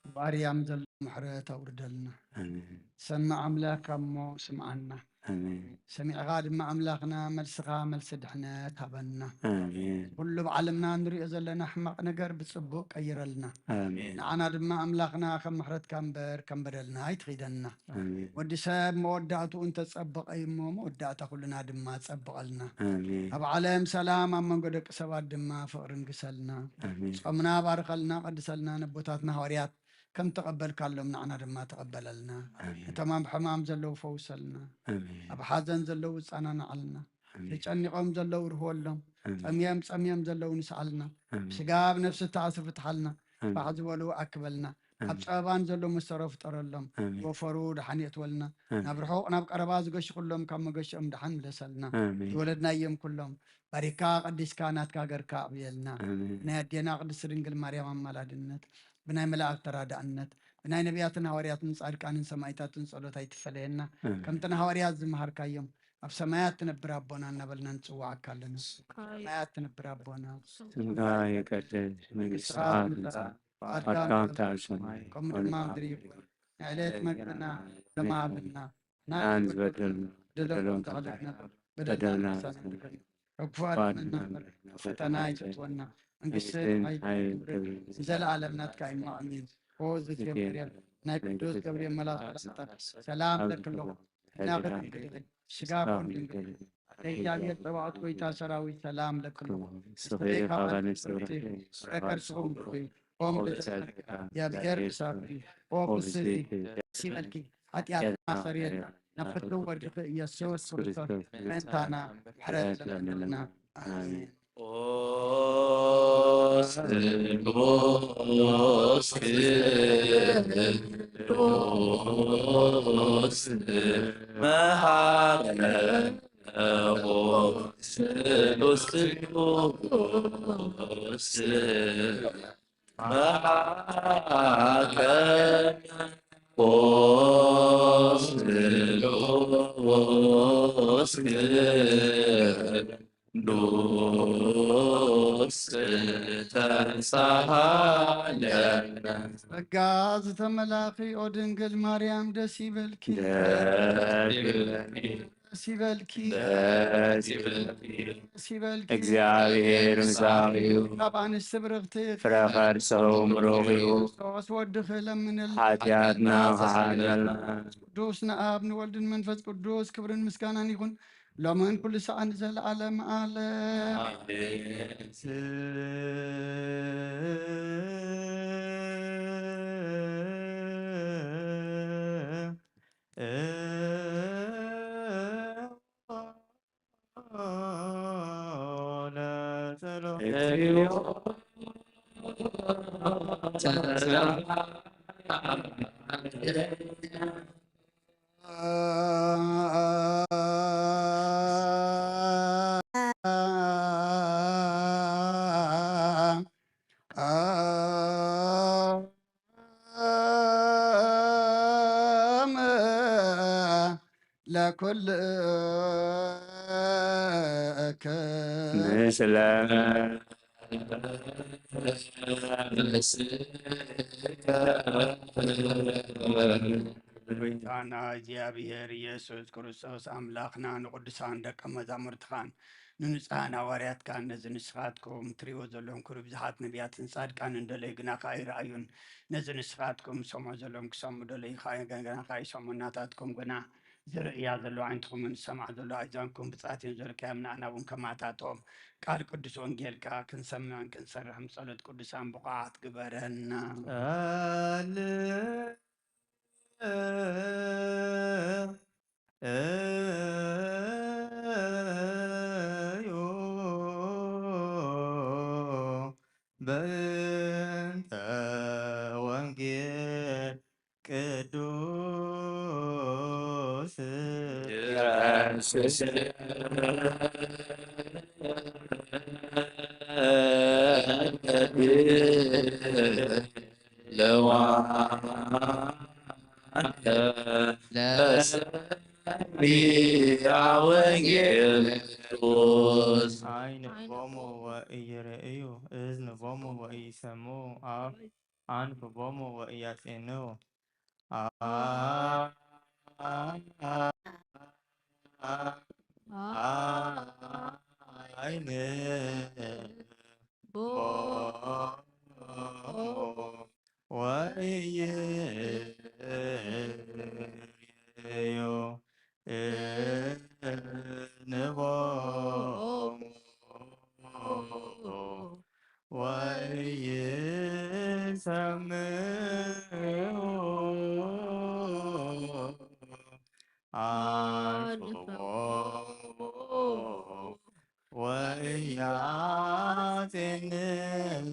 ባርያም ዘሎ ምሕረት ኣውርደልና። ኣሜን። ሰማዕ ኣምላክ እሞ ስምዓና። ኣሜን። ሰሚዕኻ ድማ ኣምላኽና መልስኻ መልሲ ድሕነት ሃበና። ኣሜን። ኩሉ ኣብ ዓለምና ንሪኦ ዘለና ሕማቕ ነገር ብጽቡቕ ቀይረልና። ኣሜን። ንዓና ድማ ኣምላኽና ከም ምሕረትካ እምበር ከም በደልና ኣይትኺደና። ኣሜን። ወዲ ሰብ መወዳእትኡ እንተጸበቐ እዩ እሞ መወዳእታ ኩልና ድማ ጸብቐልና። ኣሜን። ኣብ ዓለም ሰላም ኣብ መንጎ ደቂ ሰባት ድማ ፍቕሪ ንግሰልና። ኣሜን። ጾምና ባርኸልና ቀድሰልና ነቦታትና ሃዋርያት ከም ተቐበልካሎም ንዓና ድማ ተቐበለልና። ኣሜን። እቶም ኣብ ሕማም ዘለዉ ፈውሰልና። ኣሜን። ኣብ ሓዘን ዘለዉ ጻናናዓልና። ኣሜን። ተጨኒቖም ዘለዉ ርህወሎም። ኣሜን። ጠምዮም ጸምዮም ዘለዉ ንስዓልና። ኣሜን። ስጋ ኣብ ነፍሲ ተኣስሩ ፍትሓልና። ኣሜን። ፋሕ ዝበሉ ኣክበልና። ኣብ ኣሜን። ጸበባን ዘለዉ መሰሮ ፍጠረሎም። ኣሜን። ዝወፈሩ ደሓን የእትወልና። ኣሜን። ናብ ርሑቕ ናብ ቀረባ ዝገሹ ኩሎም ካብ መገሽኦም ደሓን ምለሰልና። ኣሜን። ዝወለድናዮም ኩሎም ባሪካ ቀዲስካ ናትካ ገርካ ኣዕብየልና። ኣሜን። ናይ ኣዴና ቅድስቲ ድንግል ማርያም ኣማላድነት ብናይ መላእክት ተራዳእነት ብናይ ነቢያትን ሃዋርያትን ጻድቃንን ሰማይታትን ጸሎት ኣይትፈለየና። ኣሜን። ከምቲ ንሃዋርያት ዝመሃርካዮም ኣብ ሰማያት ትነብር ኣቦና እናበልና ንጽዋዓካ ኣለና። ሰማያት ትነብር ኣቦና ስምካ ይቀደስ፣ መንግስትኻ ትምጻእ፣ ፈቃድካ ከም ኣብ ሰማይ ከምኡ ድማ ምድሪ ይኹን። ንዕለት መግብና ዘማሃብና ናን ዝበደልና በደሎም ተቐለጥና በደልና ንሳና ንበደል። ካብ ክፉኣት ኣድሕነና፣ ፈተና ኣይተእትወና። መንግስትን ሓይልን ክብርን ንዘለኣለም ናትካ እዩ። ኣሜን። ኦ ዝገብርኤል ናይ ቅዱስ ገብርኤል መልኣክ ሰላምታ ሰላም ለክሎ ናክን ስጋ ኮን ድንግል ለእግዚኣብሔር ጸባኦት ጎይታ ሰራዊት ሰላም ለክሙ። ንስኺ ካብ ኣንስቲ ብርኽቲ፣ ፍረ ከርስኹም ብሩኽ እዩ። ኦ ምልዕቲ ጸጋ፣ እግዚኣብሔር ምሳኺ። ኦ ፍስሕቲ፣ ደስ ይበልኪ፣ ኃጢኣትና ሰርየልና፣ ናብ ፍትው ወድኺ ኢየሱስ ክርስቶስ ምእንታና ምሕረት ለምንልና። ኣሜን። ኦስሎስ ቅዱስ መሃረነ ኦስሎስ ቅዱስ መሃረነ ኦስሎስ ቅዱስ ተንሳሃለነ። ጸጋ ዝተመላኺ ኦ ድንግል ማርያም ደስ ይበልኪ። ደስ ይበልኪ። ደስ ይበልኪ። ደስ ይበልኪ። ደስ ይበልኪ። እግዚኣብሔር ምሳኺ እዩ። ካብ ኣንስቲ ብርኽቲ ፍረ ከርስኹም ብሩኽ እዩ። ክርስቶስ ወድኺ ለምንልና። ሓጢኣትና ክሓልፈልና። ቅዱስ ንኣብ ንወልድን መንፈስ ቅዱስ ክብርን ምስጋናን ይኹን። ሎምን ኩሉ ሰዓት ንዘለዓለም ዓለም። ኣሜን። ለኩልከ ምስለ ጎይታና እግዚኣብሔር ኢየሱስ ክርስቶስ ኣምላኽና ንቅዱሳን ደቀ መዛሙርትኻን ንንጹሃን ሃዋርያትካን ነዚ ንስኻትኩም ትርእይዎ ዘለኹም ክብሪ ብዙሓት ነቢያትን ጻድቃንን ደለዩ ግና ከኣ ኣይረኣዩን። ነዚ ንስኻትኩም ዝሰምዑ ዘለኹም ክሰምዑ ደለዩ ከኣ ግና ከኣ ይሰምዑ። ናታትኩም ግና ዝርእያ ዘለዋ ኣዒንትኹምን ዝሰምዓ ዘለዋ ኣእዛንኩም ብጻት እየን ዘርክያ። ንዓና እውን ከማታቶም ቃል ቅዱስ ወንጌልካ ክንሰምዕን ክንሰርሕን ጸሎት ቅዱሳን ብቑዓት ግበረና። ጸልዩ በእንተ ወንጌል ቅዱስ ለሰሚዐ ወንጌል ቅዱስ። ዓይን ቦሙ ወኢይርእዩ፣ እዝን ቦሙ ወኢይሰምዑ፣ ኣፍ ኣንፍ ቦሙ ወኢያጼንው። አ-፣ አ-፣ አ-፣ ዓይን ቦሙ ወኢይርእዩ። እዝን ቦሙ ወኢይሰምዑ፣ ኣንፍ ቦሙ ወኢያጼንው። ኣንብቦ ወኢያጼንው።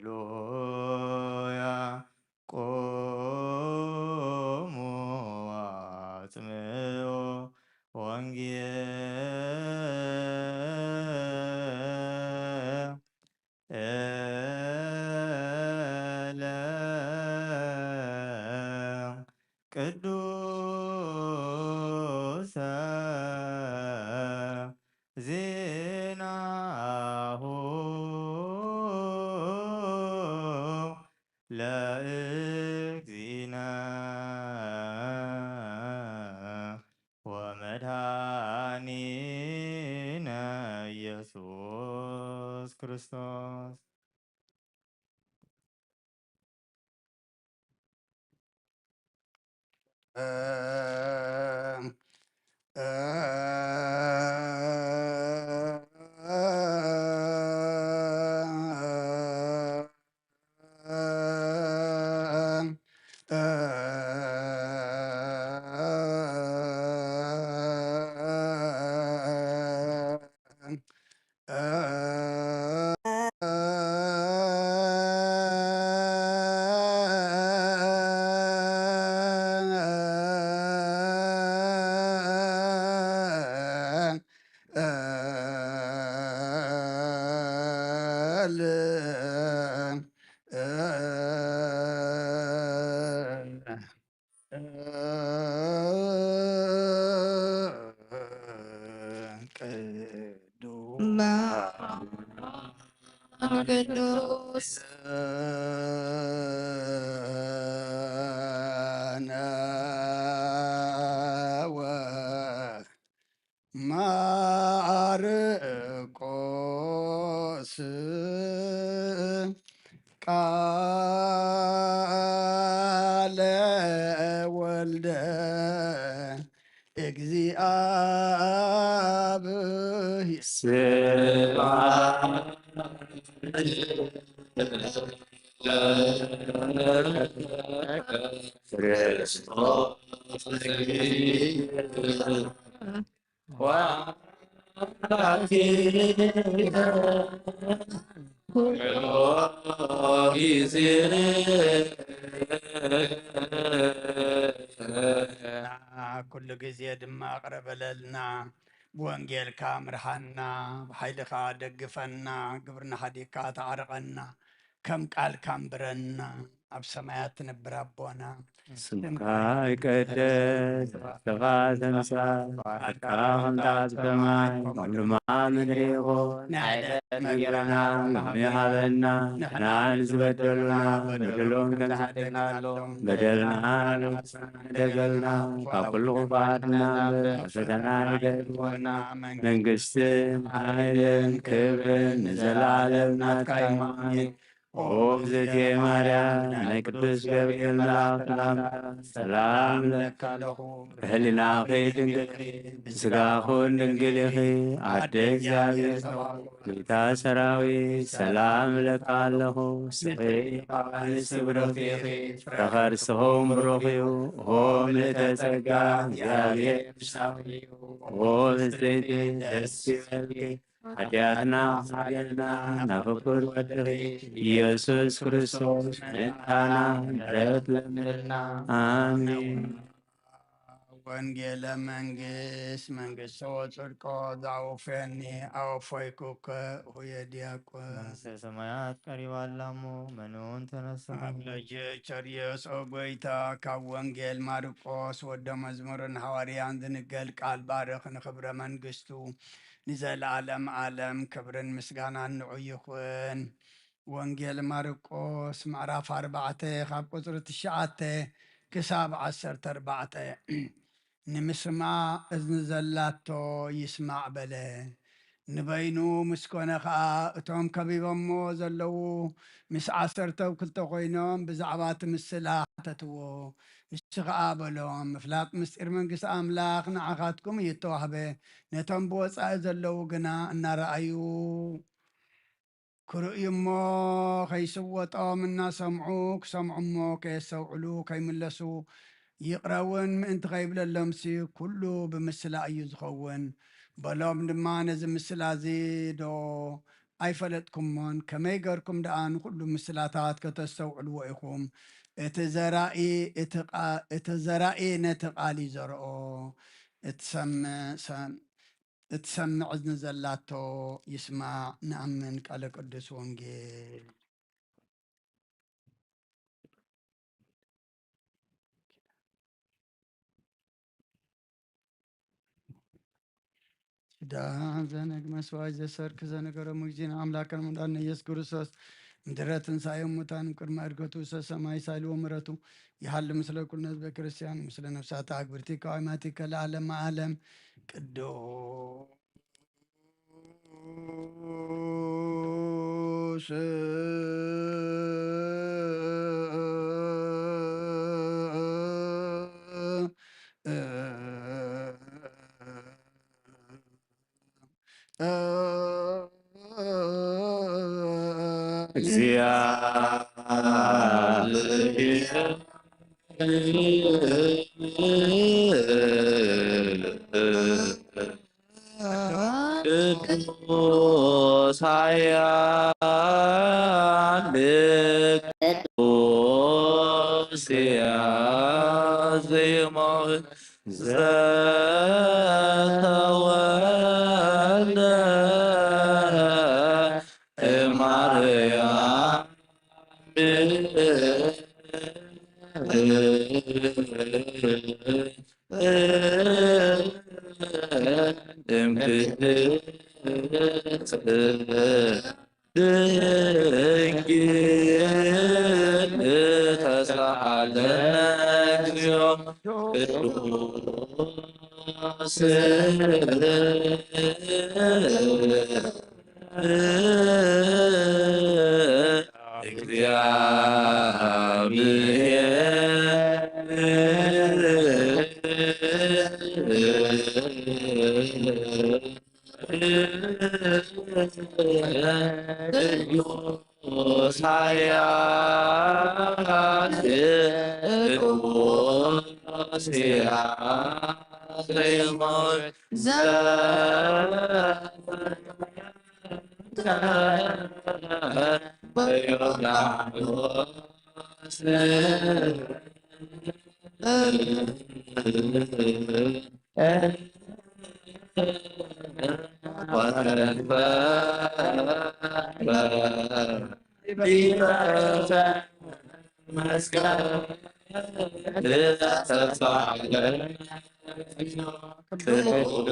ሃሌሉያ። ቁሙ አጽምዑ ወንጌለ ቅዱሰ ዜናሁ ለእግዚእነ ወመድኃኒነ ኢየሱስ ክርስቶስ። ቅዱስ ቅዱስ ቃለ ወልደ እግዚአብሔር። ኩሉ ግዜ ድማ ቅረበለልና። ብወንጌልካ ምርሃና፣ ብሓይልኻ ደግፈና፣ ግብርና ሓዲግካ ተዓርቐና፣ ከም ቃልካ እንብረና፣ ኣብ ሰማያት ትነብር ኣቦና። ስምካ ይቀደስ፣ መንግስትኻ ትምጻእ፣ ፍቓድካ ከምታ ኣብ ሰማይ ከምኡ ድማ ኣብ ምድሪ ይኹን። ናይ ዕለት መግብና ሎሚ ሃበና፣ ንሕና ንዝበደሉና በደሎም ከም ዝሓደግናሎም፣ በደልና ንሓስብ ደገልና፣ ካብ ኩሉ ክፉኣት ንናብር፣ ናብ ፈተና ንገድወና። መንግስትን ሓይልን ክብርን ንዘለኣለም ናትካ እዩ። ኣሜን። ኦ እግዝእትየ ማርያም፣ ናይ ቅዱስ ገብርኤል መልኣኽ ሰላምታ፣ ሰላም እለኪ ኣለኹ። ብህሊናኺ ድንግል ኢኺ፣ ብስጋኹን ድንግል ኢኺ፣ ኣደ እግዚኣብሔር ጸባኦት። ጌታ ሰራዊት ሰላም እለካ ኣለኹ። ስኺ ካብ ኣንስቲ ብሩኽቲ ኢኺ፣ ፍረ ከርስኹም ብሩኽ እዩ። ኦ ምልእተ ጸጋ፣ እግዚኣብሔር ምሳኺ እዩ። ኦ ፍጽምቲ ደስ ይበልኪ፣ ሓጢኣትና ሓጢኣትና ናብ ፍቁር ወድኺ ኢየሱስ ክርስቶስ ምእንታና ምሕረት ለምንልና። ኣሜን። ወንጌለ መንግስት መንግስቶ ጽድቆ ዘኣወፈየኒ ኣወፈይኩከ። ሁየ ዲያቆን። መንግስተ ሰማያት ቀሪባ ኣላ እሞ መኑን ተነስሑ። ኣብ ልጅ ቸርዮስ ኦ ጎይታ፣ ካብ ወንጌል ማርቆስ ወደ መዝሙርን ሃዋርያን ዝንገል ቃል ባርኽ ንኽብረ መንግስቱ ንዘለኣለም ኣለም ክብርን ምስጋናን ንዑ ይኹን። ወንጌል ማርቆስ ምዕራፍ ኣርባዕተ ካብ ቁጽሪ ትሽዓተ ክሳብ ዓሰርተ ኣርባዕተ። ንምስማዕ እዝኒ ዘላቶ ይስማዕ በለ። ንበይኑ ምስ ኮነ ኸኣ እቶም ከቢቦሞ ዘለዉ ምስ ዓሰርተው ክልተ ኮይኖም ብዛዕባ እቲ ምስላ ሓተትዎ። ንሱ ኸኣ በሎም፣ ምፍላጥ ምስጢር መንግስቲ ኣምላኽ ንዓኻትኩም እዩ እተዋህበ፣ ነቶም ብወጻኢ ዘለዉ ግና እናረኣዩ ክርእዩ እሞ ከይስወጦም እናሰምዑ ክሰምዑ እሞ ከየስተውዕሉ ከይምለሱ ይቕረ እውን ምእንቲ ከይብለሎምሲ ኩሉ ብምስላ እዩ ዝኸውን። በሎም ድማ፣ ነዚ ምስላ እዚ ዶ ኣይፈለጥኩሞን? ከመይ ገርኩም ደኣ ንኹሉ ምስላታት ከተስተውዕልዎ ኢኹም? እቲ ዘራኢ እቲ ቃ-፣ እቲ ዘራኢ ነቲ ቃል ይዘርኦ። እቲ ሰም-፣ ሰም-፣ እትሰምዕ እዝኒ ዘላቶ ይስማዕ። ንኣምን ቃለ ቅዱስ ወንጌል። ዳ ዘነግ መስዋዕት ዘሰርክ ዘነገሮም እግዚእነ ኣምላክን መድኃኒነ ኢየሱስ ክርስቶስ ምድረ ትንሣኤ ሙታን ቅድመ ዕርገቱ ሰሰማይ ሳይልዎ ምሕረቱ ይሃሉ ምስለ ኩልነ ህዝበ ክርስቲያን ምስለ ነፍሳተ ኣግብርቲ ከዋይማቲከ ለዓለመ ዓለም። ቅዱስ ቅዱስ ኃያል ቅዱስ ያዜማዊ ዘተወልደ እማርያም እምክልጽ ድንግል ተሳሃለነ እግዚኦ ቅዱስ እግዚአብሔር ቅዱስ ኃያል ቅዱስ ያዜማዊ ወተግበረ ዲበ መስቀል ተሳዕለ ቅዱስ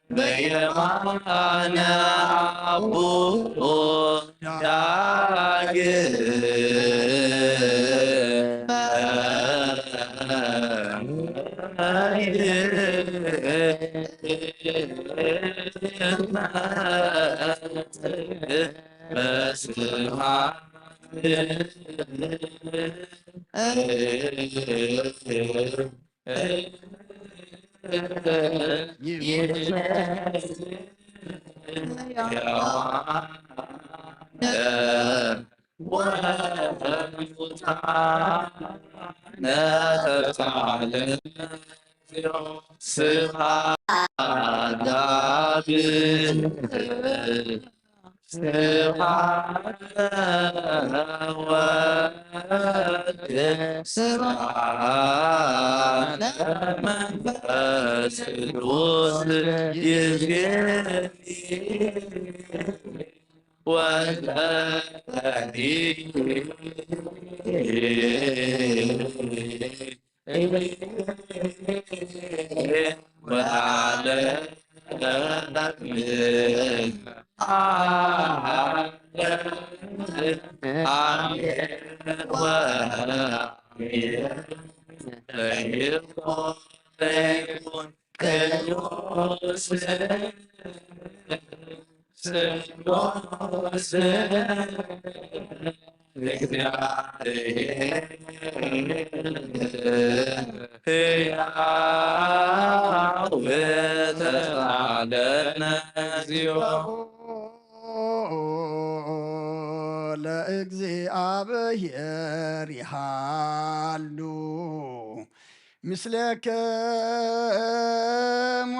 በየማነ አቡሁ ዳግም በስብሐት ስብሐት ለወልድ ስብሐት ለመንፈስ ቅዱስ ይዜኒ ወለኒ ወለዓለም አሜን ወአሜን። ለይኩን ለይኩን ቅዱስ ስሉስ እግዚአብሔር ሕያው ተሳለነ እግዚኦ። ለእግዚአብሔር ይሃሉ ምስሌክሙ።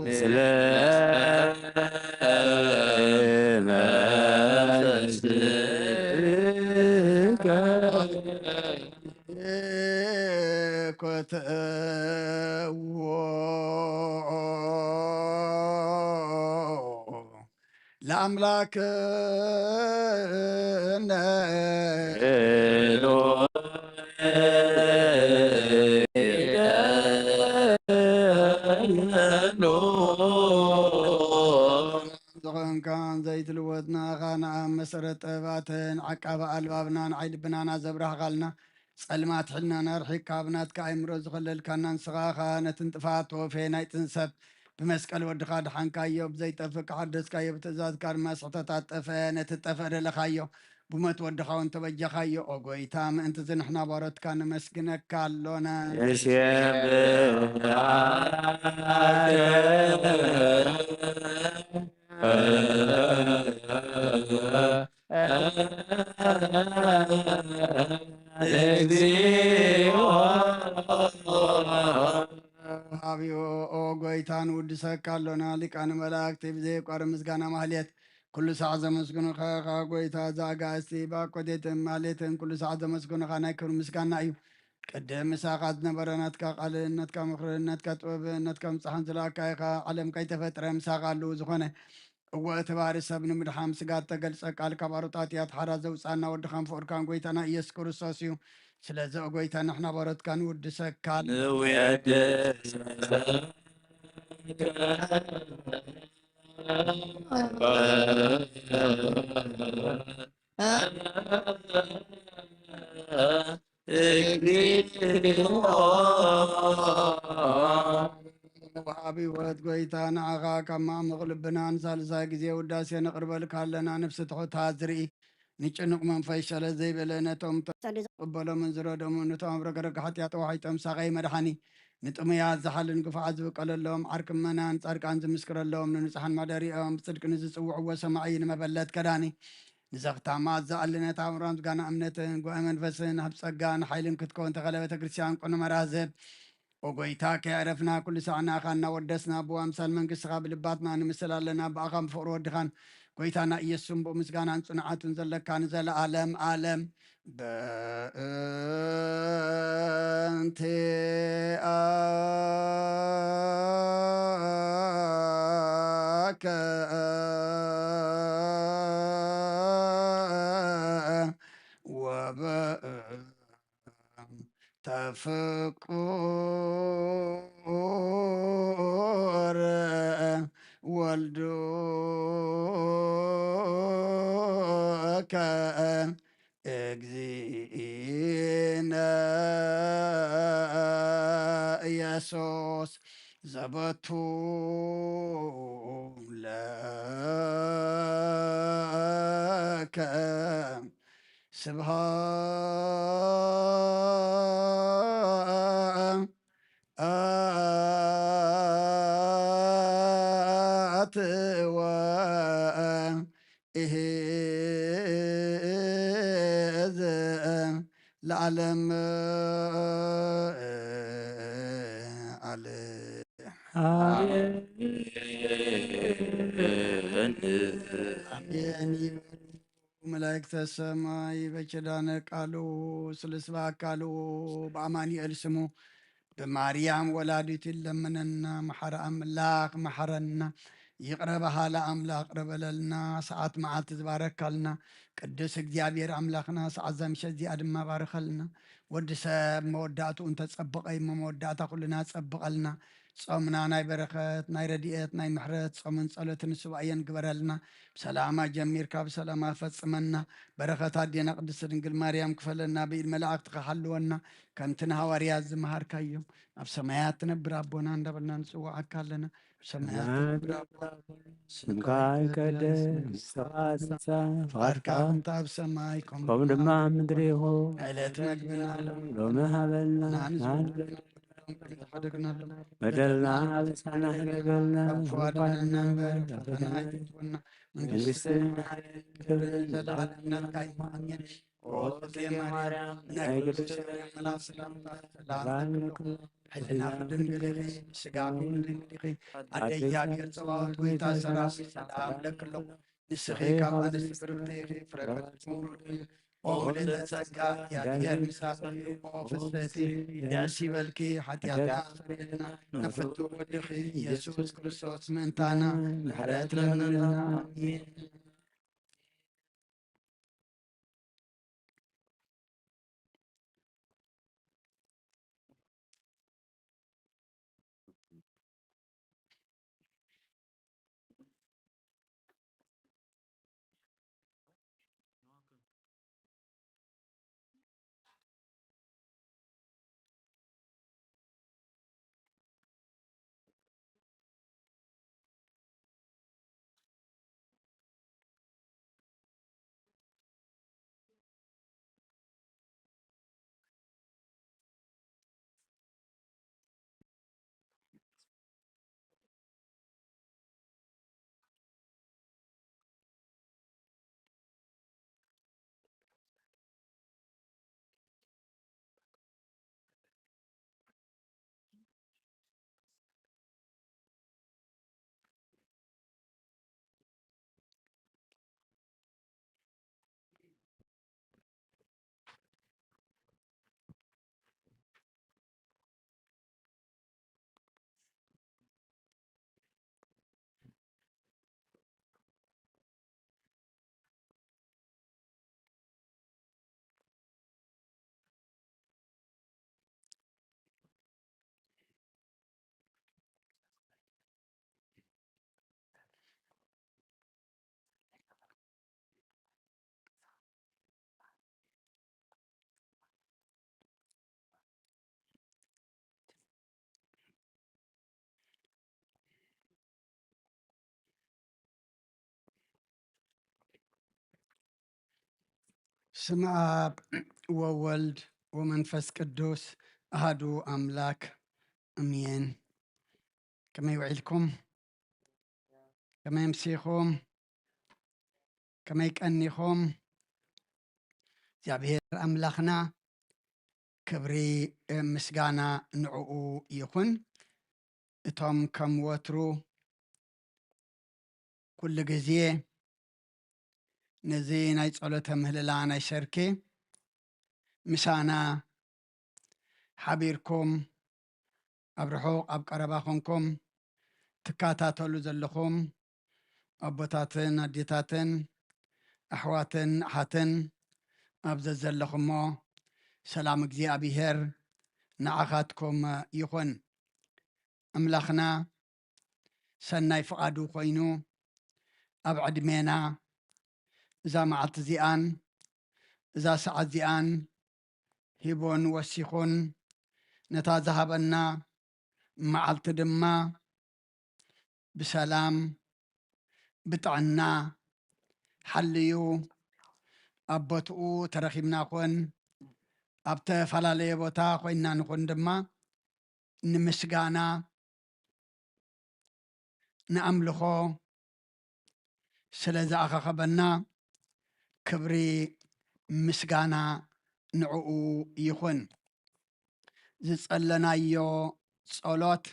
ምስለ መንፈስከ። ኮተዎ ለአምላክነ። ዝኾንካን ዘይትልወጥ ንኣኻ ንኣብ መሰረት ጥበባትን ዓቃቢ ኣልባብና ንዓይ ልብናና ዘብራህኻልና ጸልማት ሕልናና ኣርሒቕካ ኣብ ናትካ ኣእምሮ ዝኸለልካና ንስኻ ኸኣ ነቲ ንጥፍኣት ተወፈየ ናይ ጥንሰት ብመስቀል ወድኻ ድሓንካዮ፣ ብዘይጠፍእ ክሓደስካዮ፣ ብትእዛዝካ ድማ ስሕተታት ጠፍአ፣ ነቲ ጠፍአ ደለኻዮ፣ ብሞት ወድኻ እውን ተበጀኻዮ። ኦ ጐይታ፣ ምእንትዚ ንሕና ባሮትካ ነመስግነካ ኣሎና። ንሴብሐካ እግዚኦ። ሃብዮ ኦ ጐይታ ንውድሰካ ኣሎና። ሊቃነ መላእክቲ ብዘየቋርጥ ምስጋና ማህሌት ኩሉ ሳዕ ዘመስግኑኻ ኢኻ ጐይታ። እዛ ኣጋእዝቲ ብኣኮቴትን ማህሌትን ኩሉ ሳዕ ዘመስግኑኻ ናይ ክብሪ ምስጋና እዩ። ቅድም ምሳኻ ዝነበረ ናትካ ቃልን ናትካ ምኽርን ናትካ ጥበብን ናትካ ምብጻሕን ዝለኣካ ኢኻ። ዓለም ከይተፈጥረ ምሳኻ ኣለዉ ዝኾነ። እወ፣ እቲ ባህሪ ሰብ ንምድሓን ስጋ እተገልጸ ቃል ካብ ኣሮጣጥያት ሓራ ዘውጻና ወድኻን ፍቑርካን ጐይታና ኢየሱስ ክርስቶስ እዩ። ስለዚ ኦ ጐይታ ንሕና ባሮትካ ንውድሰካ። ንውየድስ ወሃቢ ሕይወት ጎይታ፣ ንዓኻ ካብ ማዕሙቕ ልብና ንሳልሳይ ግዜ ውዳሴ ነቕርበልካ ኣለና። ነፍሲ ትሑታት ዝርኢ፣ ንጭኑቕ መንፈስ ሸለል ዘይበለ፣ ነቶም ዝቕበሎምን ዝረደሙ፣ ነቶም ኣብ ረግረግ ሓጢኣት ተዋሒጦም ሳቐይ መድሓኒ፣ ንጥሙያት ዝሓልን ግፉዓት ዝብቀለሎም፣ ዓርኪ ምእመናን ጻድቃን ዝምስክረሎም፣ ንንጹሓን መሕደሪኦም፣ ብጽድቂ ንዝጽውዕዎ ሰማዒ፣ ንመበለት ከዳኒ፣ ንዘኽታማት ዝኣሊ፣ ነታ ኣእምሮን ምስጋና እምነትን ጉባኤ መንፈስን ኣብ ጸጋን ሓይልን ክትከውን ተኸለ ቤተ ክርስቲያን ቅኑዕ መራዝብ። ኦ ጎይታ፣ ከየዕረፍና ኩሉ ሳዕ ንኣኻ እናወደስና፣ ብኣምሳል መንግስትኻ ብልባትና ንምስል ኣለና። ብኣኻን ብፍቕሪ ወድኻን ጎይታና ኢየሱስ ስም ብኡ ምስጋናን ጽንዓቱን ዘለካ ንዘለኣለም ኣለም። በእንቲአከ ወበእንተ ፍቁር ወልዱከ እግዚእነ ኢየሱስ ዘበቱ ለከ ስብሃት ወኢሂ ለዓለም ዓለም። ኣሜን። ኣሜን ይበሉ መላእክተ ሰማይ በኪዳነ ቃሉ ስልስባ አካሉ በአማኑኤል ስሙ ብማርያም ወላዲቱ ይለምነና። መሐረ አምላክ መሐረና። ይቅረ በሃለ አምላክ ቅረ በለልና። ሰዓት መዓልቲ ዝባረካልና ቅዱስ እግዚኣብሔር አምላክና ሰዓት እዛ ምሸት እዚኣ ድማ ባርኸልና። ወዲ ሰብ መወዳእትኡ እንተጸብቐ እሞ መወዳእታ ኩልና ጸብቐልና። ጾምና ናይ በረኸት፣ ናይ ረድኤት፣ ናይ ምሕረት ጾምን ጸሎትን ሱባኤን ግበረልና። ብሰላማ ጀሚርካ ብሰላማ ፈጽመና። በረኸት ኣዴና ቅድስት ድንግል ማርያም ክፈለና፣ ብኢድ መላእክትኻ ሓልወና። ከምቲ ንሃዋርያት ዝመሃርካዮም፣ ኣብ ሰማያት ትነብር ኣቦና እንዳበልና ንጽውዓካ ኣለና። ኣብ ሰማያት ትነብር ኣቦና፣ ስምካ ይቀደስ፣ ትምጻእ ፍቓድካ፣ ፍቓድካ ከምቲ ኣብ ሰማይ፣ ከምኡ ከምኡ ድማ ኣብ ምድሪ ይኹን። ዕለት መግብና ሎሚ ሃበና፣ ንሕና ንዝበደሉና ንሕና ንሓደግናሎም፣ በደልና ኣበሳና ይሕደገልና፣ ካብ ክፉ ኣድሕነና እምበር፣ ናብ ፈተና ኣይተእትወና። መንግስትን መንግስትን ሓይልን ክብርን ዘለዓለም ናትካ እዩ። ኣሜን። ኦ እግዝእትየ ማርያም፣ ናይ ቅድስት ማርያም መልኣክ ሰላምታ ሰላም እብለኪ። ሕልናኺ ድንግል ኢኺ፣ ስጋኺ እውን ድንግል ኢኺ። ኣደ እግዚኣብሔር ጸባኦት፣ ጎይታ ሰራዊት፣ ሰላም እብለኪ ኣለኹ። ንስኺ ካብ ኣንስቲ ብርክቲ ኢኺ፣ ፍረ ከርሥኺ ብሩክ እዩ። ኦ ምልዕተ ጸጋ፣ እግዚኣብሔር ምሳኺ እዩ። ኦ ፍስሕቲ፣ ደስ ይበልኪ፣ ሓጢኣትና ኣስተሰርየልና፣ ንፍቱ ወድኺ ኢየሱስ ክርስቶስ ምእንታና ምሕረት ለምንልና። ኣሜን። ስም ኣብ ወወልድ ወመንፈስ ቅዱስ ኣሃዱ ኣምላክ እምየን። ከመይ ውዒልኩም? ከመይ ኣምሲኹም? ከመይ ቀኒኹም? እግዚኣብሔር ኣምላኽና ክብሪ ምስጋና ንዕኡ ይኹን። እቶም ከም ወትሩ ኩሉ ግዜ ነዚ ናይ ጸሎተ ምህልላ ናይ ሰርኪ ምሳና ሓቢርኩም ኣብ ርሑቕ ኣብ ቀረባ ኮንኩም ትከታተሉ ዘለኹም ኣቦታትን ኣዴታትን ኣሕዋትን ኣሓትን ኣብ ዘዘለኹሞ ሰላም እግዚኣብሔር ንዓኻትኩም ይኹን። ኣምላኽና ሰናይ ፍቓዱ ኮይኑ ኣብ ዕድሜና እዛ መዓልቲ እዚኣን እዛ ሰዓት እዚኣን ሂቡን ወሲኹን ነታ ዝሃበና መዓልቲ ድማ ብሰላም ብጥዕና ሓልዩ ኣብ ቦትኡ ተረኺብና ኹን ኣብ ተፈላለየ ቦታ ኮይና ንኹን ድማ ንምስጋና ንኣምልኾ ስለ ዝኣኻኸበና ክብሪ ምስጋና ንዕኡ ይኹን። ዝጸለናዮ ጸሎት፣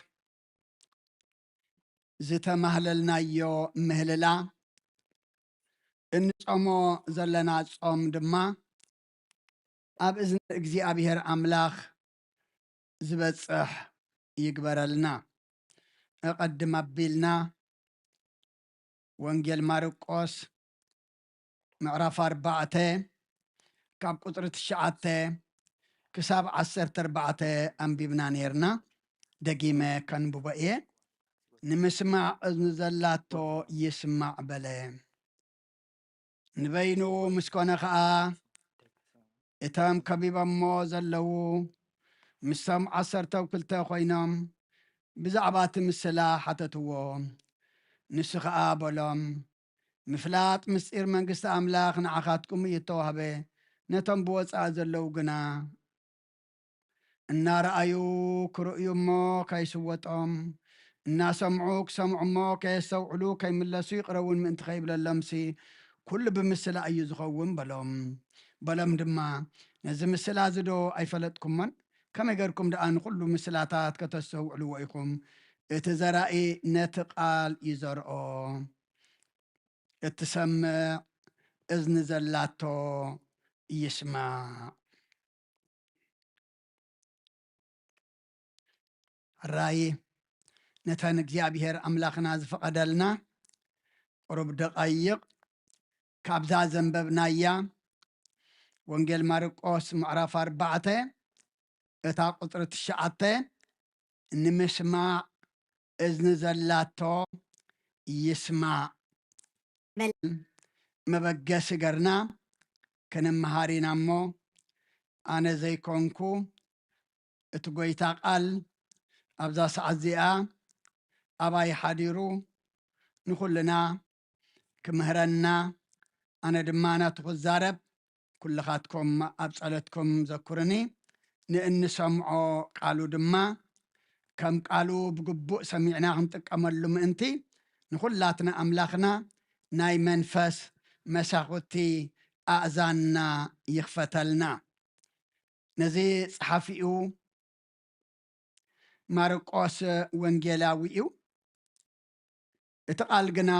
ዝተማህለልናዮ ምህልላ፣ እንጾሞ ዘለና ጾም ድማ ኣብ እዝኒ እግዚኣብሔር ኣምላኽ ዝበጽሕ ይግበረልና። ኣቐድም ኣቢልና ወንጌል ማርቆስ ምዕራፍ ኣርባዕተ ካብ ቁጽሪ ትሽዓተ ክሳብ ዓሰርተ ኣርባዕተ ኣንቢብና ነይርና። ደጊመ ከንብቦ እየ። ንምስማዕ እዝኒ ዘላቶ ይስማዕ በለ። ንበይኑ ምስ ኮነ ኸኣ እቶም ከቢቦሞ ዘለዉ ምስቶም ዓሰርተ ክልተ ኮይኖም ብዛዕባ እቲ ምስላ ሓተትዎ። ንሱ ኸኣ በሎም፣ ምፍላጥ ምስጢር መንግስቲ ኣምላኽ ንዓኻትኩም እዩ እተዋህበ፣ ነቶም ብወጻኢ ዘለዉ ግና እናረኣዩ ክርእዩ እሞ ከይስወጦም፣ እናሰምዑ ክሰምዑ እሞ ከየስተውዕሉ ከይምለሱ ይቕረውን ምእንቲ ከይብለሎምሲ፣ ኩሉ ብምስላ እዩ ዝኸውን በሎም። በሎም ድማ፣ ነዚ ምስላ እዚ ዶ ኣይፈለጥኩሞን? ከመይ ገርኩም ደኣ ንኹሉ ምስላታት ከተስተውዕልዎ ኢኹም? እቲ ዘራኢ ነቲ ቃል ይዘርኦ። እትሰምዕ እዝኒ ዘላቶ ይስማዕ። ሕራይ ነተን እግዚኣብሔር ኣምላኽና ዝፈቐደልና ቁሩብ ደቓይቕ ካብዛ ዘንበብናያ ወንጌል ማርቆስ ምዕራፍ ኣርባዕተ እታ ቁጽሪ ትሽዓተ ንምስማዕ እዝኒ ዘላቶ ይስማዕ። መበገሲ ገርና ክንመሃር ኢና እሞ፣ ኣነ ዘይኮንኩ እቲ ጐይታ ቃል ኣብዛ ሰዓት እዚኣ ኣባይ ሓዲሩ ንኹልና ክምህረና፣ ኣነ ድማ ናቱ ክዛረብ፣ ኩልኻትኩም ኣብ ጸሎትኩም ዘኩርኒ። ንእንሰምዖ ቃሉ ድማ ከም ቃሉ ብግቡእ ሰሚዕና ክንጥቀመሉ ምእንቲ፣ ንኹላትና ኣምላኽና ናይ መንፈስ መሳኹቲ ኣእዛንና ይኽፈተልና። ነዚ ጸሓፊኡ ማርቆስ ወንጌላዊ እዩ። እቲ ቃል ግና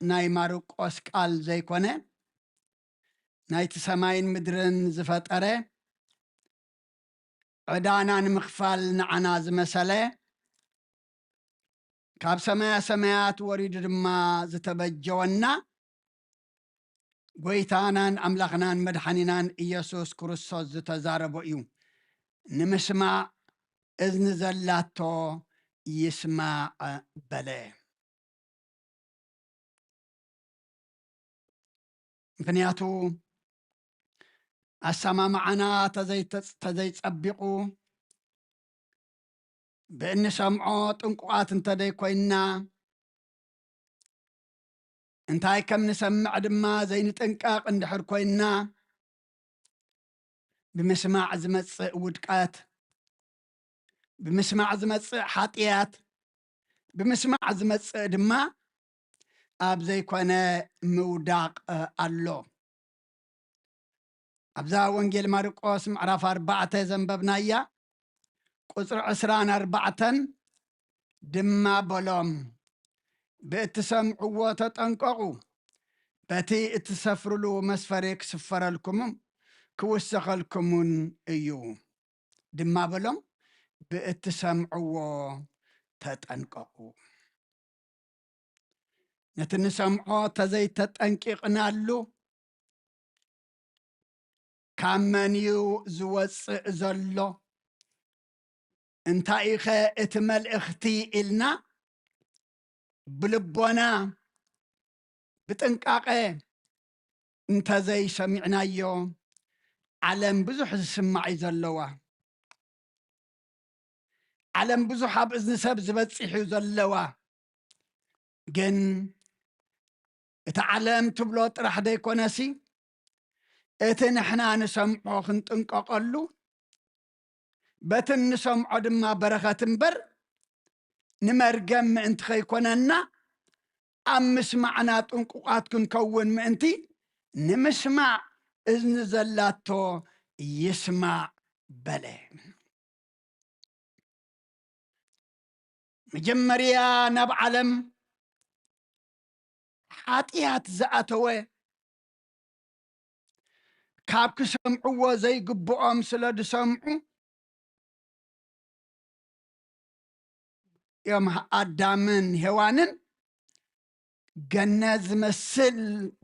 ናይ ማርቆስ ቃል ዘይኮነ፣ ናይቲ ሰማይን ምድርን ዝፈጠረ፣ ዕዳና ንምኽፋል ንዓና ዝመሰለ፣ ካብ ሰማያ ሰማያት ወሪዱ ድማ ዝተበጀወና፣ ጐይታናን ኣምላኽናን መድሓኒናን ኢየሱስ ክርስቶስ ዝተዛረቦ እዩ። ንምስማዕ እዝኒ ዘላቶ ይስማዕ በለ። ምኽንያቱ ኣሰማምዓና ተዘይተ-፣ ተዘይጸቢቑ፣ ብእንሰምዖ ጥንቁቓት እንተ ደይኮይንና፣ እንታይ ከም ንሰምዕ ድማ ዘይንጥንቀቕ እንድሕር ኮይንና፣ ብምስማዕ ዝመጽእ ውድቀት፣ ብምስማዕ ዝመጽእ ሓጥያት፣ ብምስማዕ ዝመጽእ ድማ ኣብ ዘይኮነ ምውዳቕ ኣሎ። ኣብዛ ወንጌል ማርቆስ ምዕራፍ ኣርባዕተ ዘንበብናያ ቁጽሪ ዕስራን ኣርባዕተን ድማ በሎም፣ ብእትሰምዕዎ ተጠንቀቑ፣ በቲ እትሰፍርሉ መስፈሪ ክስፈረልኩምን ክውሰኸልኩምን እዩ። ድማ በሎም፣ ብእትሰምዕዎ ተጠንቀቑ። ነቲ ንሰምዖ ተዘይተጠንቂቕናሉ፣ ካብ መን እዩ ዝወጽእ ዘሎ? እንታይ እዩ ኸ እቲ መልእኽቲ ኢልና ብልቦና ብጥንቃቐ እንተዘይሰሚዕናዮ፣ ዓለም ብዙሕ ዝስማዕ እዩ ዘለዋ። ዓለም ብዙሕ ኣብ እዝኒ ሰብ ዝበጽሕ እዩ ዘለዋ። ግን እቲ ዓለም ትብሎ ጥራሕ ደይኮነሲ፣ እቲ ንሕና ንሰምዖ ክንጥንቀቐሉ፣ በቲ እንሰምዖ ድማ በረኸት እምበር ንመርገም ምእንቲ ኸይኮነና፣ ኣብ ምስማዕና ጥንቁቓት ክንከውን ምእንቲ፣ ንምስማዕ እዝኒ ዘላቶ ይስማዕ በለ። መጀመርያ ናብ ዓለም ሓጢኣት ዝኣተወ፣ ካብ ክሰምዕዎ ዘይግብኦም ስለ ዝሰምዑ፣ እዮም ኣዳምን ሄዋንን ገነት ዝመስል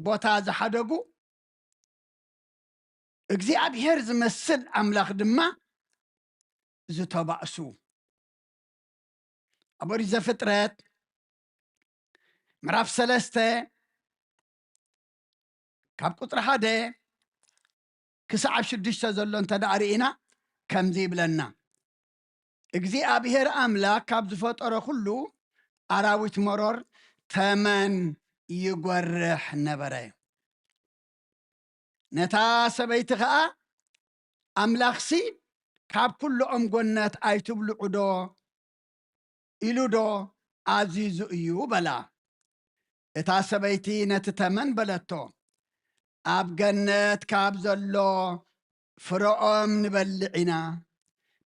ቦታ ዝሓደጉ፣ እግዚኣብሔር ዝመስል ኣምላኽ ድማ ዝተባእሱ። ኣብ ኦሪት ዘፍጥረት ምዕራፍ ሰለስተ ካብ ቁጽሪ ሓደ ክሳብ ሽዱሽተ ዘሎ እንተ ደኣ ርኢና፣ ከምዚ ይብለና፣ እግዚኣብሔር ኣምላኽ ካብ ዝፈጠሮ ኩሉ ኣራዊት መሮር ተመን ይጎርሕ ነበረ። ነታ ሰበይቲ ኸኣ፣ ኣምላኽሲ ካብ ኩሉ ኦም ጎነት ኣይትብልዑ ዶ ኢሉ ዶ ኣዚዙ እዩ በላ። እታ ሰበይቲ ነቲ ተመን በለቶ፣ ኣብ ገነት ካብ ዘሎ ፍረኦም ንበልዕ ኢና።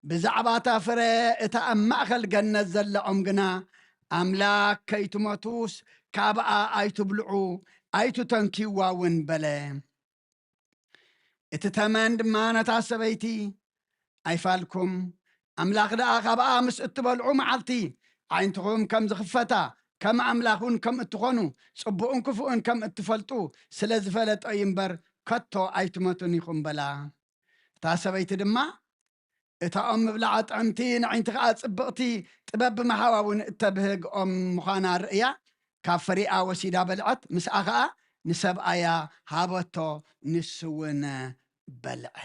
ብዛዕባ እታ ፍረ እታ ኣብ ማእከል ገነት ዘላ ኦም ግና ኣምላኽ ከይትሞቱስ ካብኣ ኣይትብልዑ ኣይትተንክይዋ እውን በለ። እቲ ተመን ድማ ነታ ሰበይቲ፣ ኣይፋልኩም፣ ኣምላኽ ደኣ ካብኣ ምስ እትበልዑ መዓልቲ ኣዒንትኹም ከም ዝኽፈታ፣ ከም ኣምላኽ እውን ከም እትኾኑ፣ ጽቡቕን ክፉእን ከም እትፈልጡ ስለ ዝፈለጠ እዩ እምበር፣ ከቶ ኣይትመቱን ኢኹም በላ። እታ ሰበይቲ ድማ፣ እታ ኦም ምብላዓ ጥዕምቲ፣ ንዓይንቲ ኸዓ ጽብቕቲ፣ ጥበብ ብምሃባ እውን እተብህግ ኦም ምዃና ርእያ፣ ካብ ፍሪኣ ወሲዳ በልዐት፣ ምስኣ ኸዓ ንሰብኣያ ሃበቶ፣ ንሱ እውን በልዐ።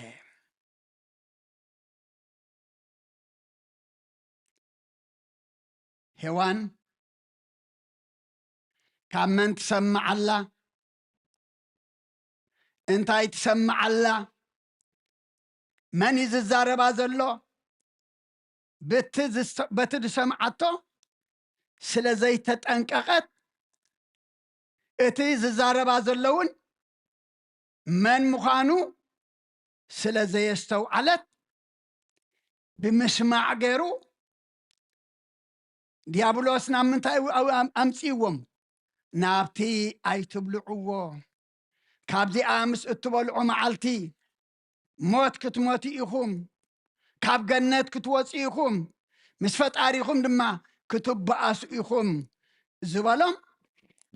ሄዋን ካብ መን ትሰምዓላ? እንታይ ትሰምዓላ? መን እዩ ዝዛረባ ዘሎ? ብቲ ዝሰ-፣ በቲ ዝሰምዓቶ ስለ ዘይተጠንቀቐት፣ እቲ ዝዛረባ ዘሎ እውን መን ምዃኑ ስለ ዘየስተውዓለት፣ ብምስማዕ ገይሩ ዲያብሎስ ናብ ምንታይ ኣው-፣ ኣው-፣ ኣም-፣ ኣምጽእዎም? ናብቲ ኣይትብልዕዎ፣ ካብዚኣ ምስ እትበልዑ መዓልቲ ሞት ክትሞቱ ኢኹም፣ ካብ ገነት ክትወጹ ኢኹም፣ ምስ ፈጣሪኹም ድማ ክትበኣሱ ኢኹም ዝበሎም፣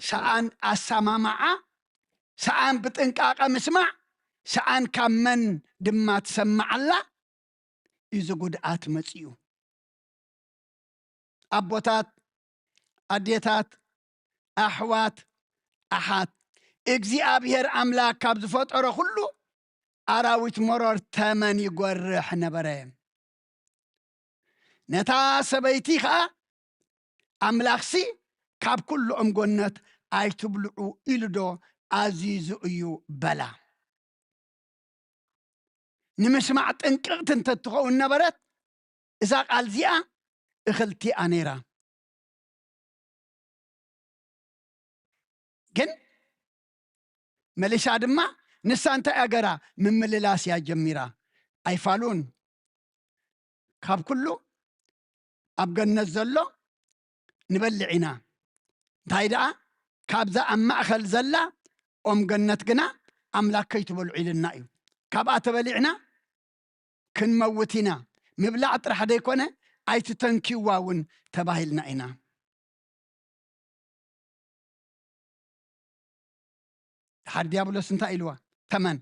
ሰኣን ኣሰማምዓ፣ ሰኣን ብጥንቃቐ ምስማዕ፣ ሰኣን ካብ መን ድማ ትሰምዓላ እዩ እዚ ጉድኣት መጺኡ። ኣቦታት፣ ኣዴታት፣ ኣሕዋት፣ ኣሓት፣ እግዚኣብሔር ኣምላክ ካብ ዝፈጠሮ ኩሉ ኣራዊት መሮር ተመን ይጎርሕ ነበረ። ነታ ሰበይቲ ኸኣ ኣምላኽሲ ካብ ኩሉ ኦም ጎነት ኣይትብልዑ ኢሉ ዶ ኣዚዙ እዩ በላ። ንምስማዕ ጥንቅቕቲ እንተትኸውን ነበረት፣ እዛ ቃል እዚኣ እኽልቲ እያ ነይራ። ግን መሊሳ ድማ ንሳ እንታይ ኣገራ ምምልላስ እያ ጀሚራ። ኣይፋሉን። ካብ ኩሉ ኣብ ገነት ዘሎ ንበልዕ ኢና። እንታይ ደኣ፣ ካብዛ ኣብ ማእኸል ዘላ ኦም ገነት ግና ኣምላክ ከይትበልዑ ኢልና እዩ። ካብኣ ተበሊዕና ክንመውት ኢና። ምብላዕ ጥራሕ ደይኮነ፣ ኣይትተንክይዋ እውን ተባሂልና ኢና። ድሓር ዲያብሎስ እንታይ ኢልዋ? ተመን፣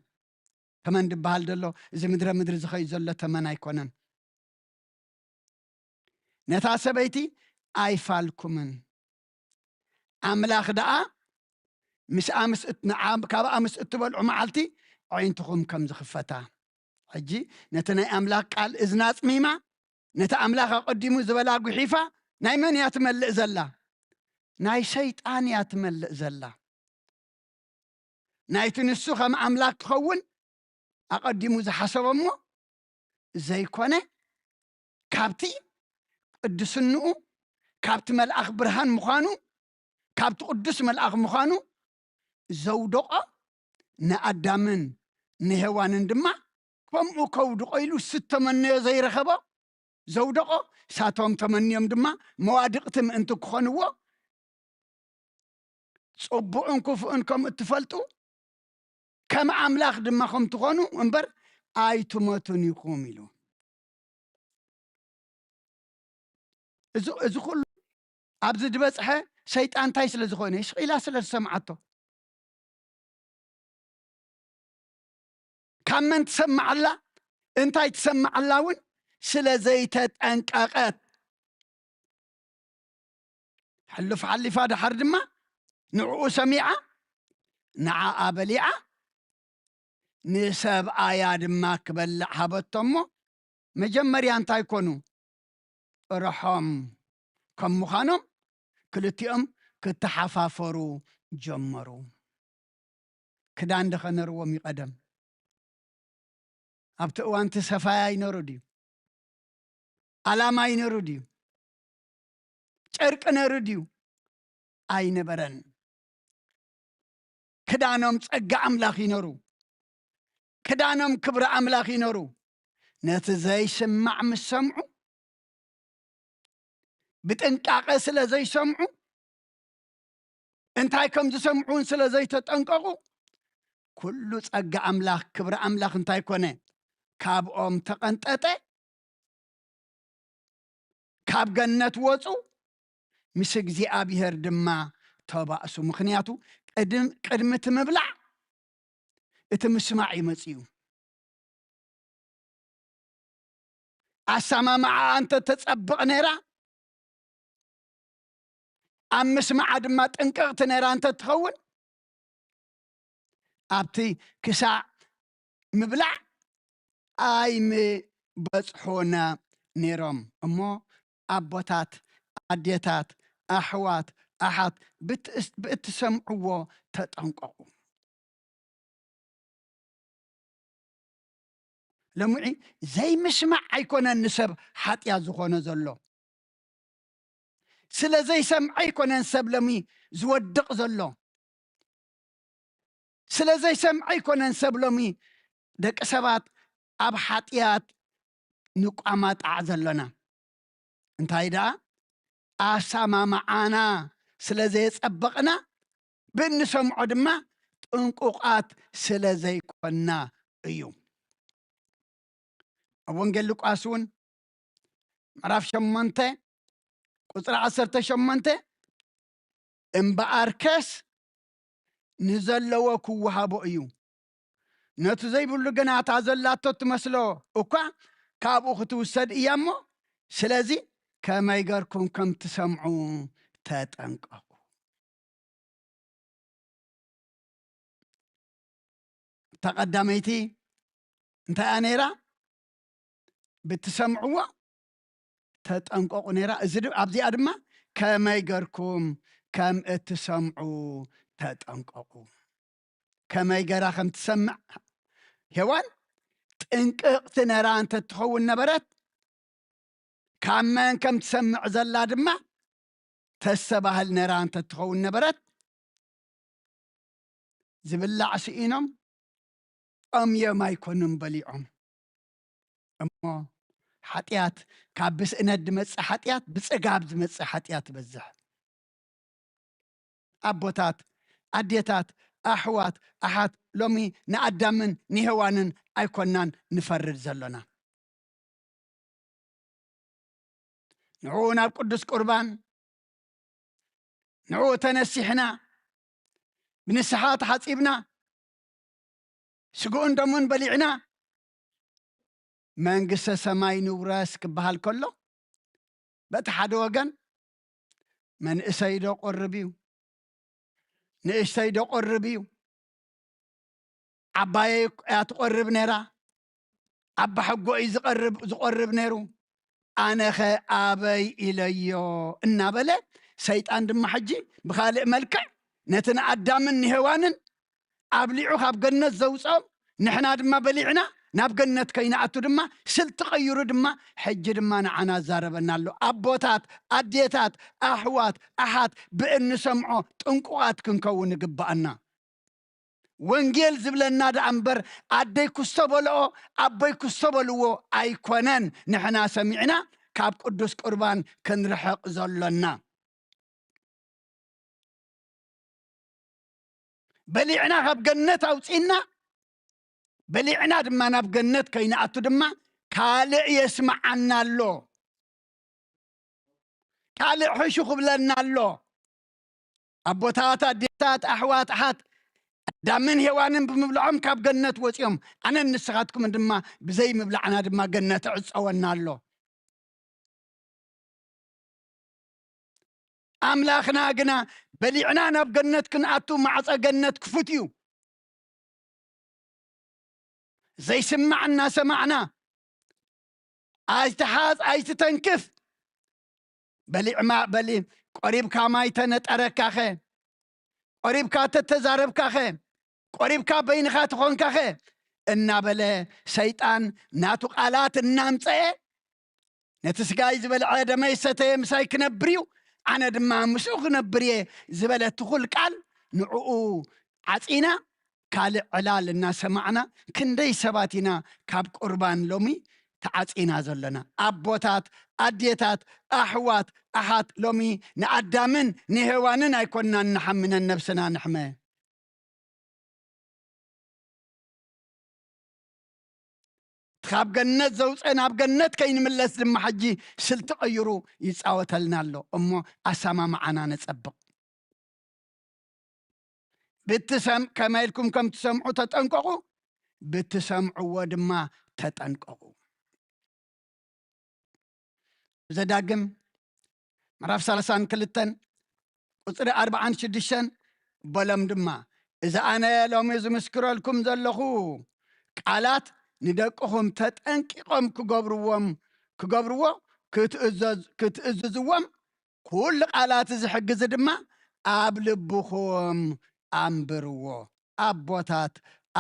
ተመን ድበሃል ዘሎ፣ እዚ ምድረ ምድሪ ዝኸይድ ዘሎ ተመን ኣይኮነን። ነታ ሰበይቲ ኣይፋልኩምን። ኣምላኽ ደኣ ምስኣ ምስ እት-፣ ንዓ-፣ ካብኣ ምስ እትበልዑ መዓልቲ ኣዒንትኹም ከም ዝኽፈታ። ሕጂ ነቲ ናይ ኣምላኽ ቃል እዝና ኣጽሚማ፣ ነቲ ኣምላኽ ኣቐዲሙ ዝበላ ጉሒፋ፣ ናይ መን እያ ትመልእ ዘላ? ናይ ሰይጣን እያ ትመልእ ዘላ። ናይቲ ንሱ ከም ኣምላኽ ክኸውን ኣቐዲሙ ዝሓሰቦ እሞ ዘይኮነ፣ ካብቲ ቅድስንኡ፣ ካብቲ መልኣኽ ብርሃን ምዃኑ፣ ካብቲ ቅዱስ መልኣኽ ምዃኑ ዘውደቖ፣ ንኣዳምን ንሄዋንን ድማ ከምኡ ከውድቖ ኢሉ ዝተመነዮ ዘይረኸቦ ዘውደቖ፣ ሳቶም ተመንዮም ድማ መዋድቕቲ ምእንቲ ክኾንዎ፣ ጽቡቕን ክፉእን ከም እትፈልጡ፣ ከም ኣምላኽ ድማ ከም ትኾኑ እምበር ኣይትሞቱን ኢኹም ኢሉ። እዚ፣ እዚ ኩሉ ኣብዚ ዝበጽሐ ሰይጣን እንታይ ስለ ዝኾነ? ሽቕ ኢላ ስለ ዝሰምዓቶ። ካብ መን ትሰምዓላ፣ እንታይ ትሰምዓላ እውን ስለ ዘይተጠንቀቐት፣ ሕሉፍ ሓሊፋ ድሓር ድማ ንዕኡ ሰሚዓ፣ ንዓኣ በሊዓ፣ ንሰብኣያ ድማ ክበልዕ ሃበቶ እሞ፣ መጀመርያ እንታይ ኮኑ? ጥርሖም ከም ምዃኖም ክልቲኦም ክተሓፋፈሩ ጀመሩ። ክዳን ዶ ከነርዎም እዩ ቀደም? ኣብቲ እዋንቲ ሰፋያ ይነሩ ድዩ? ኣላማ ይነሩ ድዩ? ጨርቂ ነሩ ድዩ? ኣይነበረን። ክዳኖም ጸጋ ኣምላኽ ይነሩ። ክዳኖም ክብሪ ኣምላኽ ይነሩ። ነቲ ዘይስማዕ ምስ ሰምዑ፣ ብጥንቃቐ ስለ ዘይሰምዑ፣ እንታይ ከም ዝሰምዑ እውን ስለ ዘይተጠንቀቑ፣ ኩሉ ጸጋ ኣምላኽ፣ ክብሪ ኣምላኽ እንታይ ኮነ? ካብኦም ተቐንጠጠ። ካብ ገነት ወጹ፣ ምስ እግዚኣብሔር ድማ ተባእሱ። ምኽንያቱ ቅድም-፣ ቅድሚ እቲ ምብላዕ እቲ ምስማዕ እዩ መጺኡ። ኣሰማምዓኣ እንተ ተጸብቕ ነይራ፣ ኣብ ምስማዓ ድማ ጥንቅቕቲ ነይራ እንተ ትኸውን፣ ኣብቲ ክሳዕ ምብላዕ ኣይምበጽሑን ነይሮም። እሞ ኣቦታት፣ ኣዴታት፣ ኣሕዋት፣ ኣሓት፣ ብትእስ-፣ ብእትሰምዕዎ ተጠንቀቑ። ሎምዒ ዘይምስማዕ ኣይኮነን ንሰብ ሓጢኣት ዝኾነ ዘሎ። ስለ ዘይሰምዐ ኣይኮነን ሰብ ሎሚ ዝወድቕ ዘሎ። ስለ ዘይሰምዐ ኣይኮነን ሰብ ሎሚ ደቂ ሰባት ኣብ ሓጢኣት ንቋማጣዕ ዘለና። እንታይ ደኣ፣ ኣሰማምዓና ስለ ዘየጸበቕና፣ ብእንሰምዖ ድማ ጥንቁቓት ስለ ዘይኮንና እዩ። ኣብ ወንጌል ሉቃስ እውን ምዕራፍ ሸሞንተ ቁጽሪ ዓሰርተ ሸሞንተ፣ "እምበኣርከስ ንዘለዎ ክወሃቦ እዩ፣ ነቲ ዘይብሉ ግና እታ ዘላቶ እትመስሎ እኳ ካብኡ ክትውሰድ እያ እሞ፣ ስለዚ ከመይ ገርኩም ከም ትሰምዑ ተጠንቀቑ።" እታ ቀዳመይቲ እንታይ እያ ነይራ? ብትሰምዕዎ ተጠንቀቑ ነይራ። እዚ ድ-፣ ኣብዚኣ ድማ ከመይ ገርኩም ከም እትሰምዑ ተጠንቀቑ። ከመይ ገራ ከም ትሰምዕ ሄዋን ጥንቅቕቲ ነራ እንተትኸውን ነበረት፣ ካብ መን ከም ትሰምዕ ዘላ ድማ ተስተባህል ነራ እንተትኸውን ነበረት፣ ዝብላዕ ስኢኖም፣ ጠምዮም ኣይኮኑን በሊዖም። እሞ ሓጢኣት፣ ካብ ብስእነት ዝመጽእ ሓጢኣት፣ ብጽጋብ ዝመጽእ ሓጢኣት ይበዝሕ። ኣቦታት፣ ኣዴታት፣ ኣሕዋት፣ ኣሓት፣ ሎሚ ንኣዳምን ንሄዋንን ኣይኮናን ንፈርድ ዘሎና። ንዕኡ ናብ ቅዱስ ቁርባን፣ ንዕኡ ተነሲሕና፣ ብንስሓ ተሓጺብና፣ ስግኡን ደሙን በሊዕና፣ መንግስተ ሰማይ ንውረስ ክበሃል ከሎ፣ በቲ ሓደ ወገን መንእሰይ ዶ ቆርብ እዩ፣ ንእሽተይ ዶ ቆርብ እዩ፣ ዓባየይ እያ ትቆርብ ነይራ፣ ኣባሓጎ እዩ ዝቐርብ፣ ዝቆርብ ነይሩ፣ ኣነኸ ኣበይ ኢለዮ እናበለ፣ ሰይጣን ድማ ሕጂ ብኻልእ መልክዕ ነቲ ንኣዳምን ንሄዋንን ኣብሊዑ ካብ ገነት ዘውፅኦም፣ ንሕና ድማ በሊዕና ናብ ገነት ከይንኣቱ ድማ ስልቲ ቀይሩ ድማ ሕጂ ድማ ንዓና ዛረበና ኣሎ። ኣቦታት፣ ኣዴታት፣ ኣሕዋት፣ ኣሓት፣ ብእንሰምዖ ጥንቁቓት ክንከውን ይግብኣና። ወንጌል ዝብለና ደኣ እምበር፣ ኣደይ ክስቶ በልኦ፣ ኣቦይ ክስቶ በልዎ ኣይኮነን። ንሕና ሰሚዕና ካብ ቅዱስ ቁርባን ክንርሕቕ ዘሎና። በሊዕና ካብ ገነት ኣውጺእና፣ በሊዕና ድማ ናብ ገነት ከይንኣቱ ድማ ካልእ የስምዓና ኣሎ። ካልእ ሕሹ ክብለና ኣሎ። ኣቦታት፣ ኣዴታት፣ ኣሕዋት፣ ኣሓት፣ ኣዳምን ሄዋንን ብምብልዖም ካብ ገነት ወጺኦም፣ ኣነን ንስኻትኩምን ድማ ብዘይ ምብላዕና ድማ ገነት እዕጸወና ኣሎ። ኣምላኽና ግና በሊዕና ናብ ገነት ክንኣቱ ማዕጸ ገነት ክፉት እዩ። ዘይስማዕ እናሰማዕና፣ ኣይትሓዝ፣ ኣይትተንክፍ፣ በሊዕማ በሊ፣ ቆሪብካ ማይ ተነጠረካኸ፣ ቆሪብካ ተተዛረብካኸ፣ ቆሪብካ በይንኻ ተኾንካኸ እናበለ ሰይጣን ናቱ ቃላት እናምፀኤ፣ ነቲ ስጋይ ዝበልዐ ደመይ ዝሰተየ ምሳይ ክነብር እዩ፣ ኣነ ድማ ምስኡ ክነብር እየ ዝበለ ትኹል ቃል ንዕኡ ዓጺና፣ ካልእ ዕላል እናሰማዕና ክንደይ ሰባት ኢና ካብ ቁርባን ሎሚ ተዓጺና ዘለና? ኣቦታት፣ ኣዴታት፣ ኣሕዋት፣ ኣሓት፣ ሎሚ ንኣዳምን ንሄዋንን ኣይኮንናን ንሓምነን ነብስና ንሕመ። ካብ ገነት ዘውፀ ናብ ገነት ከይንምለስ ድማ ሕጂ ስልቲ ቀይሩ ይፃወተልና ኣሎ። እሞ ኣሰማምዓና ነፀብቕ። ብትሰም-፣ ከመይ ኢልኩም ከም ትሰምዑ ተጠንቀቑ፣ ብትሰምዕዎ ድማ ተጠንቀቑ። ዘዳግም ምዕራፍ ሰላሳን ክልተን ቁጽሪ ኣርባዓን ሽዱሽተን በሎም ድማ፣ እዚ ኣነ ሎሚ ዝምስክረልኩም ዘለኹ ቃላት ንደቅኹም ተጠንቂቖም ክገብርዎም፣ ክገብርዎ፣ ክትእዘዝ-፣ ክትእዝዝዎም፣ ኩሉ ቃላት እዚ ሕጊ እዚ ድማ ኣብ ልብኹም ኣንብርዎ። ኣቦታት፣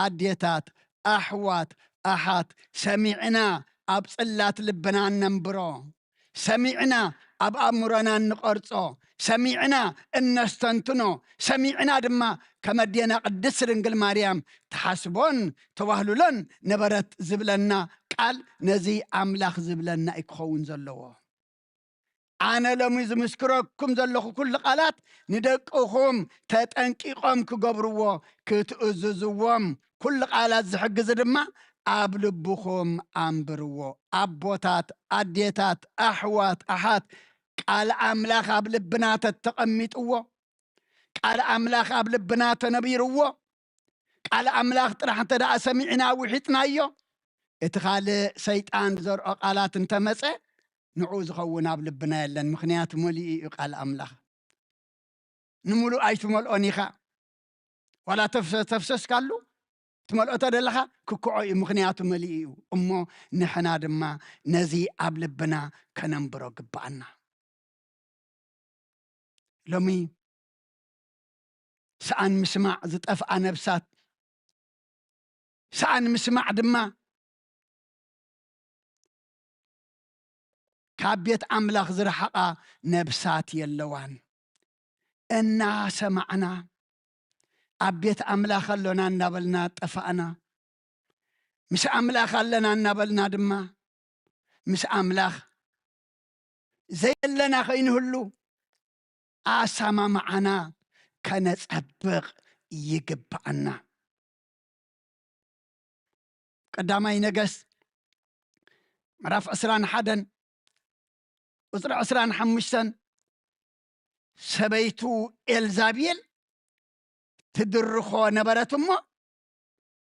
ኣዴታት፣ ኣሕዋት፣ ኣሓት፣ ሰሚዕና ኣብ ጽላት ልብና እነንብሮ፣ ሰሚዕና ኣብ ኣእምሮና እንቐርጾ፣ ሰሚዕና እነስተንትኖ፣ ሰሚዕና ድማ ከም ኣዴና ቅድስት ድንግል ማርያም ትሓስቦን ተባህልሎን ነበረት ዝብለና ቃል ነዚ ኣምላኽ ዝብለና እዩ ክኸውን ዘለዎ። ኣነ ሎሚ ዝምስክረኩም ዘለኹ ኩሉ ቃላት ንደቅኹም ተጠንቂቖም ክገብርዎ፣ ክትእዝዝዎም፣ ኩሉ ቃላት ዝሕግዚ ድማ ኣብ ልብኹም ኣንብርዎ። ኣቦታት፣ ኣዴታት፣ ኣሕዋት፣ ኣሓት፣ ቃል ኣምላኽ ኣብ ልብና ተተቐሚጥዎ፣ ቃል ኣምላኽ ኣብ ልብና ተነቢርዎ፣ ቃል ኣምላኽ ጥራሕ እንተ ደኣ ሰሚዕና ውሒጥናዮ፣ እቲ ካልእ ሰይጣን ዝዘርኦ ቃላት እንተመጸ፣ ንዕኡ ዝኸውን ኣብ ልብና የለን። ምኽንያቱ መሊኡ እዩ ቃል ኣምላኽ። ንምሉእ ኣይትመልኦን ኢኻ። ዋላ ተፍሰ-፣ ተፍሰስካሉ፣ ትመልኦ ተደለኻ፣ ክክዖ እዩ። ምኽንያቱ መሊኡ እዩ። እሞ ንሕና ድማ ነዚ ኣብ ልብና ከነንብሮ ግብኣና። ሎሚ ሰኣን ምስማዕ ዝጠፍኣ ነብሳት፣ ሰኣን ምስማዕ ድማ ካብ ቤት ኣምላኽ ዝረሓቓ ነብሳት የለዋን። እናሰማዕና ኣብ ቤት ኣምላኽ ኣሎና እናበልና ጠፋእና። ምስ ኣምላኽ ኣለና እናበልና ድማ ምስ ኣምላኽ ዘየለና ከይንህሉ ኣሰማምዓና ከነጸብቕ ይግብኣና። ቀዳማይ ነገስት ምዕራፍ ዕስራን ሓደን ቁጽሪ ዕስራን ሓሙሽተን፣ ሰበይቱ ኤልዛቤል ትድርኾ ነበረት እሞ፣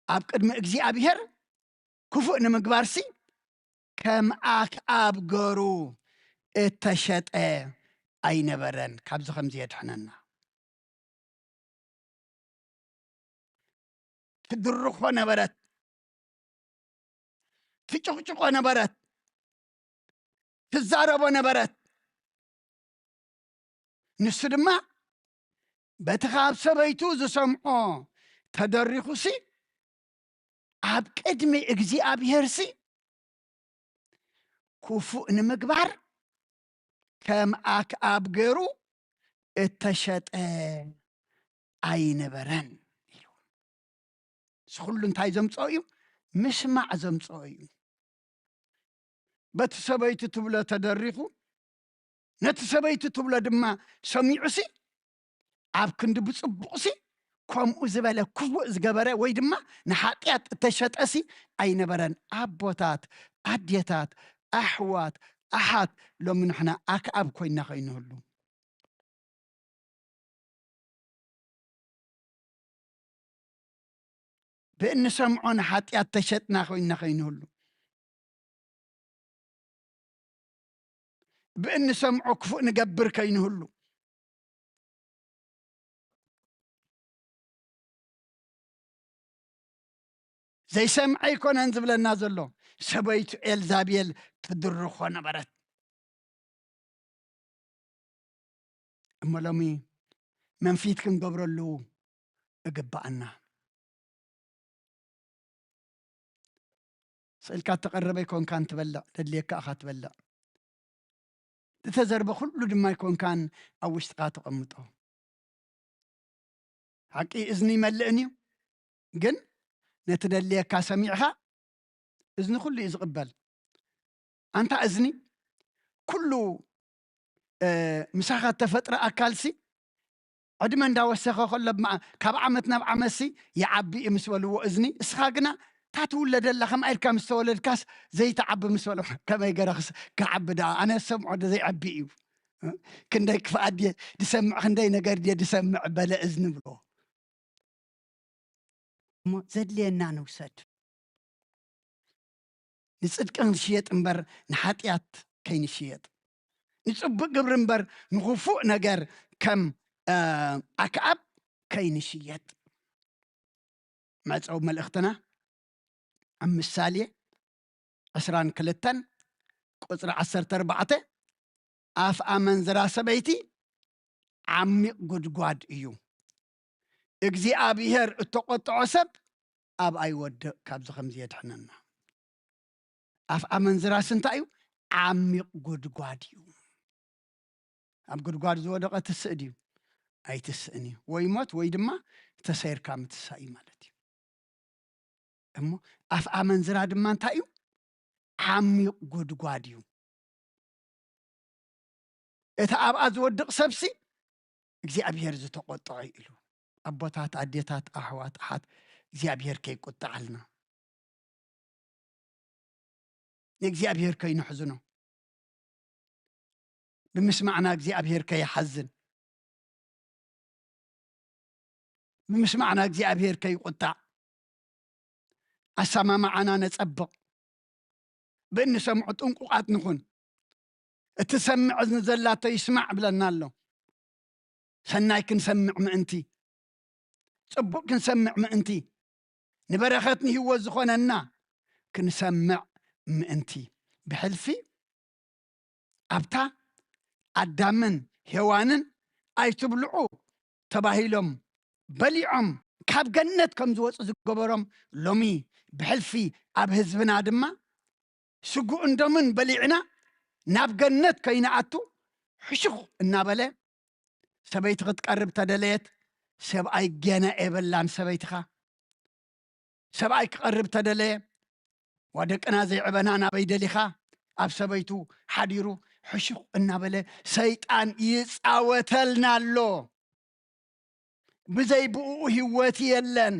ኣብ ቅድሚ እግዚኣብሔር ክፉእ ንምግባርሲ ከም ኣክኣብ ገሩ እተሸጠ ኣይነበረን። ካብዚ ከምዚ የድሕነና። ትድርኾ ነበረት፣ ትጭቕጭቖ ነበረት፣ ትዛረቦ ነበረት። ንሱ ድማ በቲ ካብ ሰበይቱ ዝሰምዖ ተደሪኹሲ፣ ኣብ ቅድሚ እግዚኣብሔርሲ ክፉእ ንምግባር ከም ኣክኣብ ገይሩ እተሸጠ ኣይነበረን ኢሉ። እዚ ኩሉ እንታይ ዘምጽኦ እዩ? ምስማዕ ዘምጽኦ እዩ። በቲ ሰበይቱ ትብሎ ተደሪኹ፣ ነቲ ሰበይቲ ትብሎ ድማ ሰሚዑሲ፣ ኣብ ክንዲ ብጽቡቕሲ፣ ከምኡ ዝበለ ክፉእ ዝገበረ ወይ ድማ ንሓጢኣት እተሸጠሲ ኣይነበረን። ኣቦታት፣ ኣዴታት፣ ኣሕዋት፣ ኣሓት፣ ሎሚ ንሕና ኣክኣብ ኮይና ከይንህሉ፣ ብእንሰምዖ ንሓጢኣት ተሸጥና ኮይንና ከይንህሉ፣ ብእንሰምዖ ክፉእ ንገብር ከይንህሉ፣ ዘይሰምዐ ኣይኮነን ዝብለና ዘሎ። ሰበይቱ ኤልዛቤል ትድርኾ ነበረት። እሞ ሎሚ መንፊት ክንገብረሉ እግብኣና። ስእልካ እተቐረበ ኣይኮንካን ትበልዕ፣ ደድልየካ ኢኻ ትበልዕ። ዝተዘርበ ኩሉ ድማ ኣይኮንካን ኣብ ውሽጥኻ ተቐምጦ። ሓቂ እዝኒ ይመልእን እዩ፣ ግን ነቲ ደልየካ ሰሚዕኻ፣ እዝኒ ኩሉ እዩ ዝቕበል። ኣንታ እዝኒ፣ ኩሉ፣ እ፣ ምሳኻ እተፈጥረ ኣካልሲ፣ ዕድመ እንዳወሰኸ ከሎ፣ ብማ-፣ ካብ ዓመት ናብ ዓመትሲ ይዓቢ እዩ ምስ በልዎ እዝኒ፣ እስኻ ግና እታ ትውለደላ ከምኣ ኢልካ ምስ ተወለድካስ ዘይትዓቢ ምስ በልዎ፣ ከመይ ገረኽስ ክዓቢ ደኣ? ኣነ ዝሰምዖ ዶ ዘይዓቢ እዩ? እ? ክንደይ ክፍኣት ድየ ድሰምዕ፣ ክንደይ ነገር ድየ ድሰምዕ በለ እዝኒ ብሎ። እሞ ዘድልየና ንውሰድ። ንጽድቂ ክንሽየጥ እምበር ንሓጢኣት ከይንሽየጥ፣ ንጽቡቕ ግብሪ እምበር ንኽፉእ ነገር ከም፣ እ፣ ኣክኣብ ከይንሽየጥ። መዕጸዊ መልእኽትና ኣብ ምሳሌ ዕስራን ክልተን ቁጽሪ ዓሰርተ ኣርባዕተ፣ ኣፍ ኣመንዝራ ሰበይቲ ዓሚቕ ጉድጓድ እዩ፣ እግዚኣብሔር እተቖጥዖ ሰብ ኣብኣ ይወድቕ። ካብዚ ከምዚ የድሕነና። ኣፍ ኣመንዝራስ እንታይ እዩ? ዓሚቕ ጉድጓድ እዩ። ኣብ ጉድጓድ ዝወደቐ ትስእ ድዩ? ኣይትስእን እዩ። ወይ ሞት ወይ ድማ ተሰይርካ ምትሳእ እዩ ማለት እዩ። እሞ ኣፍ ኣመንዝራ ድማ እንታይ እዩ? ዓሚቕ ጉድጓድ እዩ። እቲ ኣብኣ ዝወድቕ ሰብሲ እግዚኣብሔር ዝተቖጥዖ እዩ ኢሉ። ኣቦታት፣ ኣዴታት፣ ኣሕዋት፣ ኣሓት፣ እግዚኣብሔር ከይቁጥዓልና፣ ንእግዚኣብሔር ከይነሕዝኖ፣ ብምስማዕና እግዚኣብሔር ከይሓዝን፣ ብምስማዕና እግዚኣብሔር ከይቁጣዕ፣ ኣሰማምዓና ነጸብቕ፣ ብእንሰምዖ ጥንቁቓት ንኹን። እቲ ሰምዕ እዝኒ ዘላቶ ይስማዕ ብለና ኣሎ። ሰናይ ክንሰምዕ ምእንቲ፣ ጽቡቕ ክንሰምዕ ምእንቲ፣ ንበረኸት ንህይወት ዝኾነና ክንሰምዕ ምእንቲ፣ ብሕልፊ ኣብታ ኣዳምን ሄዋንን ኣይትብልዑ ተባሂሎም በሊዖም ካብ ገነት ከም ዝወፁ ዝገበሮም፣ ሎሚ ብሕልፊ ኣብ ህዝብና ድማ ስግኡን ደሙን በሊዕና ናብ ገነት ከይንኣቱ ሕሹኽ እናበለ፣ ሰበይቲ ክትቀርብ ተደለየት፣ ሰብኣይ ገና የበላን ሰበይትኻ። ሰብኣይ ክቐርብ ተደለየ፣ "ዋ ደቅና ዘይዕበና ናበይ ደሊኻ?" ኣብ ሰበይቱ ሓዲሩ ሕሹኽ እናበለ ሰይጣን ይጻወተልና ኣሎ። ብዘይ ብእኡ ህይወት የለን።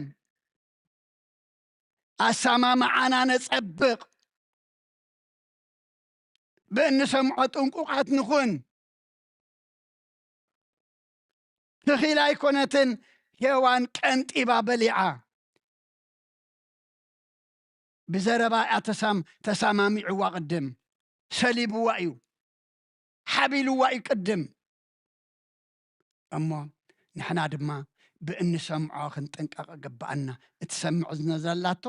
ኣሰማምዓና ነጸብቕ። ብእንሰምዖ ጥንቁቓት ንኹን። ትኺል ኣይኮነትን፣ ሄዋን ቀንጢባ በሊዓ። ብዘረባ እያ ተሳም-፣ ተሳማሚዕዋ ቅድም። ሰሊብዋ እዩ። ሓቢልዋ እዩ ቅድም። እሞ ንሕና ድማ ብእንሰምዖ ክንጥንቀቕ ይግብኣና። እትሰምዕ እዝኒ ዘላቶ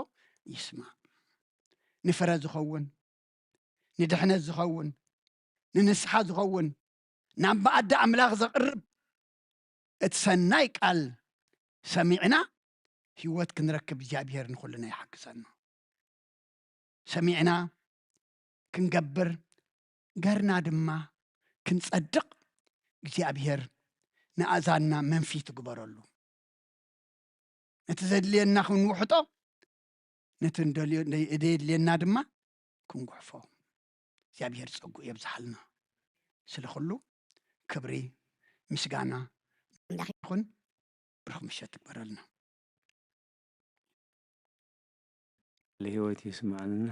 ይስማዕ። ንፍረ ዝኸውን፣ ንድሕነት ዝኸውን፣ ንንስሓ ዝኸውን፣ ናብ መኣዲ ኣምላኽ ዘቕርብ እቲ ሰናይ ቃል ሰሚዕና ህይወት ክንረክብ እግዚኣብሔር ንኹልና ይሓግዘና። ሰሚዕና ክንገብር፣ ገርና ድማ ክንጸድቕ እግዚኣብሔር ንኣእዛንና መንፊት ይግበረሉ። ነቲ ዘድልየና ክንውሕጦ፣ ነቲ እንደልዮ-፣ ዘየድልየና ድማ ክንጉሕፎ። እግዚኣብሔር ጸጉ የብዝሓልና። ስለ ኩሉ ክብሪ ምስጋና ኣምላኽ ይኹን። ብሩኽ ምሸት ይግበረልና። ለህይወት ይስማዕልና።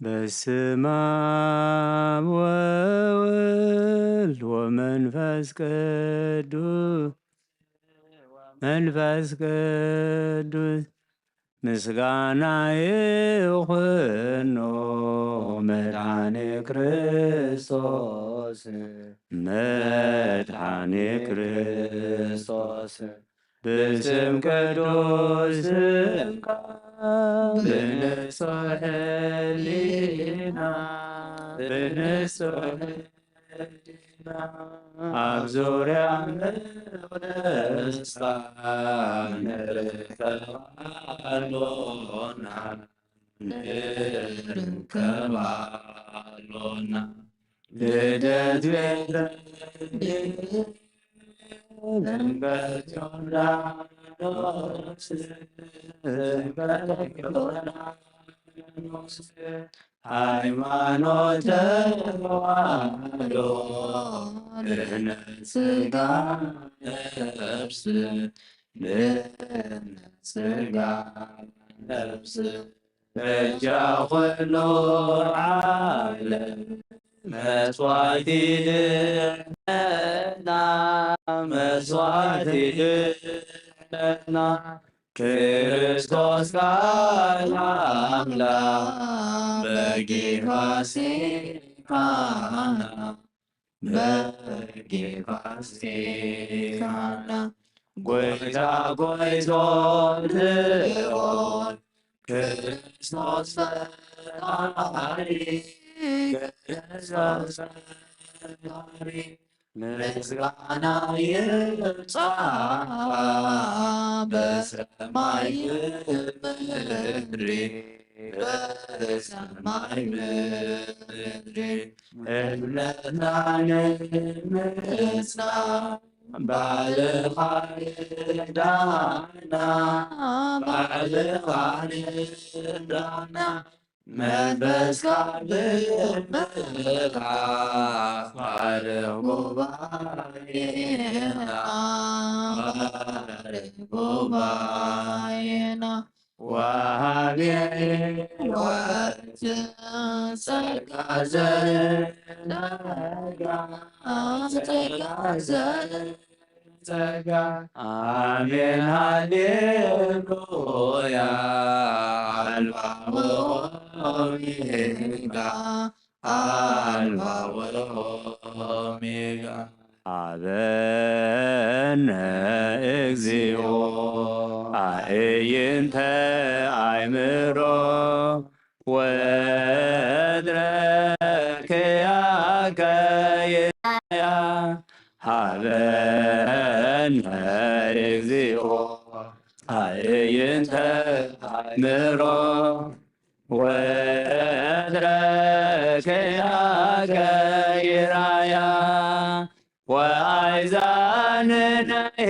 በስመ አብ ወወልድ ወመንፈስ ቅዱስ፣ መንፈስ ቅዱስ ምስጋና ይኹኖ መድኃኔ ክርስቶስ፣ መድኃኔ ክርስቶስ። ብስም ቅዱስ ስምካ ብንጹሕ ሕሊና፣ ብንጹሕ ሕሊና ኣብ ዙርያ መቕደስካ ንርከብ ኣሎና፣ ንርከብ ኣሎና። ልደት ቤተ ጥምቀት ዮርዳኖስ፣ ጥምቀት ዮርዳኖስ፣ ሃይማኖት ተዋህዶ፣ ድህነት ሥጋ ነፍስ፣ ድህነት ሥጋ ነፍስ። በጃ ኩሉ ዓለም መስዋዕቲ ድሕነትና፣ መስዋዕቲ ድሕነትና፣ ክርስቶስ ቃል ኣምላኽ በጊዕ ፋሲካና፣ በጊዕ ፋሲካና፣ ጎይታ ጎይቶት ልዑል ክርስቶስ ፈጣሪ፣ ክርስቶስ ፈጣሪ፣ ምስጋና ይብጻሕ በሰማይ ብምድሪ፣ በሰማይ ብምድሪ። እምነትና ንምጽና ባዕልኻ ርዳና፣ ባዕልኻ ርዳና፣ መንፈስካ ብምልኣት ባርኽ ጉባኤና፣ ባርኽ ጉባኤና። ወሃቢ ሕይወት ጸጋ ዘጸጋ፣ ጸጋ ዘጸጋ። ኣሜን ሃሌሉያ። ኣልፋ ወኦሜጋ፣ ኣልፋ ወኦሜጋ። ሀበነ እግዚኦ አዕይንተ አእምሮ ወእድረክያከ ይርአያ። ሀበነ እግዚኦ አዕይንተ አእምሮ ወእድረ ኪያከ ይራያ ወኣይዛንነሂ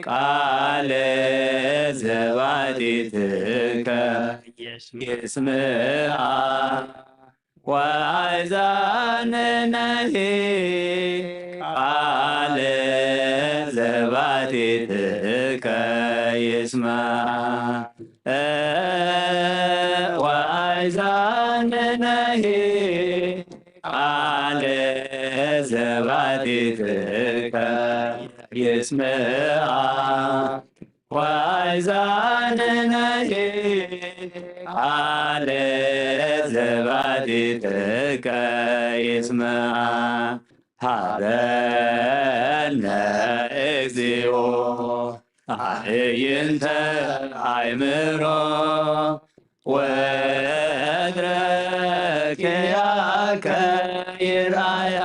ቃለ ዘባቲትከ ይስምዓ ወኣይዛንነሂ ቃለ ዘባቲትከ ይስምዓ ወኣይዛንነሂ ቃለ ዘባቲትከ ይስምዓ ወኣይዛንነሂ ቃለ ዘባቲትከ ይስምዓ። ሃበነ እግዚኦ ኣዕይንተ ኣእምሮ ወእግረ ኪያከ ይርኣያ።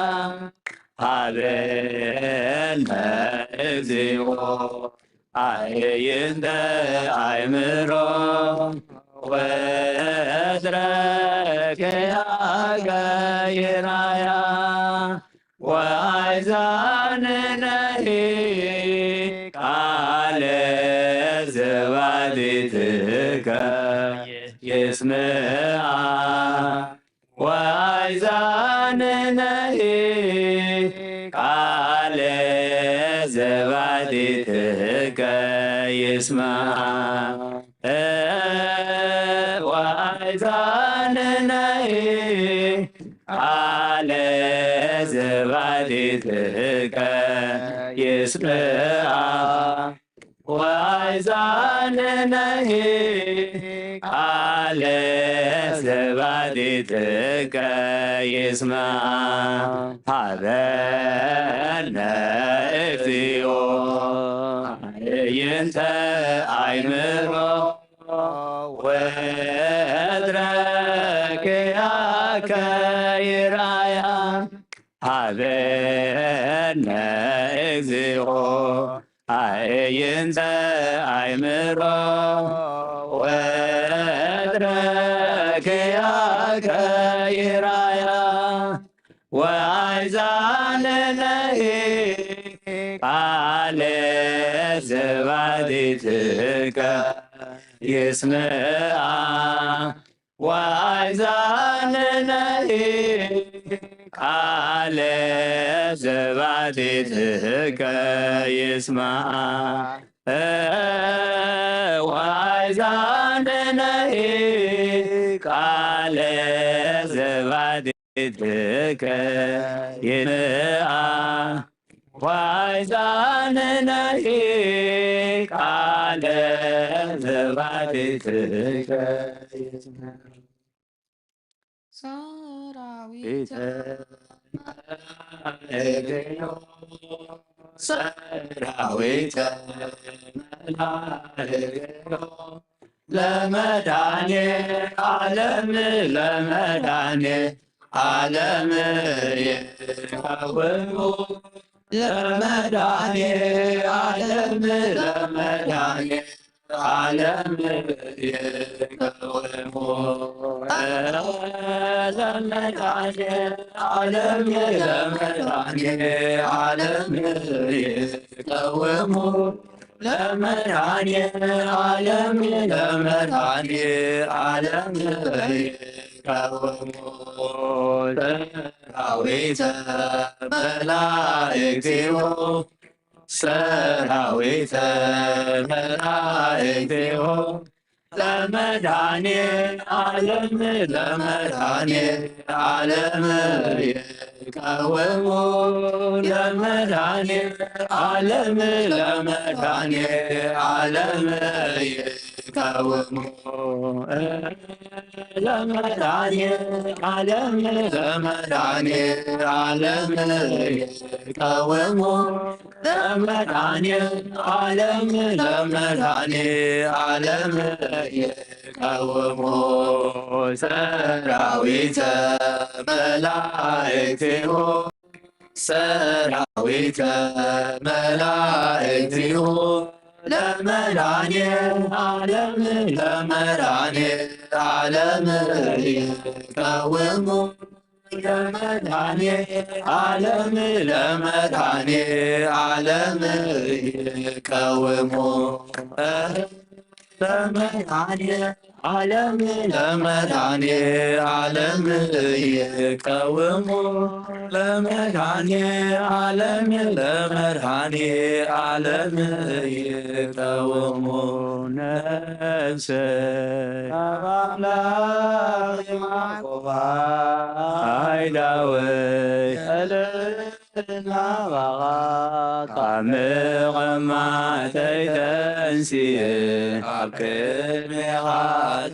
ሃበነ እግዚኦ ኣዕይንተ ኣእምሮ ወእግረ ኪያከ ይርኣያ። ወኣይዛንነሂ ቃለ ዘባቲትከ ይስምዓ ወኣይዛንነሂ ቃለ ዘባቲትከ ይስምዓ። ወኣይዛንነሂ ቃለ ዘባቲትከ ይስምዓ። ወኣይዛንነሂ ቃለ ዘባቲትከ ይስምዓ። ሃበነ እግዚኦ ኣዕይንተ ኣእምሮ ወእግረ ኪያከ ይርኣያ። ሃበነ እግዚኦ ኣዕይንተ ኣእምሮ ወእግረ ኪያከ ይርኣያ። ወኣይዛንነሂ ቃለ ዘባቲትከ ይስምዓ። ወኣይዛንነሂ ቃለ ዘባቲትከ ይስምዓ። ወኣይዛንነሂ ቃለ ዘባቲትከ ይስምዓ። ወኣይዛንነሂ ቃለ ዘባቲትከ ይስምዓ። ሰራዊተ መላእክትዮ ሰራዊተ መላእክትዮ ለመድኃኔ ዓለም ለመድኃኔ ዓለም ይቀውሙ ለመድኃኔ ዓለም ለመድኃኔ ዓለም ይቀውሙ ለመድኃኔ ዓለም ለመድኃኔ ዓለም ይቀውሙ ለመድኃኔ ዓለም ለመድኃኔ ዓለም ይቀውሙ ሰራዊተ መላእክትዮ ሰራዊተ መላእክትዮ ለመድኃኔ ዓለም ለመድኃኔ ዓለም ይቀውሙ ለመድኃኔ ዓለም ለመድኃኔ ዓለም ይቀውሙ ለመድኃኔ ዓለም ለመድኃኔ ዓለም ይቀውሙ ለመድኃኔ ዓለም ለመድኃኔ ዓለም ይቀውሙ ሰራዊተ መላእክትዮ ሰራዊተ መላእክትዮ ለመድኃኔ ዓለም ለመድኃኔ ዓለም ይቀውሙ ለመድኃኔ ዓለም ለመድኃኔ ዓለም ይቀውሙ ለመድኃኔ ዓለም ለመድኃኔ ዓለም ይቀውሙ ለመድኃኔ ዓለም ለመድኃኔ ዓለም ይቀውሙ ነፍሰ ካብ ኣምላኽ ይማዕቆባ ኣይዳወይ ናባኻ ካብ መቐማተይ ተንስየ ኣብ ቅድሜኻ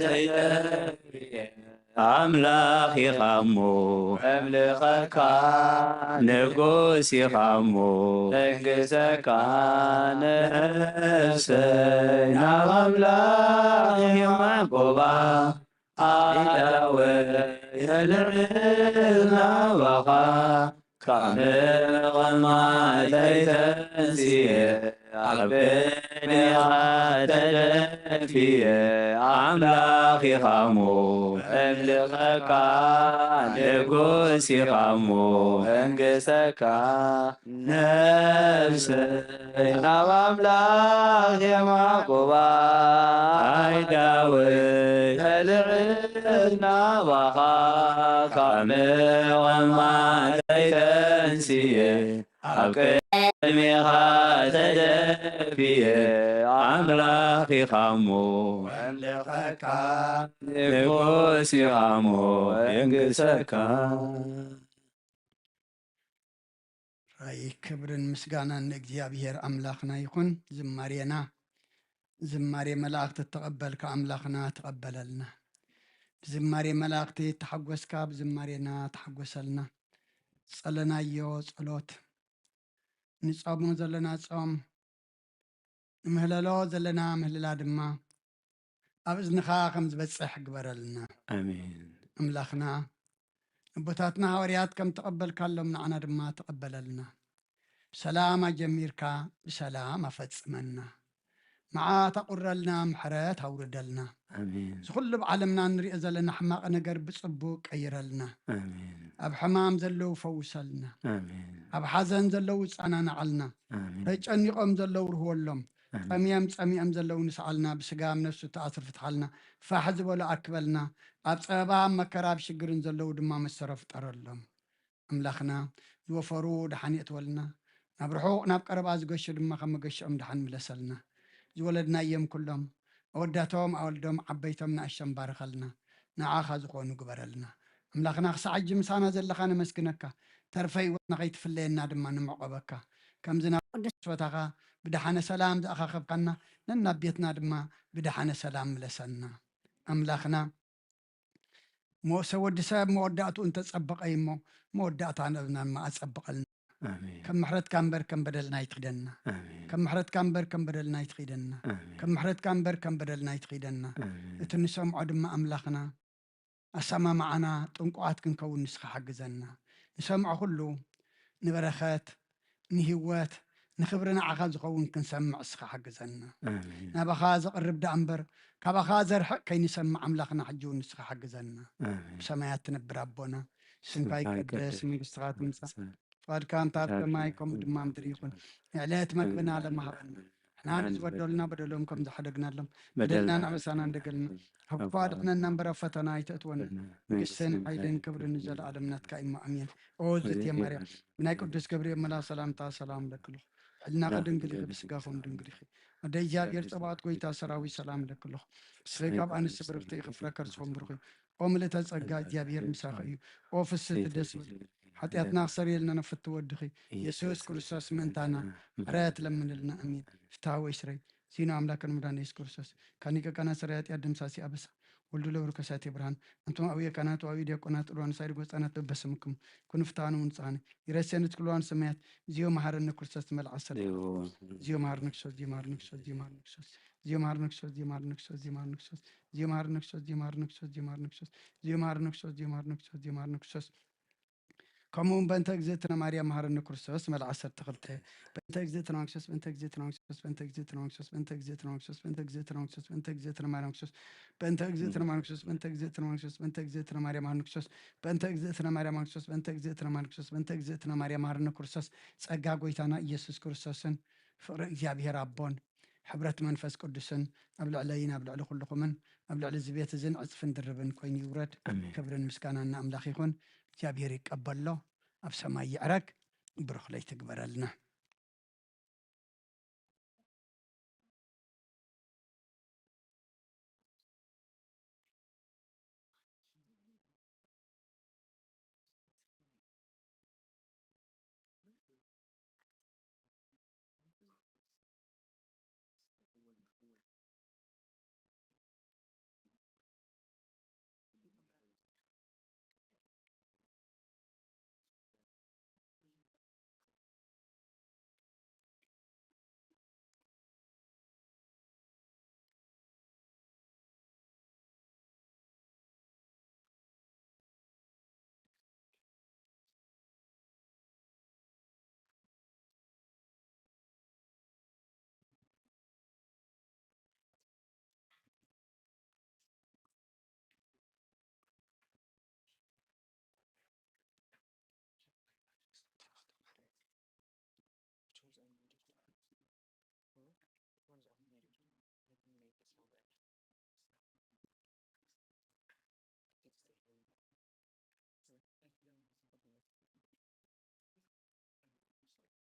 ተይተብየ ኣምላኽ ኢኻሞ እምልኸካ ንጉስ ኢኻሞ ተንግሰካ ነፍሰይ ናብ ኣምላኽ የማዕቆባ ኣዳወይ የልዕል ናባኻ ካብ መቐማተይ ተንስየ ኣብ ቅድሜኻ ተደፊየ ኣምላኽ ኢኻሞ እምልኸካ ንጉስ ኢኻሞ እንግሰካ ነፍሰይ ናብ ኣምላኽ የማዕቆባ ኣይዳወይ ተልዕል ናባኻ ካብ መቐማተይ ተንስየ ኣብ ቅድሜኻ ተደፊየ ኣምላኽ ኢኻሞ እምልኸካ ንጉስ ኢኻሞ እንግሰካ ራይ ክብርን ምስጋናን ንእግዚኣብሔር ኣምላኽና ይኹን። ዝማሬና ዝማሬ መላእኽቲ እተቐበልካ ኣምላኽና ተቐበለልና። ብዝማሬ መላእኽቲ እተሓጎስካ ብዝማሬና ተሓጎሰልና። ዝጸለናዮ ጸሎት፣ ንጾሞ ዘለና ጾም፣ ንምህለሎ ዘለና ምህልላ ድማ ኣብ እዝንኻ ከም ዝበጽሕ ግበረልና። ኣሜን። ኣምላኽና ኣቦታትና ሃዋርያት ከም ተቐበልካሎም ንዓና ድማ ተቐበለልና። ብሰላም ኣጀሚርካ ብሰላም ኣፈጽመና። መዓት ኣቑረልና፣ ምሕረት ኣውርደልና። ኣሜን። እዚ ኩሉ ኣብ ዓለምና እንሪኦ ዘለና ሕማቕ ነገር ብጽቡቕ ቀይረልና። ኣሜን። ኣብ ሕማም ዘለዉ ፈውሰልና። ኣሜን። ኣብ ሓዘን ዘለዉ ጸናናዓልና። ኣሜን። ተጨኒቖም ዘለዉ ርህወሎም። ኣሜን። ጠምዮም ጸሚኦም ዘለዉ ንስዓልና፣ ብስጋ ኣብ ነፍሱ ተኣስር ፍትሓልና፣ ፋሕ ዝበሉ ኣርክበልና፣ ኣብ ጸበባ ኣብ መከራ ኣብ ሽግርን ዘለዉ ድማ መሰሮ ፍጠረሎም። ኣምላኽና ዝወፈሩ ደሓን የእትወልና፣ ናብ ርሑቕ ናብ ቀረባ ዝገሹ ድማ ከም መገሽኦም ደሓን ምለሰልና። ዝወለድናዮም ኩሎም ኣወዳቶም ኣወልዶም ዓበይቶም ንኣሽቶም ባርኸልና፣ ንዓኻ ዝኾኑ ግበረልና። ኣምላኽና ክሳዕ ሕጂ ምሳና ዘለኻ ነመስግነካ፣ ተርፈ ህይወትና ከይትፍለየና ድማ ንምዕቆበካ። ከምዚ ናብ ቅዱስ ቦታኻ ብደሓነ ሰላም ዝኣኻኸብካና ነናብ ቤትና ድማ ብደሓነ ሰላም ምለሰና። ኣምላኽና ሞሰ ወዲ ሰብ መወዳእትኡ እንተጸበቐ እዩ እሞ መወዳእታ ነብና ድማ ኣጸብቐልና። ኣሜን። ከም ምሕረትካ እምበር ከም በደልና ኣይትኽደና። ኣሜን። ከም ምሕረትካ እምበር ከም በደልና ኣይትኽደና። ኣሜን። ከም ምሕረትካ እምበር ከም በደልና ኣይትኽደና። ኣሜን። እቲ ንሰምዖ ድማ ኣምላኽና ኣሰማምዓና፣ ጥንቁቓት ክንከውን ንስኻ ሓግዘና። ንሰምዖ ኩሉ ንበረኸት፣ ንህይወት፣ ንኽብሪ ንዓኻ ዝኸውን ክንሰምዕ እስኻ ሓግዘና። ኣሜን። ናባኻ ዘቕርብ ደኣ እምበር ካባኻ ዘርሕቕ ከይንሰምዕ ኣምላኽና ሕጂ እውን ንስኻ ሓግዘና። ኣሜን። ብሰማያት ትነብር ኣቦና ስምካ ስምካ ይቀደስ፣ ይቀደስ፣ መንግስትኻ ትምጻእ፣ መንግስትኻ ፍቓድካ እንተ ኣብ ኣብ ሰማይ ከምኡ ድማ ምድሪ ይኹን። ንዕለት መግብና ሎም ሃበና። ንሕና ንዝበደሉና በደሎም ከም ዝሓደግናሎም በደልና በደልና ንዕበሳና እንደገልና ካብ ክፉ ኣድሕነና እምበር ኣብ ፈተና ኣይተእትወና። መንግስትን ሓይልን ክብርን ንዘለኣለም ናትካ እዩ እሞ ኣሜን። ኦ ዝእቲ ማርያም ብናይ ቅዱስ ገብርኤል መልኣኽ ሰላምታ ሰላም እለኪ ኣለኹ። ሕልናኺ ድንግል ኢኺ ብስጋኹም ድንግል ኢኺ። ኣደ እግዚኣብሔር ጸባኦት ጎይታ ሰራዊት ሰላም እለኪ ኣለኹ። ፍሬ ካብ ኣንስቲ ብርኽቲ ኢኺ ፍረ ከርስኹም ብሩኽ እዩ። ኦ ምልእተ ጸጋ እግዚኣብሔር ምሳኺ እዩ። ኦ ፍስህቲ ደስ በል ሓጢኣትና ክሰርየልና ነፍቲ ወድኺ ኢየሱስ ክርስቶስ ምእንታና ምሕረት ለምንልና ኣሜን። ፍትሐ ወይ ስረይ ዚኖ ኣምላክ ንመድኃኒነ ኢየሱስ ክርስቶስ ካኒቀ ካና ስረይ ኃጢአት ደምሳሲ ኣበሳ ወልዱ ለብሩ ከሳቴ ብርሃን ኣንቱም አብየ ካህናት ወአብየ ዲያቆናት ሩዋን ሳይድ ጎጻናት በበስምክም ኩኑ ፍትሐነ ወንጽሐነ ይረሴነ ትክልዋን ሰማያት ዚዮ መሐረነ ክርስቶስ ትመልዓ ሰለ ዚዮ መሐረነ ክርስቶስ ዚዮ መሐረነ ክርስቶስ ዚዮ መሐረነ ክርስቶስ ዚዮ መሐረነ ክርስቶስ ዚዮ መሐረነ ክርስቶስ ዚዮ መሐረነ ክርስቶስ ዚዮ መሐረነ ክርስቶስ ዚዮ መሐረነ ክርስቶስ ዚዮ መሐረነ ክርስቶስ ዚዮ መሐረነ ክርስቶስ ዚዮ መሐረነ ክርስቶስ ዚዮ መሐረነ ክርስቶስ ከምኡ እውን በእንተ እግዝእትነ ማርያም መሐረነ ክርስቶስ መልዓ ዓሰርተ ክልተ። በእንተ እግዝእትነ ማርያም ክርስቶስ፣ በእንተ እግዝእትነ ማርያም ክርስቶስ፣ በእንተ እግዝእትነ ማርያም ክርስቶስ፣ በእንተ እግዝእትነ ማርያም ክርስቶስ፣ በእንተ እግዝእትነ ማርያም ክርስቶስ፣ በእንተ እግዝእትነ ማርያም ክርስቶስ፣ በእንተ እግዝእትነ ማርያም ክርስቶስ፣ በእንተ እግዝእትነ ማርያም መሐረነ ክርስቶስ፣ በእንተ እግዝእትነ ማርያም መሐረነ ክርስቶስ፣ በእንተ እግዝእትነ ማርያም መሐረነ ክርስቶስ፣ ጸጋ ጐይታና ኢየሱስ ክርስቶስን ፍቕሪ እግዚኣብሔር ኣቦን ሕብረት መንፈስ ቅዱስን ኣብ ልዕለይን ኣብ ልዕሊ ኩልኹምን ኣብ ልዕሊ እዚ ቤት እዝን ዕጽፍን ድርብን ኮይኑ ይውረድ። ኣሜን። ክብርን ምስጋናን ንኣምላኽ ይኹን። እግዚኣብሔር ይቀበሎ፣ ኣብ ሰማይ ይዕረግ። ብሩኽ ለይቲ ግበረልና። Where, where were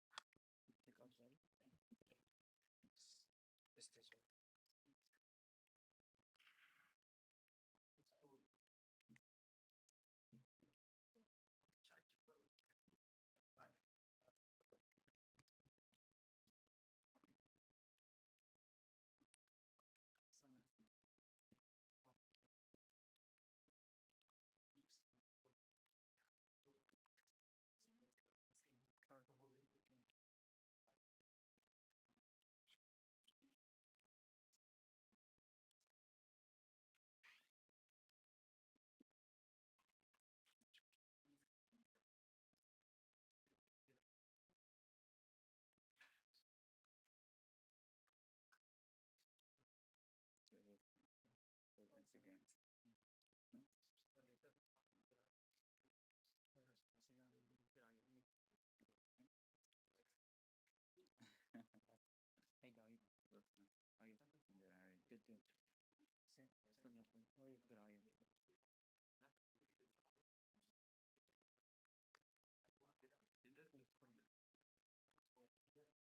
you on the first week?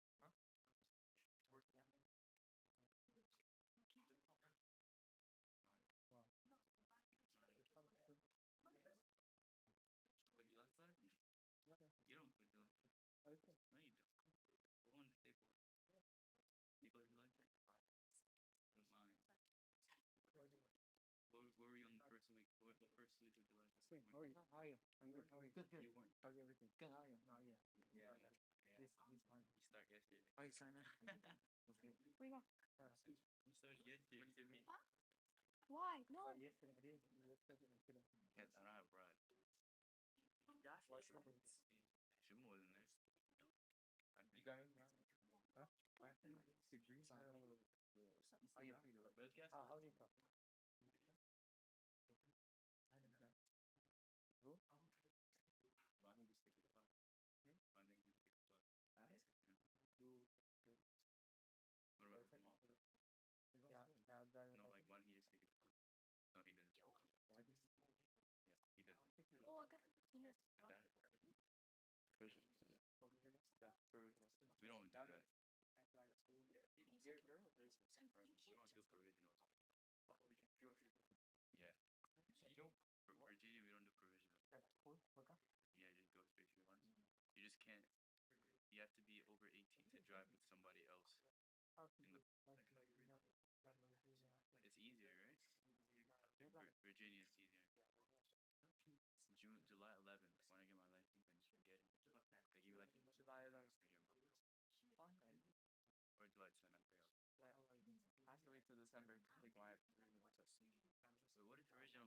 What, what first week of July? How are you? I'm good. How are you? Good, good. You weren't. How's everything? Good. How are you? How are you? Yeah. Yeah. This, this one. You start yesterday. Oh, you signed up? Okay. Where you go? Uh, you started yesterday. Why? No. Started yesterday. I didn't. You looked at it. Yes, I don't have a ride. Josh, what's up? Should more than that. You got it? Huh? Degrees? Oh, yeah. But it's gas. How, how do you come? Who? What about the mom? Yeah, yeah, that, no, like, why don't you just take it? No, he doesn't. Why does he? Yeah, he doesn't. Oh, I got it. Like that? We don't do that. We don't do provisional. Yeah. You don't? For Virginia, we don't do provisional. Yeah, just go straight to one. You just can't. You have to be over eighteen to drive with somebody else. In the, it's easier, right? Vir-, Virginia is easier. June, July eleventh, when I get my license, I should get it. Like, you like July eleventh. Fine. Or July tenth, I forgot. Like, I have to wait till December to take my. Wait, what is original